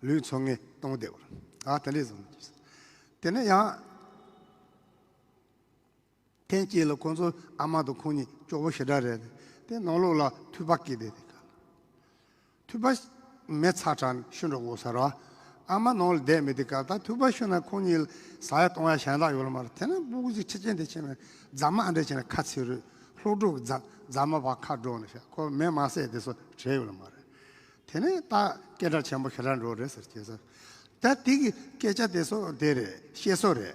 ལུས་འཚོ་མཁན་བཏང་བསྡད་པ་རེད། ཨ་དེ་འདྲས་བཟོ་འདུག་དེ་ནས་ཡང་། ཐེངས་གཅིག་ལ་ཁོང་ཚོ་ཨ་མ་དང་ཁོང་གཉིས་སྐྱོ་པོ་ཞེ་དྲག་རེད། དེ་ནང་ལོགས་ལ་ཐུག་པ་སྐྱེས་བསྡད་དེ། ཐུག་པ་མེ་ཚ་དྲགས་ནས་ཤི་འགྲོ་དགོས་ས་རེད། ཨ་མ་ནང་ལ་བསྡད་མེད་དུས་སྐབས་ད་ཐུག་པ་ཤི་ན་ཁོང་གཉིས་ལ་ཟ་ཡ་བཏུང་ཡ་གཞན་དག་ཡོད་ལ་མ་རེད། དེ་ནས་སྤུ་གུ་ཅིག་ཁྲི་ཅན་དེ་ཕྱིན་ནས་རྫ་མ་ཨ་འདྲ་བྱས་ནས་ཁ་ཚིག་རུས་ལྷོག་འགྲོ་གི་རྫ་རྫ་མ་བ་ཁ་འགྲོ་ནས་ཤག་ཁོ་མེ་མ་བསད་དེ་ཚོ་བྲལ་ཡོད་ལ་མ་རེད། དེ་ནས་ད་སྐད་གྲགས་ཆེན་པོ་ཞེ་དྲག་འགྲོ་རེད་ཟེར་གྱི་ཟེར། ད་དེ་གི་སྐད་ཆ་དེ་ཚོ་དེ་རེད། བཤད་སྲོལ་རེད།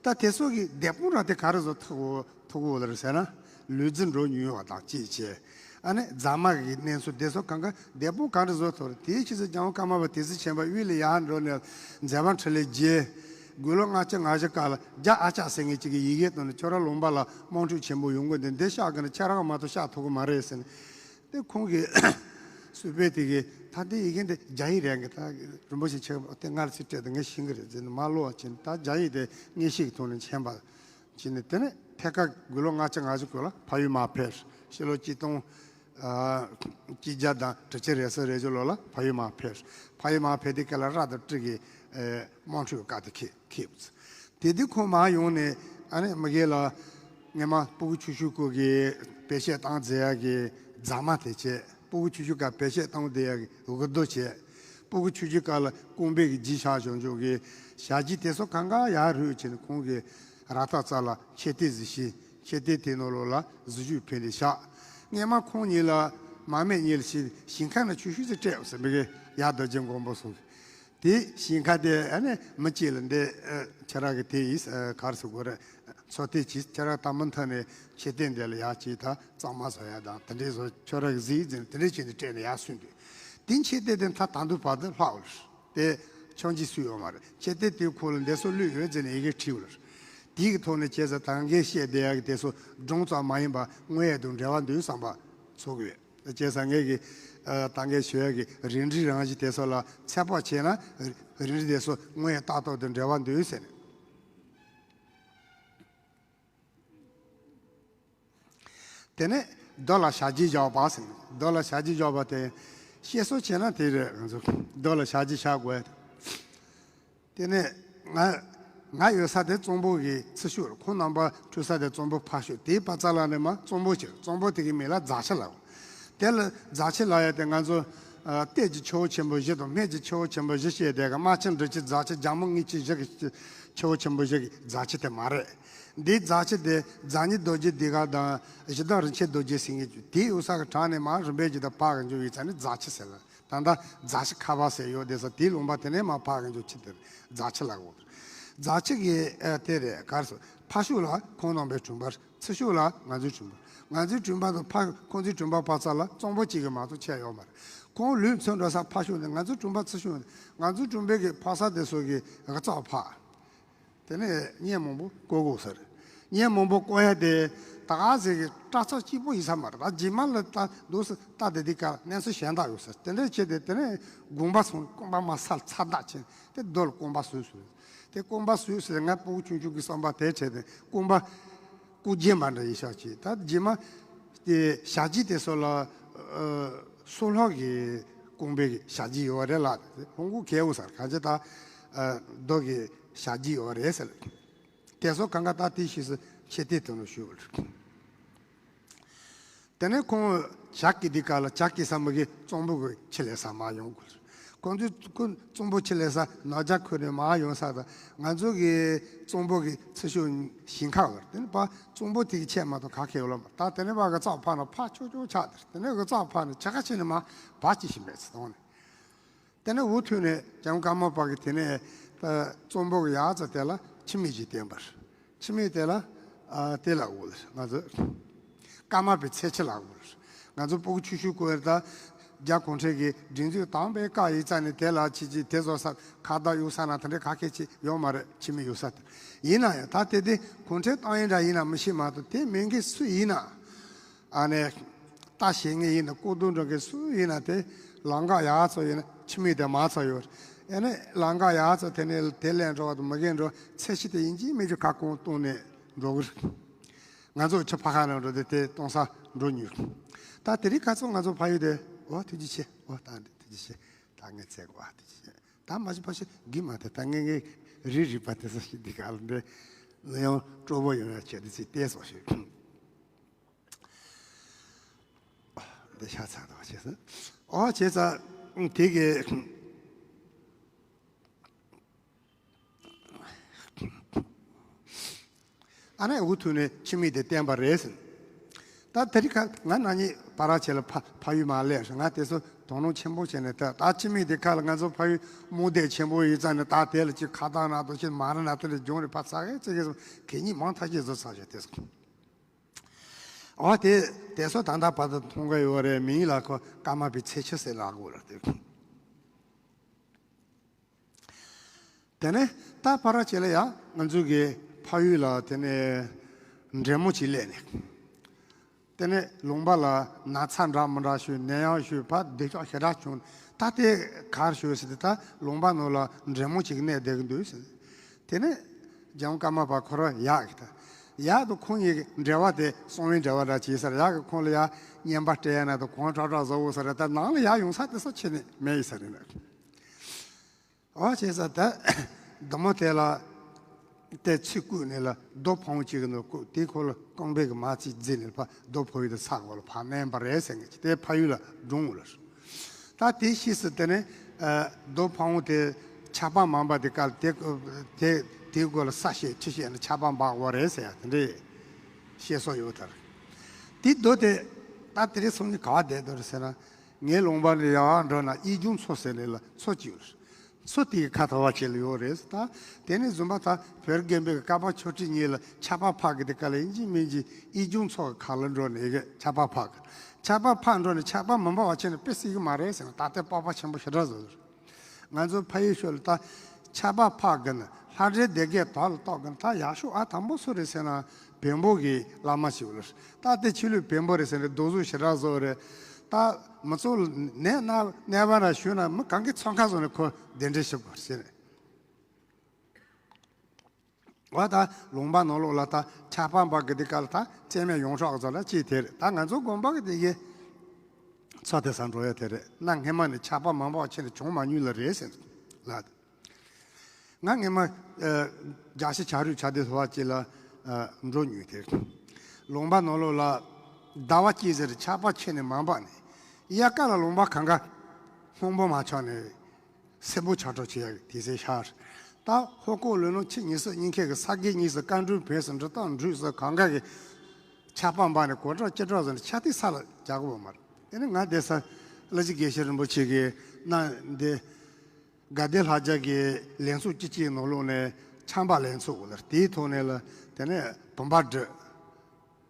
ད་དེ་ཚོ་གི་བདེ་སྤུངས་ར་དེ་ག་རེ་བཟོ་ཐུབ་གོ་ཐུབ་གོ་ལ་རེད་ཟེར་ན། ལུས་རྩལ་འགྲོ་ཉུལ་བ་དང་གཅིག་བྱས། ཨ་ནི་རྫ་མ་གི་གནས་ཚུལ་དེ་ཚོ་གང་ག་བདེ་སྤུངས་ག་རེ་བཟོ་ཐུབ་རེད། དེའི་ཕྱིས་སུ་རྒྱལ་བ་ཀརྨ་པ་བདེ་ཚེ་ཆེན་པོ་དབུས་ལ་ཡར་འགྲོ་ནས་མཛད་པ་འཕྲིན་ལས་རྒྱས། དགུང་ལོ་ལྔ་བཅུ་ང་བཞི་སྐབས་ལ་རྒྱ་ཨ་ཅག་ཟེར་མཁན་ཅིག་གིས་ཡི་གེ་བཏོན་ནས་ཁྱོད་རང་ལུང་པ་ལ་དམངས་ཁྲོད་ཆེན་པོ་ཡོང་གི་འདུག་འདི་བཤགས་དགོས་ན་ཁྱེད་རང་མ་གཏོགས་བཤགས་ཐུབ་གི་མ་རེད་ཟེར་ནས། དེ་ཁོང་གིས་སུ་པའི་དེ་གིས་ད་ལྟའི་ཡི་གེ་འདི་རྒྱ་ཡིག་རེད་གི། ད་རིན་པོ་ཆེ་ཁྱེད་དེ་སྔར་ཚིག་སྤྲད་དེ་ངས་ཤེས་གི་རེད་ཟེར་ནས་མ་ཀློག་བྱས་ནས། ད་རྒྱ་ཡིག་དེ་མངོན་ཤེས་ཀྱི་ཐོག་ནས་མཁྱེན་པ་བྱས་ནས། དེ་ནས་ཐད་ཀར་དགུང་ལོ་ལྔ་བཅུ་ང་བཞི་སྐོར་ལ་ཕ་ཡུལ་མར་ཕེབས། ཕྱི་ལོ་གཅིག་སྟོང་ཨ་གཅིག་བརྒྱ་དང་དྲུག་ཅུ་རེ་གསུམ་རེ་བཞི་ལོ་ལ་ཕ་ཡུལ་མར་ཕེབས། ཕ་ཡུལ་མར་ཕེབས་དུས་སྐབས་ལ་ར་དང་ཀྲི་གི་ཨེ་དམངས་ཁྲོད་བཀའ་དེ་ཁེ་ཁེབས། དེ་དུས་ཁོང་མར་ཡོང་ནས་ཨ་ནི་མ་གི་ལ་སྔོན་མ་སྤུ་གུ་ཆུང་ཆུང་ཀུན་གྱི་བེད་སྤྱོད་བཏང་མཛད་ཡག་གི་རྫ་མ་དེ་བྱས། སྤུ་གུ་ཆུང་ཆུང་སྐབས་བེད་སྤྱོད་བཏང་བསྡད་ཡག་གི་འུར་རྡོ་བྱས། སྤུ་གུ་ཆུང་ཆུང་སྐབས་ལ་རྐང་པའི་གི་ལྗིད་ཆགས་བྱུང་བྱུང་གི་ཞ་ལྗིད་དེ་ཚོ་གང་ག་ཡར་རུད་བྱས་ནས་ཁོང་གི་ར་ཐག་རྩ་ལ་མཆོད་རྟེན་གཟིགས་ཤིང་། མཆོད་རྟེན་དེའི་ནང་ལོགས་ལ་གཟི་བརྗིད་ཕུལ་ནས་བཞག་སྔོན་མ་ཁོང་ཉིད་ལ་མར་མེ་ཉིད་ལ་ཞིག་ཞིང་ཁ་ན་ཆུ་ཤུགས་ཀྱིས་སྤྲད་ཟེར་མི་གི་ཡར་རྡོ་རྗེ་མགོན་པོ་སོགས། དེ་ཞིང་ཁ་དེ་ཨ་ནི་མི་གཅིག་ལ་འདི་ཨ་ཁྱེད་རང་གི་དེ་ཡིས་ཨ་ག་རེ་ཟེར་དགོས་རེད། མཚོ་རྟེན་གྱིས་ཁྱེད་རང་ད་མུ་མཐུད་ནས་མཆོད་རྟེན་འདི་ལ་ཡར་གྱིས་ད་གཙང་མ་བཟོ་ཡ་དང་དེ་འདྲའི་བཟོ་ཁྱོད་རང་གི་གཟིགས་ཟིན་དེ་འདྲའི་བྱས་ནས་སྤྲད་ནས་ཡར་སོན་དུས། དེ་མཆོད་རྟེན་དེ་མཐའ་ད་དུང་བར་དུ་ལྷག་ཡོད་རེད། དེ་ཆག་འཇིག་སུ་ཡོད་མ་རེད། མཆོད་རྟེན་དེའི་ཁོག་ལ་འདི་ཚོ་བླུགས་ཡོད་ཟེར་ནས་ཡི་གེ་བྲིས་ཡོད་རེད། དེའི་གི་ཐོག་ནས་བྱས་ཙང་ད་གིན་བཤད་བསྡད་ཡག་གི་དེ་ཚོ་སྒྲུང་ཙམ་མ་ཡིན་པ་དངོས་ཡོད་དང་འབྲེལ་བ་འདུག་བསམ་པ་ཚོར་གི་ཡོད། བྱས་ཙང་ངས་གི་ཨ་ད་གིན་ཞུ་ཡག་གི་རིགས་འགྲེ་རང་བཞིན་དེ་ཚོ་ལ་ཚོད་དཔག་བྱས་ན་རིགས་འགྲེ་དེ་ཚོ་དངོས་ཡོད་ལྟ་རྟོག་དང་འབྲེལ་བ་འདུག་ཟེར་ནས། དེ་ནས་རྡོ་ལ་ཞག་གཅིག་བཞག་པ་ཟེར། རྡོ་ལ་ཞག་གཅིག་བཞག་པ་དེ་བཤད་སྲོལ་བྱས་ན་དེ་རེད། ང་ཚོ་རྡོ་ལ་ཞག་གཅིག་བཞག་དགོས། དེ་ནས་ང་ང་ཡོད་ས་དེ་གཙང་པོ་གི་ཚི་ཤུར། ཁོང་རྣམ་པ་འཁྲུངས་ས་དེ་གཙང་པོ་ཕ་ཤུར། དེའི་བར་ཙམ་ལ་ནས་མར་གཙང་པོ་ཆེ། གཙང་པོ་དེ་གི་མིང་ལ་རྫ་ཆུ་ལབ། དེ་ལ་རྫ་ཆུ་ལབ་ཡ་དེ་ང་ཚོ་ཨ་གཏེར་གྱི་ཆུ་བོ་ཆེན་པོ་བཞི་དང་སྨད་ཀྱི་ཆུ་བོ་ཆེན་པོ་བཞི་བཤད་དེ་ག་རྨ་ཆུ་འབྲི་ཆུ་རྫ་ཆུ་རྒྱ་མོ་དངུལ་ཆུ་བཞི་གི་ཆུ་བོ་ཆེན་པོ་བཞི་གི་རྫ་ཆུ་དེ་མ་རེད། འདིའི་རྫ་ཆུ་དེ་རྫ་སྙིང་རྡོ་རྗེ་ཟློས་གར་དང་གཞི་བདག་རིན་ཆེན་རྡོ་རྗེ་ཟེར་མཁན་གྱི་དེའི་ཡོད་ས་གི་བྲག་ནས་མར་རིམ་པས་ཀྱི་ད་ཕར་གི་འཇུག་ཡོད་ས་ནི་རྫ་ཆུ་ཟེར་ལ། ད་ལྟ་རྫ་ཆུ་ཁ་བ་ཟེར་ཡོད་དེ་ས་དེའི་ལུང་པ་དེ་ནས་མར་ཕར་གི་འཇུག་ཆུ་དེར་རྫ་ཆུ་ལབ་ཡོད། རྫ་ཆུ་གི་ཨ་དེ་རེད། ག་རེ་ཟེར། ཕ་ཤུལ་ལ་ཁོང་རྣམ་པའི་དྲུང་པ། ཚུར་ཤུལ་ལ་ང་ཚོའི་དྲུང་པ། ང་ཚོའི་དྲུང་པ་དང་ཕ་ཁོང་ཚོའི་དྲུང་པ་བར་ཙམ་ལ་གཙང་པོ་གཅིག་གི་མ་གཏོགས་ཆད་ཡོད་མ་རེད། ཁོང་ལུས་མཚོན་འགྲོ་ས་ཕ་ཤུལ་ནས། ང་ཚོའི་དྲུང་པ་ཚུར་ཤུལ་ནས། ང་ཚོའི་དྲུང་པའི་གི་ཕ་ས་དེ་ཚོ་གི་གཙང་ཕ། དེ་ནས་བརྙན་མང་པོ་བཀོད་དགོས་ས་རེད། བརྙན་མང་པོ་བཀོད་ཡ་དེ་ད་ག་ཟེ་གི་སྐྲ་ཚོགས་གཅིག་པོ་ཡིན་ས་མ་རེད། ད་རྗེས་མ་ལ་ད་འདུག་སེ་ལྟ་དེ་དེ་ག་གནས་ཚུལ་གཞན་དག་ཡོད་ས་རེད། དེ་འདྲ་བྱས་ཏེ་དེ་ནས་དགོངས་པ་སོང་། རྐང་པ་མར་སར་ཚར་བཏགས་བྱས་དེ་རྡོ་ལ་རྐང་པ་བཟོས་སོང་། དེ་རྐང་པ་བཟོས་སོང་། ང་སྤུ་གུ་ཆུང་ཆུང་གི་བསམ་པ་དེ་བྱས་ཏེ་རྐང་པ་རྐུ་རྒྱན་པ་འདྲ་ཡིན་ཤག་ཅིག་ད་རྗེས་མ་དེ་ཞག་གཅིག་དེ་ཚོ་ལ་ཨ་སོལ་ལྷོག་གི་རྐང་པའི་ཞག་གཅིག་ཡོད་རེད་ལ། ལྷུང་གུ་གས་འུ་ཟེར། གང་ཅི་ད་ཨ་རྡོ་གི་ཞག་གཅིག་ཡོད་རེད་ཟེར། དེ་ཚོ་གང་ག་ད་དེ་ཤེས་སུ་ཆེ་དེ་དོན་ལ་ཞུ་བ་རེད། དེ་ནས་ཁོང་ཇ་སྐྱེ་དུས་སྐབས་ལ་ཇ་སྐྱེ་ས་མ་གི་གཙང་པོ་གི་ཆུ་ལེན་ས་མར་ཡོང་དགོས། ཁོང་ཚོས་ཁོ་གཙང་པོ་ཆུ་ལེན་ས་ནག་ཇ་ཁུལ་ནས་མར་ཡོང་ས་དང་། ང་ཚོ་གི་གཙང་པོ་གི་ཚུར་ཤོག་ཞིང་ཁ་བར། དེ་ནས་ཕར་གཙང་པོ་དེ་གི་ཆེད་མ་གཏོགས་ག་གེ་ཡོད་ལ་མ། ད་དེ་ནས་ཕར་གི་རྩ་ཕར་ན་ཕར་ཆོག་ཆོག་ཆགས་དེར། དེ་ནས་གི་རྩ་ཕར་ན་ཇ་ཁ་ཆེ་ནས་མར་བར་ཅི་ཞིག་མེད་ཚེ་དང་ནས། དེ་ནས་འུ་ཐུག་ནས་བྱང་ཀརྨ་པ་གི་དེ་ནས་ད་གཙང་པོ་གི་ཡག་ཚ་དེ་ལ་འཆི་མེད་ཅིག་བསྟན་པར། འཆི་མེད་དེ་ལ་ཨ་དེ་ལ་འུ་ལ་ང་ཚོ་ཀརྨ་པའི་ཚེ་ཆུ་ལ་འུ་ལ། ང་ཚོ་སྤུ་གུ་ཆུང་ཆུང་སྐབས་ད་རྒྱ་གུང་ཁྲན་གྱི་སྒྲིག་འཛུགས་དམ་པའི་བཀའ་ཡིག་རྩ་ནས་དེ་ལ་ཆི་ཆི་དེ་བཟོ་ས་ཁ་བརྡ་གཡུག་ས་ན་དེ་འདྲའི་ག་གེ་ཆི་ཡོད་མ་རེད། འཆི་མེད་ཡོད་ས་དེ། ཡིན་ན་ཡང་ད་དེ་དེ་གུང་ཁྲན་ཏང་ཡོན་འདྲ་ཡིན་ན་མི་ཤེས་མ་གཏོགས། དེ་མིན་གི་སུ་ཡིན་ན། ཨ་ནི། ལྟ་ཞེ་ངེས་ཡིན་ན། སྐུ་གདུང་འགྲོ་མཁན་སུ་ཡིན་ན་དེ་ལམ་ཁ་ཡག་ཚོ་ཡིན་ན་འཆི་མེད་དེ་མ་ཚོ་ཡོད། ཨ་ནི་ལམ་ཁ་ཡག་ཚོ་དེ་ནས་དེ་ལས་འགྲོ་བ་དང་མི་རྒན་འགྲོ་ཚེ་ཕྱི་དེ་ཡིན་གཅིག་མིན་གཅིག་ཁ་སྐོང་བཏང་ནས་འགྲོ་གི་རེད། ང་ཚོ་ཆུ་ཕ་ཁ་ནང་འགྲོ་དེ་དེ་གཏོང་ས་འགྲོ་མྱོང་། ད་དེ་རིང་ཁ་སང་ང་ཚོ་ཕ་ཡུལ་དེ། འོ་ཐུགས་རྗེ་ཆེ། འོ་ད་འདི་ཐུགས་རྗེ་ཆེ། ད་ངས་བཙལ་གོ། ཨ་ཐུགས་རྗེ་ཆེ། ད་མ་གཞི་ཕ་ཤི་གི་མ་དེ་ད་ངས་ངས་རི་རི་པ་དེ་ཚོ་ཞིག་འདི་ག་ལ་འདི་ཡང་སྤྲོ་པོ་ཡོང་ཡ་ཆེད་དུ་ཅིག་བལྟས་སོང་ཞིག་འདི་ཤ་ཚ་དང་བྱས་སོང་། ཨོ་བྱས་ཙང་དེ་གི་ཨ་ནི་འུ་ཐུག་ནས་འཆི་མེད་དེ་བསྟན་པ་རེད་ཟེར། ད་དེ་རིང་ཁ་ང་ན་ནི་པ་ར་ཆེ་ལ་ཕ་ཕ་ཡུལ་མ་སླེབས་ང་དེ་ཚོ་དོ་སྣང་ཆེན་པོ་བྱས་ནས། ད་ད་འཆི་མེད་དེ་ཁ་ལ་ང་ཚོ་ཕ་ཡུལ་རྨོངས་དད་ཆེན་པོ་ཡིན་ཙང་ནས། ད་དེ་ལ་ཅིག་ཁ་བཏགས་ན་དོ་ཆེ་མ་རེད་ན་དེ་ལ་སྦྱོང་རེ་ཕ་ཚ་གེ་ཚ་གེ་སོང་། གད་སྙིགས་མང་ཐག་ཆོད་བཟོ་ཚར་ཞེས་དེ་སོང་། ཨོ་དེ་དེ་ཚོ་ད་ལྟ་བར་དུ་མཐོང་གི་ཡོད་རེད། མིང་ལ་ཁོ་ཀརྨ་པའི་ཚེ་ཆུ་ཟེར་ལབ་དགོས་རེད་དེ། དེ་ནས་ད་ཕ་ར་ཆེ་ལ་ཡང་ང་ཚོའི་གི་ཕ་ཡུལ་ལ་དེ་ནས་འདྲེ་མོ་ཅིག་སླེབས་ནས། དེ་ནས་ལུང་པ་ལ་ན་ཚ་འདྲ་མི་འདྲ་བྱུང་། ནད་ཡམས་བྱུང་། ཕར་འདོད་ཆགས་ཞེ་དྲག་བྱུང་། ད་དེ་གར་བྱུང་ཟེར་ཏེ། ད་ལུང་པ་ནང་ལ་འདྲེ་མོ་ཅིག་གནས་བསྡད་ཀྱི་འདུག་ཟེར། དེ་ནས་རྒྱལ་བ་ཀརྨ་པ་ཁོ་རང་ཡག་གི་ད་ཡག་ཏུ་ཁོང་གཉིས་ཀྱི་འབྲེལ་བ་དེ་གསང་བའི་འབྲེལ་བ་འདྲ་བྱས་ས་རེད། ཡག་གི་ཁོང་ལ་ཡག་བརྙན་པར་སྤྲད་ཡ་ན་དང་གང་དྲག་དྲག་བཟོ་འོ་ས་རེད། ད་ནང་ལ་ཡག་ཡོང་ས་དེ་ས་ཆེ་ནས་མེད་ཡི་ས་རེད་ན། ཨོ་བྱས་ཙང་ད་མདོ་མོ་དེ་ལ་དེ་ཚུར་བཀུག་ནས་ལ་རྡོ་ཕང་བོ་གཅིག་གི་ནང་བཀུག་དེའི་ཁོ་ལ་རྐང་པའི་གི་མ་ཅིག་བརྫིས་ནས་ཕར་རྡོ་ཕང་བོ་དེ་ས་གོ་ལ་ཕར་མནན་པ་རེད་ཟེར་ངེས་ཀྱི་དེ་ཕ་ཡུལ་ལ་སྒྲུང་ལ། ད་དེ་ཤེས་སུ་དེ་ནས་ཨ་རྡོ་ཕང་བོ་དེ་ཆགས་པ་མང་པ་དེ་ག་ལ་དེ་དེ་དེའི་སྒོ་ལ་ས་བཤད་ཆུ་བཤད་ནས་ཆགས་པ་འབག་དགོས་རེད་ཟེར་ཡ་དེ་འདྲའི་བཤད་སྲོལ་ཡོད་དར། དེ་རྡོ་དེ་ད་དེ་རིང་སང་ཉིན་ག་བ་བསྡད་འདུག་རེད་ཟེར་ན། ངའི་ལུང་པ་ནས་ཡར་འགྲོ་ན་ཨི་ཇུང་མཚོ་ཟེར་ནས་ལ་མཚོ་གཅིག་ཡོད་རེད། མཚོ་དེའི་ཁ་ཐོར་བ་ཅིག་ལ་ཡོད་རེད། ད་དེ་ནས་བཟུང་པ་ད་བོད་དགོན་པའི་ཀ་པ་ཆོས་ཁྲི་གཉིས་ལ་ཆར་པ་ཕབ་གི་དེ་ག་ལ་ཡིན་གཅིག་མིན་གཅིག་ཨི་ཇུང་མཚོ་གི་ཁ་ལ་འགྲོ་ནས་གི་ཆར་པ་ཕབ་གི། ཆར་པ་ཕབ་འགྲོ་ནས་ཆར་པ་མི་འབབ་པ་བྱས་ན་དཔེ་སྲིད་གི་མ་རེད་ཟེར་ན། ད་ལྟའི་སྤོབས་པ་ཆེན་པོ་ཞེ་དྲག་བཟོ་རེད། ང་ཚོ་ཕ་ཡུལ་ཤོད་ལ་ད་ཆར་པ་ཕབ་གི་ན་ལྷ་འདྲེ་སྡེ་བརྒྱད་དོག་ལ་གཏོགས་གི་ན། ད་ཡག་ཤོས་ཨ་དང་པོ་སུ་རེད་ཟེར་ན་བོན་པོ་གི་བླ་མ་ཞིག་ལ། ད་དེ་ཆོས་ལུགས་བོན་པོ་རེད་ཟེར་ནས་རྡོག་རྫོས་ཞེ་དྲག་བཟོ་རེད། ད་མི་ཚོ་ལ་ནད་ན་ནད་པ་ར་ཞུས་ན་མི་གང་གི་ཚོང་ཁ་བཟོ་ནས་ཁོ་གདན་འདྲེན་ཞུ་དགོས་ཟེར། འོ་ད་ལུང་པ་ནང་ལོགས་ལ་ད་ཆར་པ་འབབ་གི་དེ་ག་ལ་ད་རྩེ་མོ་ཡོངས་གྲགས་ཟེར་ལ་ཅིག་དེ་རེད། ད་ང་ཚོ་དགོན་པ་གི་དེ་གི་མཚོ་དེ་ས་འགྲོ་ཡ་དེ་རེད། གནའ་སྔས་མ་ནས་ཆར་པ་མ་འབབ་ཆེ་ནས་བྱུང་མ་མྱོང་ལ་རེད་ཟེར་ལ། ང་སྔས་མ་ཨ་རྒྱལ་སྤྱིའི་ཆར་རུད་ཆར་དེ་ཐོ་བ་ཅིག་ལ་ཨ་འགྲོ་མྱོང་དེ། ལུང་པ་ནང་ལོགས་ལ་ཟླ་བ་གཅིག་ཟེར་ཆར་པ་ཆེ་ནས་མ་འབབ་ནས། དབྱར་ཁ་ལ་ལུང་པ་གང་ག་སྔོན་པོ་མ་ཆགས་ནས་སེར་པོ་ཆགས་འགྲོ་བྱེད་ཡ་དེ་ཚེ་ཤར། ད་ཧོ་ཀོ་ལོ་ནོ་ཆི་ཉི་ཤུ་གཉིས་ཁལ་གི་ས་དགེ་གཉིས་སུ་བཀའ་འགྲུལ་བོད་སུ་འབྲི་སྟངས་འགྲུལ་སུ་གང་ག་གི་ཆར་པ་འབབ་ནས་གོ་གྲགས་ཅི་གྲགས་ཟེར་ནས་ཆར་དེ་ས་ལ་རྒྱག་གི་ཡོད་མ་རེད། དེ་ནས་ང་དེ་ས་ཀླུ་ཆུ་དགེ་བཤེས་རིན་པོ་ཆེ་གིས་གནང་དེ། དགའ་ལྡན་ལྷ་རྒྱལ་གྱི་ལན་ཚོགས་སྤྱི་སྤྱིའི་ནང་ལོགས་ནས་ ཆམ་པ་ལེན་ཚུགས་ལ། དེའི་ཐོག་ནས་ལ་དེ་ནས་བུམ་པ་བསྒྲུབས།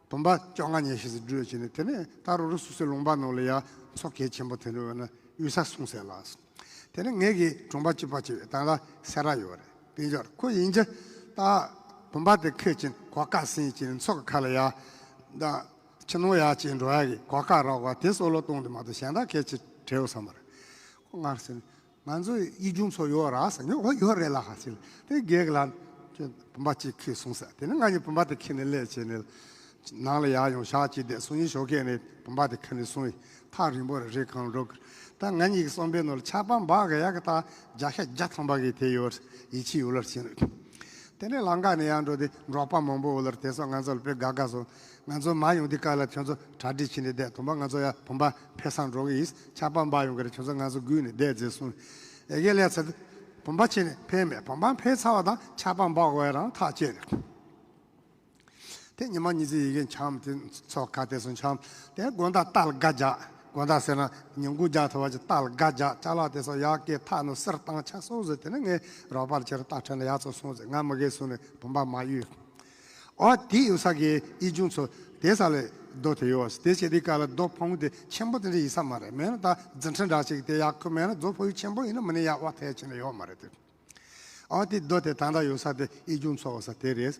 བུམ་པ་བཅོ་ལྔ་ཉི་ཤུ་ཙམ་བསྒྲུབས་བྱས་ནས། དེ་ནས་ད་རུ་རུ་སོ་སོའི་ལུང་པ་ནང་ལ་ཡ་མཚོ་གལ་ཆེན་པོ་དེ་འདྲ་ཡོད་ན་གཡུལ་ས་སྲུང་ཟེར་ལ། དེ་ནས་ངེད་ཀྱི་གྲོང་པ་གཅིག་པ་གཅིག་ད་ལ་སེ་ར་ཡོད་རེད། དཔལ་འབྱོར་ཁོ་ཡིན་གྱི། ད་བུམ་པ་དེ་ཁྱེར་བྱས་གོ་ཁ་ཟིན་བྱས་ནས་མཚོ་གི་ཁ་ལ་ཡ། ད་ཕྱི་ནང་ཡ་བྱས་འགྲོ་ཡ་གི་གོ་ཁ་རག་པ་དེ་སོགས་ལ་གཏོང་དུ་མ་གཏོགས་གཞན་དག་གལ་ཆེ་བྲལ་བསམ་པ་རེད། ཁོ་ང་ཟེར་ནས། ང་ཚོ་གཡུལ་ལྗོངས་མཚོ་ཡོད་ར་ཟེར་ནས། འོ་ཡོད་རེད་ལ་ཧ་ཟེར། དེ་རྒན་གྱི་ལ་ཁྱོད་བུམ་པ་གཅིག་ཁྱེར་སོང་ཟེར། དེ་ནས་ང་གཉིས་བུམ་པ་དེ་ཁྱེར་ནས་སླེབས་བྱས་ནས་ནང་ལ་ཡར་ཡོང་ཞག་གཅིག་བསྡད། སང་ཉིན་ཞོགས་ཀས་ནས་བུམ་པ་དེ་ཁྱེར་ནས་སོང་། ཐག་རིང་པོ་རེད། རི་གང་འགྲོ་གི། ད་ང་གཉིས་ཀྱི་བསམ་པའི་ནང་ལ་ཆར་པ་འབབ་གི་ཡག་གི། ད་བརྒྱ་ཆ་བརྒྱ་ཐམ་པ་གི་དེ་ཡོད། ཡིད་ཆེས་ཡོད་ལ་ཟེར་ནས། དེ་ནས་ལམ་ཁ་ནས་ཡར་འགྲོ་དུས་འབྲོག་པ་མང་པོ་ཡོད་ལ། དེ་ཚོ་ང་ཚོ་ལ་དཔེ་དགའ་དགའ་སོང་། ང་ཚོ་མར་ཡོང་དུས་སྐབས་ལ་ཁྱོད་ཚོ་གྲ་སྒྲིག་བྱས་ནས་བསྡད། དང་པོ་ང་ཚོ་ཡར་བུམ་པ་འཕེན་སར་འགྲོ་གི་ཡིན། ཆར་པ་འབབ་ཡོང་གི་རེད། ཁྱོད་ཚོ་ང་ཚོ་སྒུག་ནས་བསྡད་ཟེར་གསུངས། ཨེ་གེ་ལས་ཚར་དུས་བུམ་པ་ཁྱེར་ནས་འཕེན་མེད། བུམ་པ་འཕེན་ཚར་བ་དང་ཆར་པ་འབབ་དགོས་ཡ་རང་ཐག་བཅད་ནས། དེ་ཉི་མ་གཉིས་ཙམ་ཡི་གེ་འཁྱམས། དེ་མཚོ་ཁ་དེ་སོང་འཁྱམས། དེ་དགོང་དག་རྟ་ལ་སྒ་རྒྱག། དགོང་དག་ཟེར་ན་ཉིན་གུང་རྒྱག་ཐུབ་པ་ཅིག་རྟ་ལ་སྒ་རྒྱག། ཅ་ལག་དེ་ཚོ་ཡར་བཀལ། ཐག་ནང་གསེར་བཏང་ཆ་སོང་ཟེར། དེ་ནས་ངས་རོགས་པ་ལ་ཁྱེར། རྟ་ཁྲིད་ནས་ཡར་ཚུར་སོང་ཟེར། ང་མ་གིར་སོང་ནས་བུམ་པ་མ་གཡུག། ཨོ་དེ་ཡོད་ས་གི་གཡུལ་ལྗོངས་མཚོ་དེ་ས་ལ་རྡོ་དེ་ཡོད། དེ་བྱས་དུས་སྐབས་ལ་རྡོ་ཕུང་དེ་ཆེན་པོ་དེ་འདྲ་ཡིན་ས་མ་རེད། མེད་ན་ད་རྫུ་འཕྲུལ་འདྲ་ཅིག་དེ་ཡག་ཁུ། མེད་ན་རྡོ་ཕུང་ཆེན་པོ་ཡིན་ན་མིན་ན་ཡག་པ་ཐལ་ཆེ་ན་ཡོད་མ་རེད་དེ། ཨོ་དེ་རྡོ་དེ་ད་ལྟ་ཡོད་ས་དེ་གཡུལ་ལྗོངས་མཚོ་ཡོད་ས་དེ་རེད།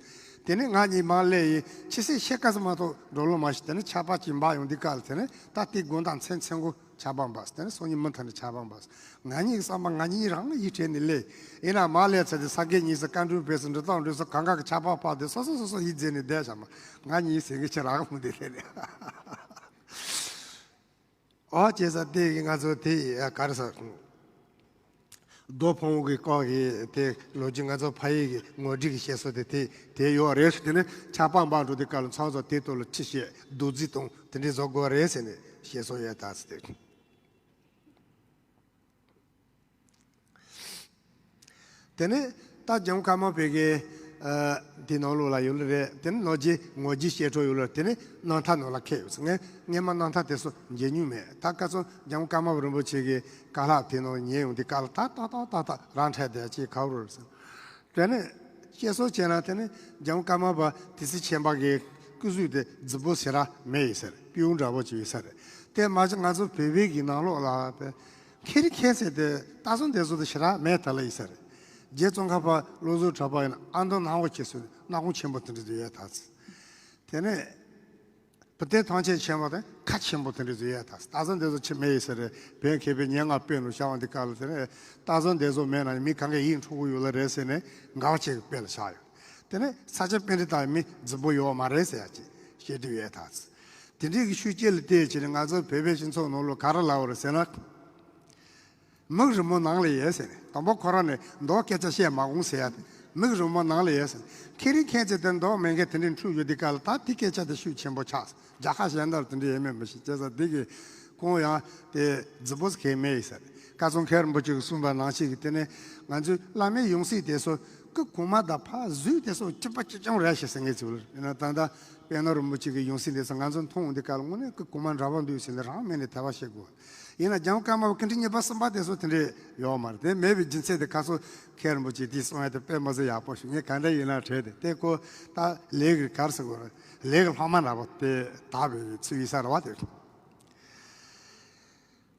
དེ་ནས་ང་གཉིས་མར་སླེབས་ཡིན། ཕྱི་ཚེས་ཕྱེད་ཀ་ཙམ་མ་གཏོགས་འགྲོ་ལོང་མ་བྱུང་། དེ་ནས་ཆར་པ་ཅིག་འབབ་ཡོང་དུས་སྐབས་ལ། དེ་ནས་ད་དེ་དགོང་དག་མཚན་མཚན་གུང་ཆར་པ་འབབ། དེ་ནས་སང་ཉིན་མུ་མཐུད་ནས་ཆར་པ་འབབ། ང་གཉིས་ཀྱི་བསམ་པ་ང་གཉིས་རང་ཡིད་བྲལ་ནས་སླེབས། ཡིན་ན་མར་སླེབས་ཚར་དུས་ས་དགེ་བསྙེན་ས་བཀའ་དྲིན་ཕེབས་ས་འབྲི་སྟངས་འགྲོ་ས་གང་ག་གི་ཆར་པ་བབས་དུས་སོ་སོ་སོ་སོ་ཡིད་འཛིན་ནས་བསྡད་བཞག་མ། ང་གཉིས་ཟིང་གི་ཆེ་རག་མོ་དེ་ལས་ནས། ཨོ་བྱས་ཙང་དེ་གི་ང་ཚོ་དེ་ག་རེ་ཟེར། རྡོ་ཕུང་གི་སྐོར་གྱི་དེ་ལོ་རྒྱུས་ང་ཚོ་ཕ་ཡུལ་གྱི་ངོ་སྤྲོད་ཀྱི་བཤད་སྲོལ་དེ་དེ་དེ་ཡོད་རེད། དེ་ནས་ཆར་པ་འབབ་འགྲོ་དུས་སྐབས་ལ་ཚང་ཚོ་དེ་ཐོག་ལ་ཁྲིད་བཤད་རྡོ་རྫིས་གཏོང་དེ་འདྲས་བཟོ་དགོས་རེད་ཟེར་ནས་བཤད་སྲོལ་ཡོད་ད་ཟེར་ཏེ། དེ་ནས་ད་འཇམ་དབྱངས་ཀརྨ་པའི་གི་ཨ་དེ་ནང་ལོགས་ལ་ཡོད་ལ་རེད། དེ་ནས་ནོར་རྗེ་ངོར་རྗེ་བཤད་སྲོལ་ཡོད་ལ། དེ་ནས་རྣམ་ཐར་ནང་ལ་ཁེལ་ཡོད། ངས་སྔས་མ་རྣམ་ཐར་དེ་ཚོ་མཇལ་མྱོང་མེད། ད་ཁ་སང་འཇམ་དབྱངས་ཀརྨ་པ་རིན་པོ་ཆེ་གི་བཀའ་སློབ་དེ་ནང་ཉན་ཡོང་དུས་སྐབས་ལ་ད་ཏག་ཏག་ཏག་ཏག་རང་འཕྲད་བསྡད་ཅིག་ག་བོ་རེད་ཟེར། དེ་ནས་བཤད་སྲོལ་བྱས་ན། དེ་ནས་འཇམ་དབྱངས་ཀརྨ་པ་དེ་སྲིད་ཆེན་པོ་གི་སྐུ་གཟུགས་དེ་རྫིག་པོ་ཞེ་དྲག་མེད་ཡོད་ས་རེད། སྤུས་འདྲ་པོ་ཅིག་ཡོད་ས་རེད། དེ་མ་གཞི་ང་ཚོ་བོད་པའི་གི་ནང་ལོགས་ལ་དཔེ་མཁས་རིག་མཁས་ཚད་དེ་སྟག་ཚང་སྡེ་ཚོ་དེ་ཞེ་དྲག་མེད་ད་ལ་ཡོད་ས་རེད། རྗེ་ཙོང་ཁ་པ་བློ་བཟང་གྲགས་པ་ཡིན་ན་ཨ་མདོ་ནང་པ་ཁྱེར་སོང་། སྣ་ཁུང་ཆེན་པོ་དེ་འདྲ་དུ་ཡོད་ད་ཚེ། དེ་ནས་བུ་སྟོན་ཐང་ཆེན་ཆེན་པོ་དེ་ཁ་ཆེན་པོ་དེ་འདྲ་དུ་ཡོད་ད། སྟག་ཚང་སྡེ་ཚོ་ཆེ་མེད་ཡོད་ས་རེད། བོད་མཁས་པའི་སྙན་ངག་དཔེ་ལ་བཞག་པ་འདི་སྐབས་ལ། དེ་ནས་སྟག་ཚང་སྡེ་ཚོ་མེད་ན་མི་གང་གས་ཡིད་འཕྲོག་གི་ཡོད་ལ་རེད་ཟེར་ནས་དགའ་བ་ཆེ་གི་དཔེ་ལ་བཞག་ཡོད། དེ་ནས་ས་སྐྱ་པཎྜི་ཏ་མི་རྫིག་པོ་ཡོད་མ་རེད་ཟེར་ཡ་ཅིག་བཤད་དུ་ཡོད་ད། དེ་འདྲའི་གི་ཤུགས་སྐྱེད་ལ་བལྟས་བྱས་ནས་ང་ཚོ་བོད་པའི་སྤྱི་ཚོགས་ནང་ལོགས་ག་རེ་ལབ་པ་རེད་ཟེར་ན། མིག་རི་མོ་ནང་ལ་ཡོད་ཟེར་ནས། དང་པོ་ཁོ་རང་ནས་མདོ་སྐད་ཆ་བཤད་མ་དགོས་ཟེར་ཡ་དེ། མིག་རི་མོ་ནང་ལ་ཡོད་ཟེར་ནས། མཁས་རིག་མཁས་ཚད་དེ་མདོ་མེད་མཁན་དེ་འདྲའི་འཁྲུག་ཡོད་དུས་སྐབས་ལ་ད་དེ་སྐད་ཆ་དེ་ཤུགས་ཆེན་པོ་ཆགས། རྒྱལ་ཁབ་གཞན་དག་ལ་དེ་འདྲ་ཡོད་མེད་མི་ཤེས། བྱས་ཙང་འདི་གི་ཁོང་ཡང་དེ་རྫིག་པོ་གང་ཡང་མེད་ཡིན་ཟེར། ཀར་ཙོང་མཁས་རིན་པོ་ཆེ་གིས་གསུངས་པ་ནང་བཞིན་གྱི། དེ་ནས་ང་ཚོའི་བླ་མའི་ཡང་སྲིད་དེ་ཚོ་སྐུ་གོང་མ་དང་ཕར་གཟུགས་དེ་ཚོ་གཅིག་པ་གཅིག་རྐྱང་རེད་ཞེས་ཟེར་མཁན་ཚོ་ཡིན་ན། ད་ལྟ་པད་ནོར་རིན་པོ་ཆེ་གི་ཡང་སྲིད་དེ་ཚོ་ང་ཚོ་མཐོང་འོང་དུས་སྐབས་ལ་དངོས་གནས་སྐུ་གོང་མ་འདྲ་པོ་འདུག་ཟེར་ནས་རང་མེད་ནས་དད་པ་བྱེད་དགོས། ཡིན་ན་འཇམ་དབྱངས་ཀརྨ་པ་སྐུ་ཕྲེང་གཉིས་པ་གསུམ་པ་དེ་ཚོ་དེ་འདྲས་ཡོད་མ་རེད། དེ་མེད་པའི་རྒྱུ་མཚན་དེ་ཁ་སང་མཁས་རིན་པོ་ཆེ་དེས་གསུངས་ཡ་དེ་དཔེ་མི་སྲིད་ཡག་པོ་ཞིག་ངས་ག་འདྲ་ཡིན་ན་དྲན་ཏེ། དེ་ཁོ་ད་ལས་ཀྱི་གར་ཟེར་དགོས་རེད། ལས་ཀྱི་སློབ་མ་འདྲ་པོ་དེ་དག་པའི་ཚུལ་ཡིན་ས་རེད་བ་དེ།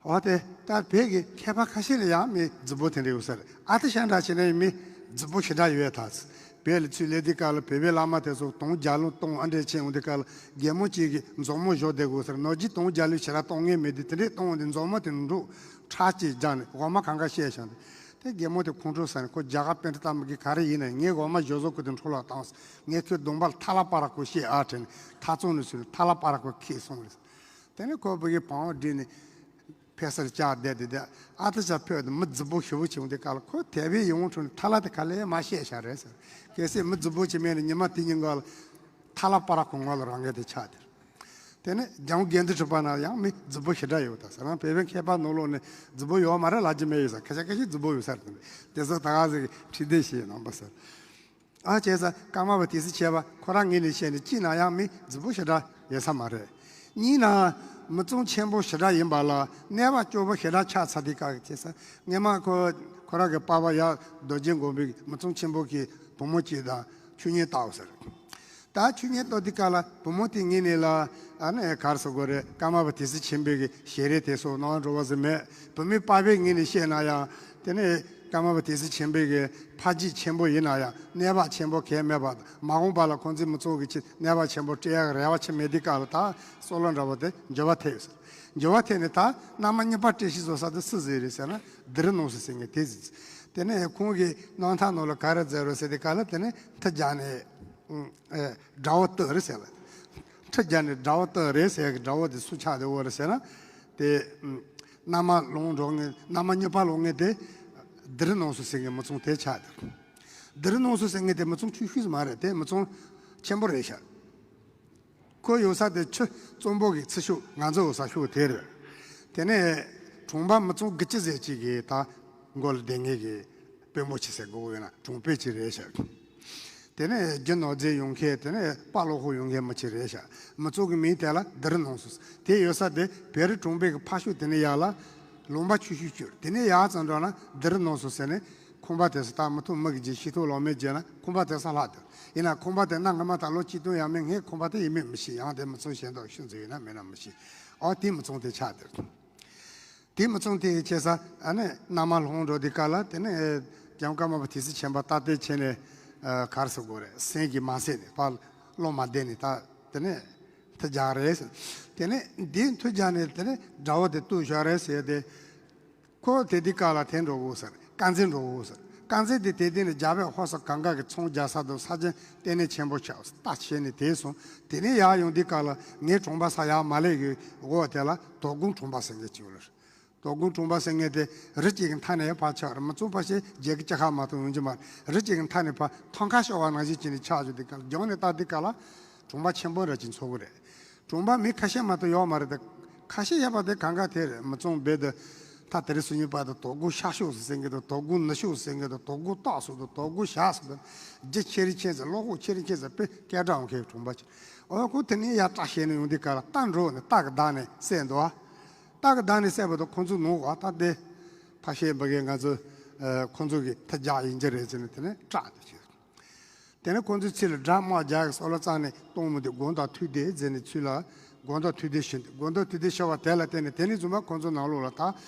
འོ་དེ་ལྟར་བོད་ཀྱི་མཁས་པ་ཁ་ཤས་ལ་ཡང་མི་རྫིག་པོ་དེ་འདྲ་ཡོད་ས་རེད། ཨ་ཏི་ཤ་འདྲ་བྱས་ནས་མི་རྫིག་པོ་ཞེ་དྲག་ཡོད་ད། བོད་ལ་ཚུར་སླེབས་དུས་སྐབས་ལ་བོད་པའི་བླ་མ་དེ་ཚོ་དུང་རྒྱ་ལོང་གཏོང་ཨ་འདྲས་བྱས་འོང་དུས་སྐབས་ལ་རྒན་མོ་གཅིག་གིས་མཛོག་མོ་བཞོ་བསྡད་དགོས་ཟེར། ནོར་གྱིས་དུང་རྒྱ་ལོང་ཞེ་དྲག་གཏོང་མཁན་མེད་དུས། དེ་འདྲས་གཏོང་འོང་དུས་མཛོག་མོ་དེ་འགྲོ་ཁྲག་ཅིག་རྒྱག་ནས་འོ་མ་གང་ག་བཤད་བཞག་འདུག་དེ་རྒན་མོ་དེ་ཁོང་ཁྲོ་ཟ་ནས། ཁོ་རྒྱ་གར་པཎྜི་ཏ་མ་གི་ག་རེ་ཡིན་ན་ངའི་འོ་མ་བཞོ་བཟོ་ཁུ་དེ་འཕྲོ་བརླག་བཏང་སོང་། ངས་ཁོའི་གདོང་པར་ཐ་ལ་པ་ར་ཁོ་བཤད་ཨ་དྲན་ནས་ཐ་ཚོང་ནས་ཚུར་ཐ་ལ་པ་ར་ཁོ་ཁྱེར་སོང་རེད། དེ་ནས་ཁོ་བུ་གའི་བང་བསྒྲིགས་ནས་ཕེབས་སར་བཅར་བསྡད་དེ། དེ་ཨ་ཏི་ཤ་ཕེབས་དེ་མི་རྫིག་པོ་ཞེ་པོ་བྱུང་དུས་སྐབས་ལ་ཁོ་དེ་བས་ཡོང་འཕྲོ་ནས་ཐ་ལ་དེ་ག་ལས་མ་བཤད་བཞག་རེད་ཟེར། གལ་སྲིད་མི་རྫིག་པོ་ཅིག་མེད་ན་ཉི་མ་དེ་ཉིན་འགའ་ལ་ཐ་ལ་པ་ར་ཁོ་ངོ་ལ་རང་ངེས་དེ་ཆགས་དེ། དེ་ནས་འཇམ་དགེ་འདུན་གྲུབ་པ་ན་ཡང་མི་རྫིག་པོ་ཞེ་དྲག་ཡོད་ད་ཟེར། རང་བོད་པའི་མཁས་པ་ནང་ལོགས་ནས་རྫིག་པོ་ཡོད་མ་རེད་ལབ་ཀྱི་མེད་ཡོད་ས། ཁ་ཤས་ཁ་ཤས་རྫིག་པོ་ཡོད་ས་རེད། དེ་ཚོ་ད་ག་ཟེར་གི་ཁྲིད་དེ་བཤད་ནང་པ་ཟེར། ཨ་བྱས་ཙང་ཀརྨ་པ་དེ་སྲིད་ཆེ་བ་ཁོ་རང་ངོས་ནས་བཤད་ནས་གཅིག་ན་ཡང་མི་རྫིག་པོ་ཞེ་དྲག་ཡོད་ས་མ་རེད། གཉིས་ན་མི་ཚང་ཆེན་པོ་ཞེ་དྲག་ཡིན་པ་ལ་གནས་པ་སྐྱོ་པོ་ཞེ་དྲག་ཆགས་ཚར་དུས་སྐབས་ཀྱི་བྱས་ཙང་སྔས་མ་ཁོ་ ཁོ་རང་གི་པ་ཕ་ཡར་རྡོ་རྗེ་སྒོམ་པའི་མི་ཚང་ཆེན་པོ་གི་བུ་མོ་གཅིག་དང་ཆོས་ཉིད་བལྟའོ་ཟེར། ད་ཆོས་ཉིད་བལྟ་དུས་སྐབས་ལ་བུ་མོ་དེ་ངེད་ནས་ལ་ཨ་ནི་ག་རེ་ཟེར་དགོས་རེད། ཀརྨ་པ་དེ་སྲིད་ཆེན་པོའི་གི་ཞལ་རས་དེ་སོགས་གནང་འགྲོ་བ་ཟེར་མེད། བུད་མེད་པ་ཕས་ངེད་ནས་བཤད་ན་ཡང་དེ་ནས་ཀརྨ་པ་དེ་སྲིད་ཆེན་པོའི་གི་ཕ་རྒྱུད་ཆེན་པོ་ཡིན་ན་ཡང་གནས་བབ་ཆེན་པོ་གལ་མེད་པ་དང་མ་འོངས་པ་ལ་ཁོང་ཚོའི་མི་ཚང་གི་ཆེད་གནས་བབ་ཆེན་པོ་སྤྲད་ཡག་རེ་བ་ཆེ་མེད་དུས་སྐབས་ལ་ད་བསམ་བློ་འདྲ་བོ་དེ་འགྱུར་བ་ཐེབས་ཡོད་ཟེར། འགྱུར་བ་ཐེབས་ནས་ད་བླ་མ་གཉིས་པ་བཀྲ་ཤིས་བཟོ་ས་དེ་སུ་ཟིག་རེད་ཟེར་ན་དྷི་རི་ནང་སོ་ཟེར་མཁན་དེ་ཟིག་དེ་ནས་ཁོང་གིས་རྣམ་ཐར་ནང་ལ་ག་རེ་མཛད་རོ་ཟེར་དུས་སྐབས་ལ་དེ་ནས་མཐུ་སྦྱར་ནས་ཨ་དགྲ་བོ་བཏུལ་རེད་ཟེར་ལ། མཐུ་སྦྱར་ནས་དགྲ་བོ་བཏུལ་རེད་ཟེར་གི་དགྲ་བོ་དེ་སུ་ཆགས་དེ་འོ་རེད་ཟེར་ན། དེ་ཨ་མནའ་མ་ལོག་འགྲོ་མཁན་བླ་མ་གཉིས་པ་ལོག་མཁན་དེ་དྷི་རི་ནང་སོ་ཟེར་མཁན་མི་ཚང་དེ་ཆགས་དེ། དྷི་རི་ནང་སོ་ཟེར་མཁན་དེ་མི་ཚང་ཆུང་ཤོས་མ་རེད། དེ་མི་ཚང་ཆེན་པོ་རེད་ཤག་ཁོ་ཡོད་ས་དེ་ཆུ་གཙང་པོ་གི་ཚི་ཤོག་ང་ཚོ་ཡོད་ས་ཤོག་དེ་རེད། དེ་ནས་གྲོང་པ་མི་ཚང་དགུ་བཅུ་ཟེར་གཅིག་གིས་ད་མགོ་ལ་བསྡད་མཁན་གྱི་དཔོན་པོ་ཆེ་ཟེར་དགོས་ཡོད་ན་གྲོང་དཔོན་ཅིག་རེད་ཤག་དེ་ནས་རྒྱུ་ནོར་རྫས་ཡོང་མཁན་དེ་ནས་དཔའ་བློ་ཁོག་ཡོང་མཁན་མི་ཆེ་རེད་ཤག་མི་ཚང་གི་མིང་དེ་ལ་དྷི་རི་ནང་སོ་དེ་ཡོད་ས་དེ་བེ་རི་གྲོང་པའི་གི་ཕ་ཤོག་དེ་ནས་ཡར་ལ་ལུང་པ་ཆུ་ཤོག་བསྐྱོད། དེ་ནས་ཡར་ཙམ་འགྲོ་ན་དྷི་རི་ནང་སོ་ཟེར་ནས། ཁང་པ་དེ་ཚོ་ད་མི་ཐུབ་མི་གི་རྗེས་ཤི་ཐུབ་ལོ་མའི་རྗེས་ན་ཁང་པ་དེ་ཚོ་ལྷག་འདུག་ཡིན་ན་ཁང་པ་དེ་གནའ་སྔ་མ་ད་ལོ་གཅིག་སྟོང་ཡས་མས་སྔའི་ཁང་པ་དེ་ཡིན་མིན་མི་ཤེས། ཡང་དེ་མི་ཚང་གཞན་དག་ཤུགས་འཛིན་ཡོད་ན་མེད་ན་མི་ཤེས། ཨོ་དེ་མི་ཚང་དེ་ཆགས་འདུག་དེ་མི་ཚང་དེ་ཡི་བྱས་ས་ཨ་ནི་མནའ་མ་ལོག་འགྲོ་དུས་སྐབས་ལ་དེ་ནས་རྒྱལ་བ་ཀརྨ་པ་དེ་སྲིད་ཆེན་པོ་ད་ལྟའི་ཆེན་ནས་ག་རེ་ཟེར་དགོས་རེད། སེམས་ཀྱིས་མ་བཟོད་ནས་ཕར་བློ་མ་བདེ་ནས་ད་དེ་ནས་མཐུ་སྦྱར་རེད། དེ་ནས་འདི་མཐུ་སྦྱར་ནས་དེ་ནས་དགྲ་བོ་དེ་བཏུལ་བཞག་རེད་ཟེར་ཏེ། ཁོ་དེ་དུས་སྐབས་ལ་དེ་འགྲོ་དགོས་ཟེར། དཀར་མཛེས་འགྲོ་དགོས་ཟེར། དཀར་མཛེས་དེ་དེ་དུས་ནས་རྒྱ་བོད་ཧོར་སོག་གང་ག་གི་ཚོང་རྒྱག་ས་དང་ས་ཆ་ཏན་ཏན་ཆེན་པོ་ཆགས་ལྟ་བྱས་ནས་དེ་སོང་། དེ་ནས་ཡར་ཡོང་དུས་སྐབས་ལ་ངའི་གྲོང་པ་ས་ཡར་མ་ལེགས་ཡོད་འོག་དེ་ལ་དོ་དགོང་གྲོང་པ་ཟེར་མཁན་ཅིག་ཡོད་ལ། དོ་དགོང་གྲོང་པ་ཟེར་མཁན་དེ་རི་གཅིག་གི་མཐའ་ནས་ཕར་ཆགས་རེད། མི་ཚང་ཕལ་ཆེར་བརྒྱད་ཀྱི་ལྕགས་ཁ་མ་གཏོགས་ཡོང་རྒྱུ་མ་རེད། རི་གཅིག་གི་མཐའ་ནས་ཕར་ཐང་ཁ་ཤོར་བ་ནང་བཞིན་བྱས་ནས་ཆགས་བྱུང་དུས་སྐབས་ལ་རྒྱང་ནས་ལྟ་དུས་སྐབས་ལ་གྲོང་པ་ཆེན་པོ་འདྲ་ཅིག་མཚོན་གི་རེད། གྲོང་པ་མི་ཁ་ཤས་མ་གཏོགས་ཡོད་མ་རེད་དེ། ཁ་ཤས་ཡོད་པ་དེ་གང་ག་དེ་རེད། མི་ཚང་རྦད་དེ་ད་དེ་རིང་སང་ཉིན་བར་དུ་དོ་དགོང་ཤར་ཕྱོགས་སུ་ཟེར་མཁན་དང་དོ་དགོང་ནུབ་ཕྱོགས་སུ་ཟེར་མཁན་དང་དོ་དགོང་སྟག་སོགས་དང་དོ་དགོང་ཞག་སོགས་དང་རྒྱུ་ཁྱེར་རེ་ཁྱེར་ཟེར་གློ་ཁོག་ཁྱེར་རེ་ཁྱེར་ཟེར་དཔེ་སྐད་གྲགས་འོང་མཁན་གྲོང་པ་ཅིག་ཨོ་ཁོ་དེ་ནས་ཡར་སྐྲག་བཤད་ནས་ཡོང་དུས་སྐབས་ལ་རྟ་འགྲོ་ནས་རྟ་གི་བདག་ནས་བསད་འདུག་ཨ། རྟ་གི་བདག་ནས་བསད་པ་དང་ཁོང་ཚོ་ནང་འོ་ད་དེ་ཕ་ཤེས་འབུ་གས་ང་ཚོ་ཁོང་ཚོ་གི་མཐུ་རྒྱག་ཡིན་གྱི་རེད་ཟེར་ནས་དེ་ནས་སྐྲག་འདུག་ཅིག་དེ་ནས་ཁོང་ཚོའི་ཚུལ་ལ་དགྲ་དམག་རྒྱག་གི་སོགས་ལ་བཙལ་ནས་གཏོང་མི་འདུག་དགོང་དག་ཐུག་བསྡད་ཟེར་ནས་ཚུལ་ལ་དགོང་དག་ཐུག་བསྡད་ཞུ་འདུག་དགོང་དག་ཐུག་བསྡད་ཞུ་བ་དེ་ལ་བརྟེན་ནས་དེ་ནས་བཟུང་བ་ཁོང་ཚོ་ནང་ལོགས་ལ་ད་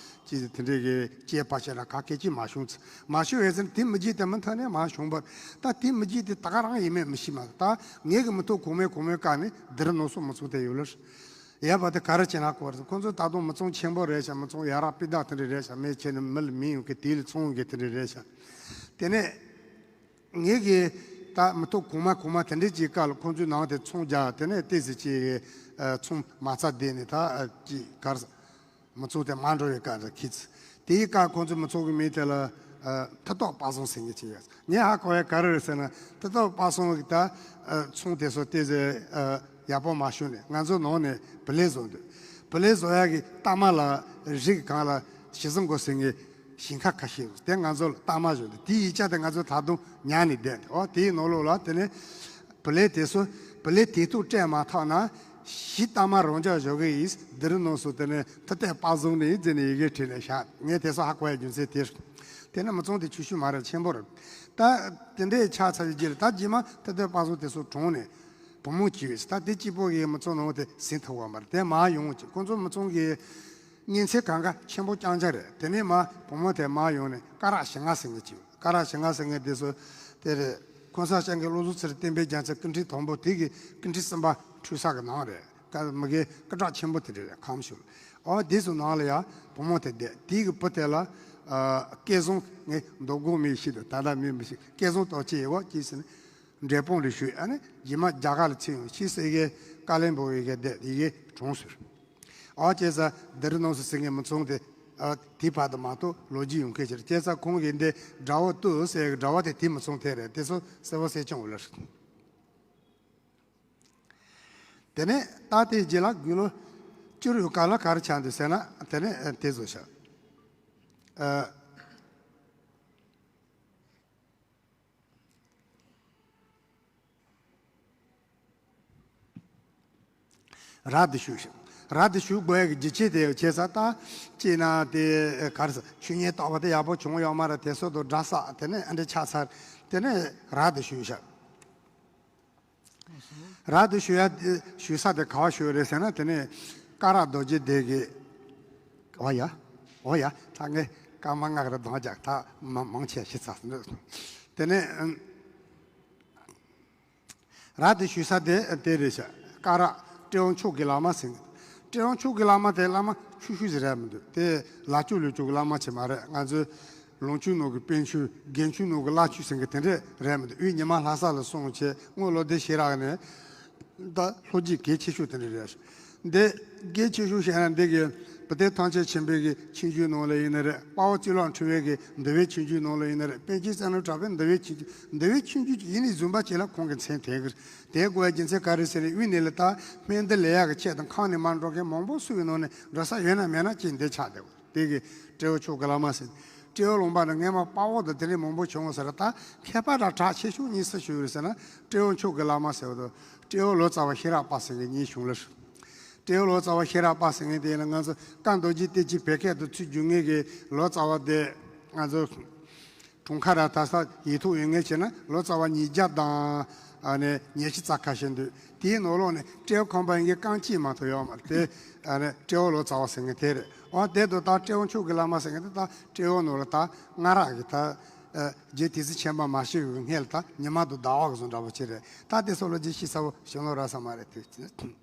ཅི་ཟེར་དེ་འདྲའི་གི་སྐྱེས་པ་ཆེ་ར་ག་སྐད་ཅིག་མ་བྱུང་ཚེ་མ་ཤོད་ཡོད་ཟེར་ན་དེ་མི་རྗེས་དེ་མི་མཐའ་ནས་མ་བྱུང་བར་ད་དེ་མི་རྗེས་དེ་ད་ག་རང་ཡིན་མིན་མི་ཤེས་མ་ད་ངེད་ཀྱི་མི་ཐོག་གོང་མའི་གོང་མའི་བཀའ་ནས་དེར་ནོར་སོང་མི་ཚུགས་དེ་ཡོད་ལ། ཡ་བ་དེ་ག་རེ་བྱེད་ན་གོ་རེད། ཁོང་ཚོ་ད་དུང་མི་ཚང་ཆེན་པོ་རེད་ཤག་མི་ཚང་ཡ་རབས་སྤུས་དག་དེ་འདྲ་རེད་ཤག་མི་ཆེ་ནི་མི་ལ་མི་ཡོང་གི་དེ་ལ་ཚོང་གི་དེ་འདྲ་རེད་ཤག་དེ་ནས་ངེད་ཀྱི་ད་མི་ཐོག་གོང་མ་གོང་མ་དེ་འདྲ་ཅིག་སྐབས་ལ་ཁོང་ཚོའི་ནང་དེ་ཚོང་རྒྱག་དེ་ནས་ཏོག་ཙམ་ཅིག་ཚོང་མ་རྩ་བསྡད་ནས་ད་ཅིག་གར་མི་ཚང་དེ་མ་འགྲོ་བའི་སྐབས་རེད་ཁི་ཚི། དེའི་སྐབས་ཁོང་ཚོས་མི་ཚང་གི་མིང་དེ་ལ་མཐུ་སྟོབས་དཔལ་བཟང་ཟེར་མཁན་ཅིག་ཡོད། ངས་ཧ་གོ་ཡ་ག་རེ་རེད་ཟེར་ན་མཐུ་སྟོབས་དཔལ་བཟང་གི་ད་ཚོང་དེ་ཚོ་ཏོག་ཙམ་ཡག་པོ་མ་བྱུང་ནས་ང་ཚོ་ནང་ནས་བུ་ལོན་བཟོ་འདུག་བུ་ལོན་བཟོ་ཡ་གི་གཏའ་མ་ལ་རི་གི་སྒང་ལ་ཞི་ཟིན་གོ་ཟེར་མཁན་ཞིང་ཁ་ཁ་ཤས་ཡོད་དེ་ང་ཚོ་ལ་གཏའ་མ་བཟོ་འདུག་དེའི་ཡིག་ཆ་དེ་ང་ཚོ་ད་དུང་ཉར་ནས་བསྡད་འདུག་ཨོ་དེའི་ནང་ལོགས་ལ་དེ་ནས་བུ་ལོན་དེ་ཚོ་བུ་ལོན་དེ་དུས་སྤྲད་མ་ཐག་ན་གཞི་གཏའ་མ་རང་འཇགས་བཟོ་གི་ཡིན། འདིར་ནང་སུ་དེ་ནས་མཐུ་སྟོབས་དཔལ་བཟང་ནས་ཡིན་ཟེར་ནས་ཡི་གེ་བྲིས་ནས་བཞག་ངས་དེ་ཚོ་ཧ་གོ་ཡ་རྒྱུ་མཚན་དེ་རེད། དེ་ནས་མི་ཚང་དེ་ཆུ་ཤུ་མ་རེད་ཆེན་པོ་རེད། ད་དེ་འདྲའི་ཆགས་ཚར་བའི་རྗེས་ལ་ད་རྗེས་མ་མཐུ་སྟོབས་དཔལ་བཟང་དེ་ཚོ་གྲོངས་ནས་བུ་མོ་སྐྱེས་ཡོད། ད་དེ་གཅིག་པོ་གིས་མི་ཚང་ནང་དེ་ཟིན་ཐུབ་པ་མ་རེད། དེ་མར་ཡོང་ཅིག་ཁོང་ཚོ་མི་ཚང་གི་ཉིན་མཚན་གང་ག་ཆེན་པོ་རྐྱང་རྐྱང་རེད། དེ་ནས་མར་བུ་མོ་དེ་མར་ཡོང་ནས་སྐ་རགས་ཞེ་ལྔ་ཟེར་མཁན་ཅིག་ཡོད། སྐ་རགས་ཞེ་ལྔ་ཟེར་མཁན་དེ་ཚོ་དེ་རེད། ཁོང་ས་སྐྱབས་མགོན་བློ་བཟང་ཚེ་རིང་བསྟན་པའི་རྒྱལ་མཚན་སྐུ་ཕྲེང་དང་པོ་དེ་གི་སྐུ་ཕྲེང་གསུམ་པ་འཁྲུངས་ས་གི་ནང་རེད། ཀ་མི་གི་སྐུ་དྲག་ཆེན་པོ་དེ་འདྲ་རེད་ཁམས་ཤུལ། ཨོ་དེ་ཚོ་ནང་ལ་ཡ་བུ་མོ་དེ་བསྡད་དེ་གི་བུ་དེ་ལ་ཨ་སྐལ་བཟང་ངས་མདོ་དགོང་མི་ཤེས་དང་ད་ལྟ་མི་མི་ཤེས་སྐལ་བཟང་དང་ཅི་ཡོད་ཅི་ཟེར་ནས་འབྲས་སྤུངས་ལ་བཞུགས། ཨ་ནི་རྗེས་མ་རྒྱ་གར་ལ་ཚུར་ཡོང་ཤི་སེ་གི་ཀ་ལོན་སྦུག་ཡི་གེ་བསྡད་ཡི་གེ་གྲོངས་སོང་། ཨ་ཅེ་ས་འདིར་ནང་སུ་ཟིན་ངེས་མི་ཚང་དེ་ཨ་དེའི་བར་དུ་མ་གཏོགས་ལོ་རྒྱུས་ཡོང་མཁན་ཅིག་རེད། ཅེ་ས་ཁོང་གིས་འདི་དགྲ་བོ་བཏུལ་ཟེར་གི་དགྲ་བོ་དེ་དེ་མི་ཚང་དེ་རེད། དེ་ཚོ་གསལ་པོ་གསལ་རྐྱང་འོ་ལ་རེད། དེ་ནས་ད་དེའི་རྗེས་ལ་དགུང་ལོ་བཅུ་རུ་སྐབས་ལ་ག་རེ་ཆགས་འདུག་ཟེར་ན་དེ་ནས་ཨ་དེ་བཟོ་ཤག་ཨ་རག་ཏུ་བཞུགས་ཤིང་ ར་དེ་ཞུ་དགོས་ཡ་གི་རྒྱུ་ཆེ་དེ་བྱས་ཙང་ད་ཅིག་ན་དེ་ག་རེ་ཟེར། ཆོས་ཉིད་རྟོགས་པ་དེ་ཡག་པོ་བྱུང་ཡོད་མ་རེད། དེ་སོགས་དུ་འདྲ་ས་དེ་ནས་ཨ་འདྲ་ཆགས་ཚར། དེ་ནས་ར་དེ་ཞུས་ཤག་ར་དེ་ཞུ་ཡ་དེ་ཞུ་ས་དེ་ག་བ་ཞུ་རེད་ཟེར་ན། དེ་ནས་ཀ་ར་རྡོ་རྗེ་གདན་གྱི། འོ་ཡ། འོ་ཡ། ད་ངས་སྐར་མ་ལྔ་ར་གདོང་རྒྱག་ད་མ་མང་ཆེ་ཤི་ཚར་སོང་། དེ་ནས་ཨ། ར་དེ་ཞུ་ས་དེ་དེ་རེད་ཤག་ཀ་ར་སྤྲེའུ་མཆོག་གི་ལག་མ་ཟེར། སྤྲེའུ་མཆོག་གི་ལག་མ་དེ་བླ་མ་ཆོས་ཞུ་ཟེར་ར་མི་འདུག་དེ་ལ་ཆོས་ལུགས་ཆོས་ཀྱི་བླ་མ་ཆེ་མ་རེད། ང་ཚོའི་ལུང་ཆོས་ནང་གི་པཎ་ཆོས། རྒན་ཆོས་ནང་གི་བླ་ཆོས་ཟེར་མཁན་དེ་འདྲས་རེད་མི་འདུག་དབུས་ཉི་མ་ལྷ་ས་ལ་སོང་བྱས་སྔོན་ལོ་དེ་ཞེ་དྲག་ནས་ད་ལྷོ་རྒྱུད་གལ་ཆེ་ཤོས་དེ་འདྲས་རེད། འདི་གལ་ཆེ་ཤོས་བཤད་ན་འདི་གི་བུ་སྟོན་ཐམས་ཅད་མཁྱེན་པའི་གི་ཆོས་འབྱུང་ནང་ལ་ཡིན་ན་རེད། དཔའ་བོ་གཙུག་ལག་འཁྲུལ་བའི་གི་འདུལ་བའི་ཆོས་འབྱུང་ནང་ལ་ཡིན་ན་རེད། པཎ་ཆེན་རྩ་རྣམས་གྲགས་པའི་འདུལ་བའི་ཆོས་འབྱུང་། འདུལ་བའི་ཆོས་འབྱུང་ཡིན་ནི་བཟུང་བ་བྱས་ལ་ཁོང་གི་མཚན་དེ་གི་དེ་དགོས་པའི་རྒྱུ་མཚན་ག་རེ་ཟེར་ན། དབུས་ནས་ལ་ད་སྨན་འདི་ལས་ཡག་གི་ཆེད་དུ་ཁམས་ནས་མར་འགྲོ་མཁན་མང་པོ་སུ་ཡི་ནང་ནས་འགྲོ་ས་ཡོད་ན་མེད་ན་ཅིག་འདི་ཆགས་བསྡད། དེ་གི་སྤྲེའུ་མཆོག་གི་ལག་མ་ཟེར། སྤྲེའུ་ལུང་པ་ནས་སྔས་མ་དཔའ་བོ་དང་དེ་འདྲའི་མང་པོ་བྱུང་བ་ཟེར། ད་མཁས་པ་དང་གྲགས་ཆེ་ཤོས་གཉིས་སུ་ཞུགས་ཡོད་ཟེར་ན། སྤྲེའུ་མཆོག་གི་ལག་མ་ཟེར་བ་དང་སྤྲེའུ་ལོ་ཙཱ་བ་ཤེས་རབ་པ་ཟེར་མཁན་གཉིས་བྱུང་ལ། སྤྲེའུ་ལོ་ཙཱ་བ་ཤེས་རབ་པ་ཟེར་མཁན་དེ་ཡིན་ན་ང་ཚོ་བཀའ་མདོ་རྒྱུད་བསྟན་བཅོས་བོད་སྐད་དུ་ཚུར་བསྒྱུར་མཁན་གྱི་ལོ་ཙཱ་བ་དེ་ང་ཚོ། གྲོང་ཁ་ར་ད་ས་ཡིག་ཐོག་ཡོད་མཁན་བྱས་ན་ལོ་ཙཱ་བ་ཉིས་བརྒྱ་དང་ཨ་ནི་ཉི་ཤུ་རྩ་ཁ་ཤས་འདུག་དེའི་ནང་ལོགས་ནས་སྤྲེའུ་ཁམས་པ་ཡིན་མཁན་རྐང་གཅིག་མ་གཏོགས་ཡོད་མ་རེད། དེ་ཨ་ནི་སྤྲེའུ་ལོ་ཙཱ་བ་ཟེར་མཁན་དེ་རེད། འོ་དེ་དུ་ད་སྤྲེའུ་མཆོག་གི་ལག་མ་ཟེར་མཁན་དེ་ད་སྤྲེའུ་ནང་ལ་ད་སྔ་རག་གི་ད་རྗེ་དེ་ཚེ་ཆེན་པོ་མ་ཤི་བའི་སྔས་ལ་ད་ཉི་མ་དུ་ཟླ་བ་གི་བཟོ་འདྲ་པོ་ཅིག་རེད། ད་དེ་སོགས་ལོ་རྒྱུས་ཤེས་ས་བོ་ཞིམ་ལོ་ར་ས་མ་རེད་དེ།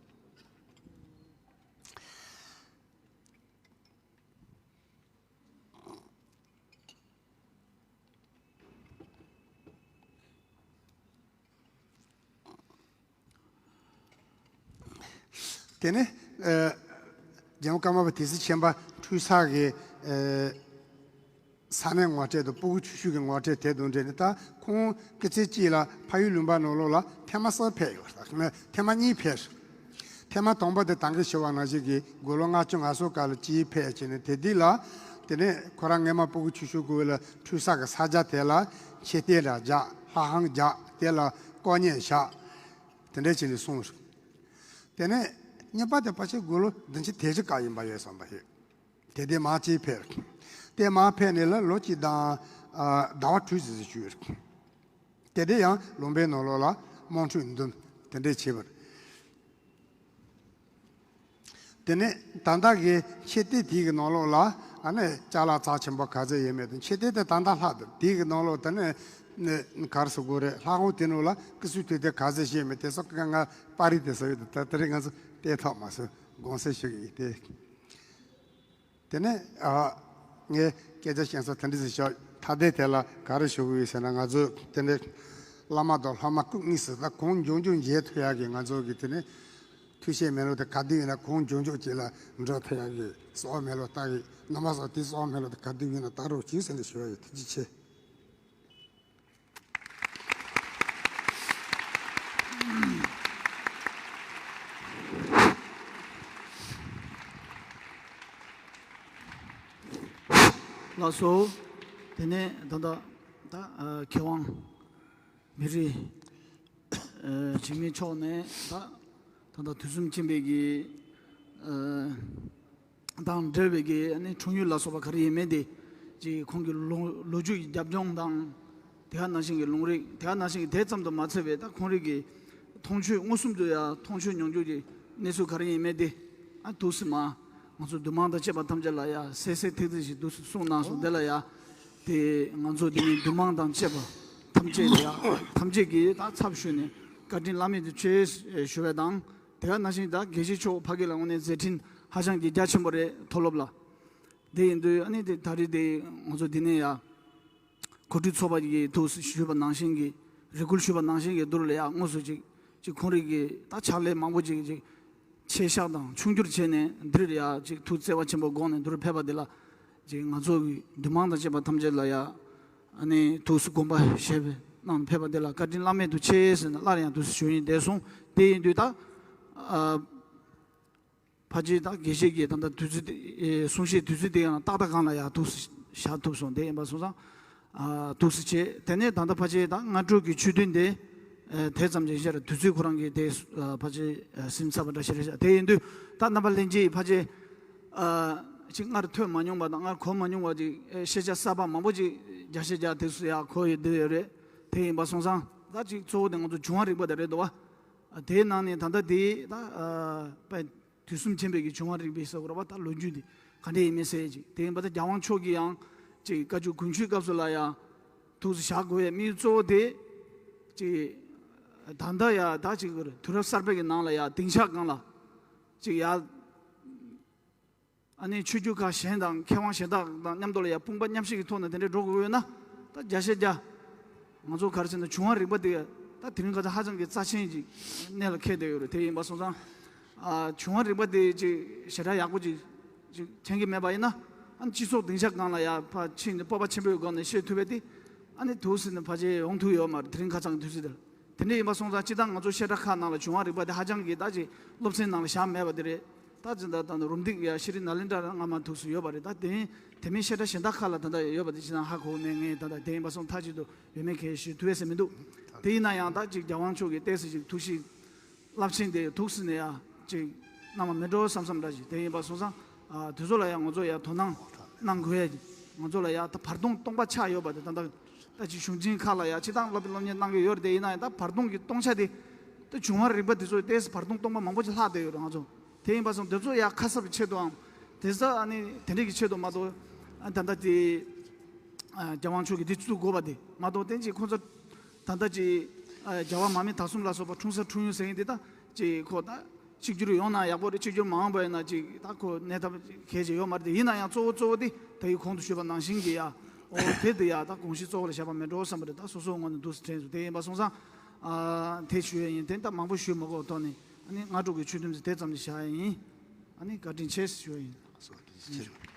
དེ་ནས་ཨ་རྒྱལ་བ་ཀརྨ་པ་དེ་སྲིད་ཆེན་པོ་འཁྲུངས་ས་གི་ཨ་ས་གནས་ངོ་སྤྲོད་དང་སྤུ་གུ་ཆུང་ཤོས་ཀྱི་ངོ་སྤྲོད་དེ་དང་འབྲེལ་ནས། ད་ཁོང་སྐུ་ཚེ་གཅིག་ལ་ཕ་ཡུལ་ལུང་པ་ནང་ལོགས་ལ་ཐེངས་མ་གསུམ་ཕེབས་ཡོད་རེད། ཐེངས་མ་གཉིས་ཕེབས། ཐེངས་མ་དང་པོ་དེ་ད་གིན་ཞུས་པ་ནང་བཞིན་གྱི་དགུང་ལོ་ལྔ་བཅུ་ང་གསུམ་སྐབས་ལ་གཅིག་ཕེབས་བྱས་ནས། དེ་དུས་ལ་དེ་ནས་ཁོ་རང་སྔས་མ་སྤུ་གུ་ཆུང་ཤོས་སྐབས་ལ་འཁྲུངས་ས་གི་ས་ཆ་དེ་ལ་མཆོད་རྟེན་ར་བརྒྱབ། ལྷ་ཁང་བརྒྱབ། དེ་ལ་སྐུ་བརྙན་བཞག་དེ་འདྲ་བྱས་ནས་སོང་། དེ་ནས་གཉིས་པ་དེ་ཕལ་ཆེར་དགུང་ལོ་བདུན་ཅུ་དོན་གཅིག་སྐབས་ཡིན་པ་ཡོད་བསམ་པ་ཞིག་དེ་དེ་མར་གཅིག་ཕེབས། དེ་མར་ཕེབས་ནས་ལ་ལོ་གཅིག་དང་ཨ་ཟླ་བ་དྲུག་ཙམ་ཞིག་བཞུགས། དེ་དེ་ཡང་ལུང་པའི་ནང་ལོགས་ལ་དམངས་ཁྲོད་འདུམ་དེ་འདྲས་བྱས་པ་རེད། དེ་ནས་ད་ལྟ་གི་མཆོད་རྟེན་དེའི་གི་ནང་ལོགས་ལ་ཨ་ནི་ཅ་ལག་རྩ་ཆེན་པོ་ག་ཚོད་ཡོད་མེད་དང་། མཆོད་རྟེན་དེ་ད་ལྟ་ལྷག་འདུག་དེའི་གི་ནང་ལོགས་དེ་ནས་ནས་ག་རེ་ཟེར་དགོས་རེད། ལྷ་ཁང་དེའི་ནང་ལ་སྐུ་གསུང་ཐུགས་རྟེན་ག་ཚོད་བཞེངས་མེད་དེ་སོགས་ཀྱི་ང་པར་རིས་དེ་ཚོ་ཡོད་དེ། ད་དེ་རིང་ང་ཚོ་བལྟས་ཐོག་མ་སོང་དགོངས་སེལ་ཞུ་གི་ཡིན་ཏེ། དེ་ནས་ཨ་ངས་སྐད་ཆ་བཤད་ས་དེ་འདྲ་ཞིག་ཞོག་ཐ་དད་དེ་ལ་ག་རེ་ཞུ་གི་ཡོད་ཟེར་ན། ང་ཚོས་དེ་འདྲའི་བླ་མ་དང་ལྷ་མ་སྐུ་དངོས་སུ་ད་གང་མགྱོགས་མགྱོགས་མཇལ་ཐུབ་ཡག་གི་ང་ཚོ་གི་དེ་ནས་ཐུགས་བཞེད་མེད་ལོ་དེ་ག་དུས་ཡིན་ན་གང་མགྱོགས་མགྱོགས་ཅིག་ལ་འགྲོ་ཐུབ་ཡག་གི་གསོལ་བ་མེད་ལོ་ལྟ་གི་རྣམ་པ་ཚོ་དེ་གསོལ་བ་མེད་ལོ་དེ་ག་དུས་ཡིན་ན་ལྟ་རོགས་གྱིས་ཟེར་ནས་ཞུ་བ་ཡིན། ཐུགས་རྗེ་ཆེ། ལགས་སོ། དེ་ནས་ད་ལྟ་ད་ཨ་མཁས་དབང་མི་རིགས་ཨ་འཇིགས་མེད་མཆོག་ནས་ད་ད་ལྟ་དུས་གསུམ་མཁྱེན་པའི་གི་ཨ་དང་འབྲེལ་བའི་གི་ཨ་ནི་འཁྲུངས་ཡུལ་ལ་སོགས་པ་ག་རེ་ཡིན་མིན་དེ་ཅིག་ཁོང་གི་ལོ་ལོ་རྒྱུས་ཀྱི་རྒྱབ་ལྗོངས་དང་། དེ་ག་ནང་བཞིན་གྱི་ལུང་རིགས། དེ་ག་ནང་བཞིན་གྱི་དེ་ཙམ་དུ་མ་ཚད་པའི་ད་ཁོང་རིགས་ཀྱི་མཐོང་ཆོས་མངོན་སུམ་དུ་ཡང་མཐོང་ཆོས་མྱོང་རྒྱུ་ཀྱི་གནས་ཚུལ་ག་རེ་ཡིན་མིན་དེ་ཨ་འདུག་སེ་མ་ང་ཚོ་འདུས་མང་དང་བཅས་པ་ཐམས་ཅད་ལ་ཡང་གསལ་གསལ་ཐིག་ཐིག་ཞིག་འདུག་སེ་གསུངས་གནང་སོང་། དེ་ལ་ཡང་དེ་ང་ཚོ་འདི་ནི་འདུས་མང་དང་བཅས་པ་ཐམས་ཅད་ལ་ཡང་ཐམས་ཅད་ཀྱིས་ད་ཚབ་ཞུས་ནས་བཀའ་དྲིན་བླ་མེད་དུ་ཆེ་ཞུ་བ་དང་། དེ་ག་ནང་བཞིན་ད་དགེ་བཤེས་མཆོག་ཕ་གི་ལ་དངོས་གནས་མཛད་འཕྲིན་ཧ་ཅང་གི་རྒྱ་ཆེན་པོ་རེད། མཐོ་སློབ་ལ། དེ་ཡིན་དུས་ཨ་ནི་དེ་ད་རེས་དེ་ང་ཚོ་འདི་ནས་ཡང་གོ་སྒྲིག་ཚོགས་པ་གིས་ཐུགས་སུ་ཞུས་པ་ནང་བཞིན་གྱི་རེ་སྐུལ་ཞུས་པ་ནང་བཞིན་གྱི་བསྡུར་ལ་ཡང་དངོས་སུ་ཅིག་ཅིག་ཁོང་རིགས་ཀྱི་ད་ཕྱག་ལས་མང་པོ་ཅིག་ཅིག་ཆེ་བཞག་དང་ཆུང་འགྱུར་བྱས་ནས་འདིར་ཡང་ཅིག་ཐུགས་བརྩེ་བ་ཆེན་པོ་དགོངས་ནས་འདིར་ཕེབས་པ་འདི་ལ་ཅིག་ང་ཚོ་གི་འདུས་མང་དང་བཅས་པ་ཐམས་ཅད་ལ་ཡང་ཨ་ནི་ཐུགས་སུ་དགོངས་པ་བཞེས་པའི་གནང་ཕེབས་པ་འདི་ལ་བཀའ་དྲིན་བླ་མེད་དུ་ཆེ་ཟེར་ནས་སླར་ཡང་ཐུགས་སུ་ཞུ་ཡིན། དེ་སོང་དེ་ཡིན་དུས་ད་ཨ། ཕལ་ཆེར་ད་དགེ་བཤེས་ཀྱིས་ད་ལྟ་དུས་ཚོད་དེ་གསུང་བཤད་དུས་ཚོད་དེ་ཡང་ཏག་ཏག་སྒང་ལ་ཡར་ཐུགས་སུ་བཞག་ཐུབ་སོང་། དེ་ཡིན་པ་སོང་ཙང་ཨ་ཐུགས་སུ་ཆེ། དེ་ནས་ད་ལྟ་ཕལ་ཆེར་ད་སྔ་དྲོ་གི་ཆོས་ཐུན་དེ་ ཨ། དེ་ཙམ་གྱིས་ཤར་དུས་ཚོད་ཁོ་རང་གིས་དེ་ཨ་ཕལ་ཆེར་ཨ་ཟིན་ཚར་བ་འདྲ་ཞིག་རེད་ཤག་དེ་ཡིན་དུས་ད་རྣམ་པ་ལྷན་རྒྱས་ཕལ་ཆེར་ཨ་ཅིག་སྔར་ཐོས་མ་མྱོང་བ་དང་སྔར་གོ་མ་མྱོང་བ་ཅིག་ཨེ་ཤེས་བྱ་གསར་པ་མང་པོ་ཅིག་བརྒྱ་ཆ་བརྒྱ་དེ་ཚོ་ཡག་གོ་ཡོད་བསྡད་ཡོད་རེད། དེ་ཡིན་པ་སོང་ཙང་ད་ཅིག་གཙོ་བོ་དེ་ང་ཚོ་འབྱུང་བ་རིག་པ་དེ་རེད་འདུག་བ། ཨ་དེའི་ནང་ནས་ད་ལྟ་དེ་ད་ཨ་དཔེ་དུས་གསུམ་མཁྱེན་པའི་གི་འབྱུང་བ་རིག་པའི་ཟེར་དགོས་རེད་པ། ད་ལོ་རྒྱུས་འདི་ག་འདྲ་ཡིན་མིན་ཟེར་ཅིག་དེ་ཡིན་པ་ད་རྒྱལ་དབང་མཆོག་གིས་ཡང་ཅིག་བཀའ་བརྒྱུད་དགོན་མཆོད་སྐབས་སུ་ལ་ཡང་ཐུགས་སུ་བཞག་དགོས་ཡས་དམིགས་ཡུལ་གཙོ་བོ་དེ་ཅིག་ད་ལྟ་ཡ་ད་ཅིག་དུས་རབས་གསར་པའི་གི་ནང་ལ་ཡ་སྡིངས་ཆ་སྒང་ལ་ཅིག་ཡ་ཨ་ནི་ཆོས་བརྒྱུད་ཁག་གཞན་དང་མཁས་དབང་གཞན་དག་དང་མཉམ་དུ་ལ་ཡ་དཔུང་པ་མཉམ་གཤིབ་ཀྱི་ཐོག་ནས་དེ་འདྲའི་འགྲོ་དགོས་ཡོད་ན་ད་བརྒྱ་ཆ་བརྒྱ། ང་ཚོ་ག་རེ་ཟེར་ན་འབྱུང་བ་རིག་པ་དེ་ད་དེ་རིང་ཁ་སང་ཧ་ཅང་གི་རྩ་ཆེན་ཅིག་གནད་ལ་འཁེལ་བསྡད་ཡོད་རེད། དེ་ཡིན་པ་སོང་ཙང་ཨ་འབྱུང་བ་རིག་པ་དེ་ཅིག་ཞེ་དྲག་ཡག་པོ་ཅིག་ཅིག་མཁྱེན་གྱི་མེད་པ་ཡིན་ན་ཨ་ནི་སྤྱི་ཚོགས་སྡིངས་ཆ་སྒང་ལ་ཡ་ཕར་ཕྱིན་ནས་སྤོབས་པ་ཆེན་པོའི་སྒོ་ནས་བཤད་ཐུབ་པ་དེ་ཨ་ནི་དུས་ཟིན་ནས་ཕལ་ཆེར་ཡོང་ཐུབ་ཡོད་མ་རེད། དེ་རིང་ཁ་སང་གི་དུས་ཚོད་དེར། དེ་འདྲ་ཡིན་པ་སོང་ཙང་སྤྱིར་བཏང་ང་ཚོ་བཤད་གྲྭ་ཁག་ནང་ལ་འབྱུང་བ་རིག་པ་དེ་ཧ་ཅང་གི་ད་ཅིག་སློབ་ཚན་ནང་ལ་བཞག་མེད་པ་དེ་རེད། ད་ཅི་ད་ད་རུམ་བཏེག་ཡ་ཤྲི་ནཱ་ལེནྡྲ་རང་སྔ་མ་ཐུགས་སུ་ཡོད་པ་རེད། ད་དེ་དེ་མིན་བཤད་གྲྭ་གཞན་དག་ཁག་ལ་ད་ལྟ་ཡོད་པ་དེ་ཅི་ན་ཧ་གོ་མེད། ངས་ད་ལྟ་དེ་ཡིན་པ་སོང་མཐའ་གཅིག་ཏུ་ཡོད་མེད་གལ་ཞུ་ཐུབ་ཡས་ཟེར་མི་འདུག་དེ་ཡིན་ན་ཡང་ད་ཅིག་རྒྱལ་དབང་མཆོག་གི་ཏོག་ཙམ་ཅིག་ཐུགས་གཤིས་རླབས་ཆེན་དེ་ཐུགས་སུ་ནས་ཡ་ཅིག་གནང་བ་མེད་འགྲོ་བསམ་བསམ་འདྲ་ཞིག་དེ་ཡིན་པ་སོང་ཙང་ཨ་དེ་ཚོ་ལ་ཡང་ང་ཚོ་ཡ་དོ་སྣང་གནང་དགོས་ཡ་ཅིག་ང་ཚོ་ལ་ཡ་ད་བར་སྟོང་སྟོང་པ་ཆགས་ཡོད་པ་དེ་ད་ལྟ་ད་ཅིག་གཞུང་ཆེན་ཁག་ལ་ཡ་སྤྱིར་བཏང་སློབ་དཔོན་སློབ་གཉེར་གནང་གི་ཡོད་རེད། དེ་ཡིན་ན་ཡང་ད་བར་སྟོང་གི་སྟོང་ཆ་དེ་ད་འབྱུང་བ་རིག་པ་དེ་ཚོ་ཏོག་ཙམ་བར་སྟོང་སྟོང་པ་མང་པོ་ཅིག་ལྷག་བསྡད་ཡོད་རེད་ང་ཚོ། དེ་ཡིན་པ་སོང་དེ་ཚོ་ཡ་ཁ་གསབ་ཀྱི་ཆེད་དུའམ་དེ་ཚོ་ཨ་ནི་དེ་འདྲས་ཀྱི་ཆེད་དུ་མ་གཏོགས་ཨ་ད་ལྟ་དེ་ཨ་རྒྱལ་དབང་མཆོག་གིས་དེ་བཙུགས་དགོས་པ་དེ་མ་གཏོགས་དེ་ཅིག་ཁོ་ཚོ་ད་ལྟ་ཅིག་ཨ་རྒྱལ་བ་མར་མེ་མདའ་གསུམ་ལ་སོགས་པ་འཁྲུངས་ས་འཁྲུངས་ཡུལ་ཟེར་མཁན་དེ་ད་ཅིག་ཁོ་ད་གཅིག་གྱུར་ཡོང་ན་ཡག་པོ་རེད། གཅིག་གྱུར་མ་འོངས་པ་ཡིན་ན་ཅིག་ད་ཁོ་གནས་ཐབས་གལ་ཆེ་ཡོད་མ་རེད། དེ་ཡིན་ན་ཡང་གཙོ་བོ་གཙོ་བོ་དེ་ད་ཡི་གོང་དུ་ཞུས་པ་ནང་བཞིན་གྱི་ཡ་ཨོ་དེ་དེ་ཡ་ད་དགོངས་གཞི་གཙོ་བོ་ལ་བཞག་པ་མེད་འགྲོ་བསམ་པ་རེད། ད་སོ་སོའི་ངོས་ནས་འདུག་སེ་དྲན་སོང་། དེ་ཡིན་པ་སོང་ཙང་ཨ་དེ་ཞུ་ཡ་ཡིན། དེ་ད་མང་པོ་ཞུ་མ་དགོས་ཐོག་ནས། ཨ་ནི་སྔ་དྲོ་གི་ཆོས་ཐུན་དེ་དེ་ཙམ་ཞིག་བཞག་ཡ་ཡིན། ཨ་ནི་བཀའ་དྲིན་ཆེ་ཞུ་ཡ་ཡིན།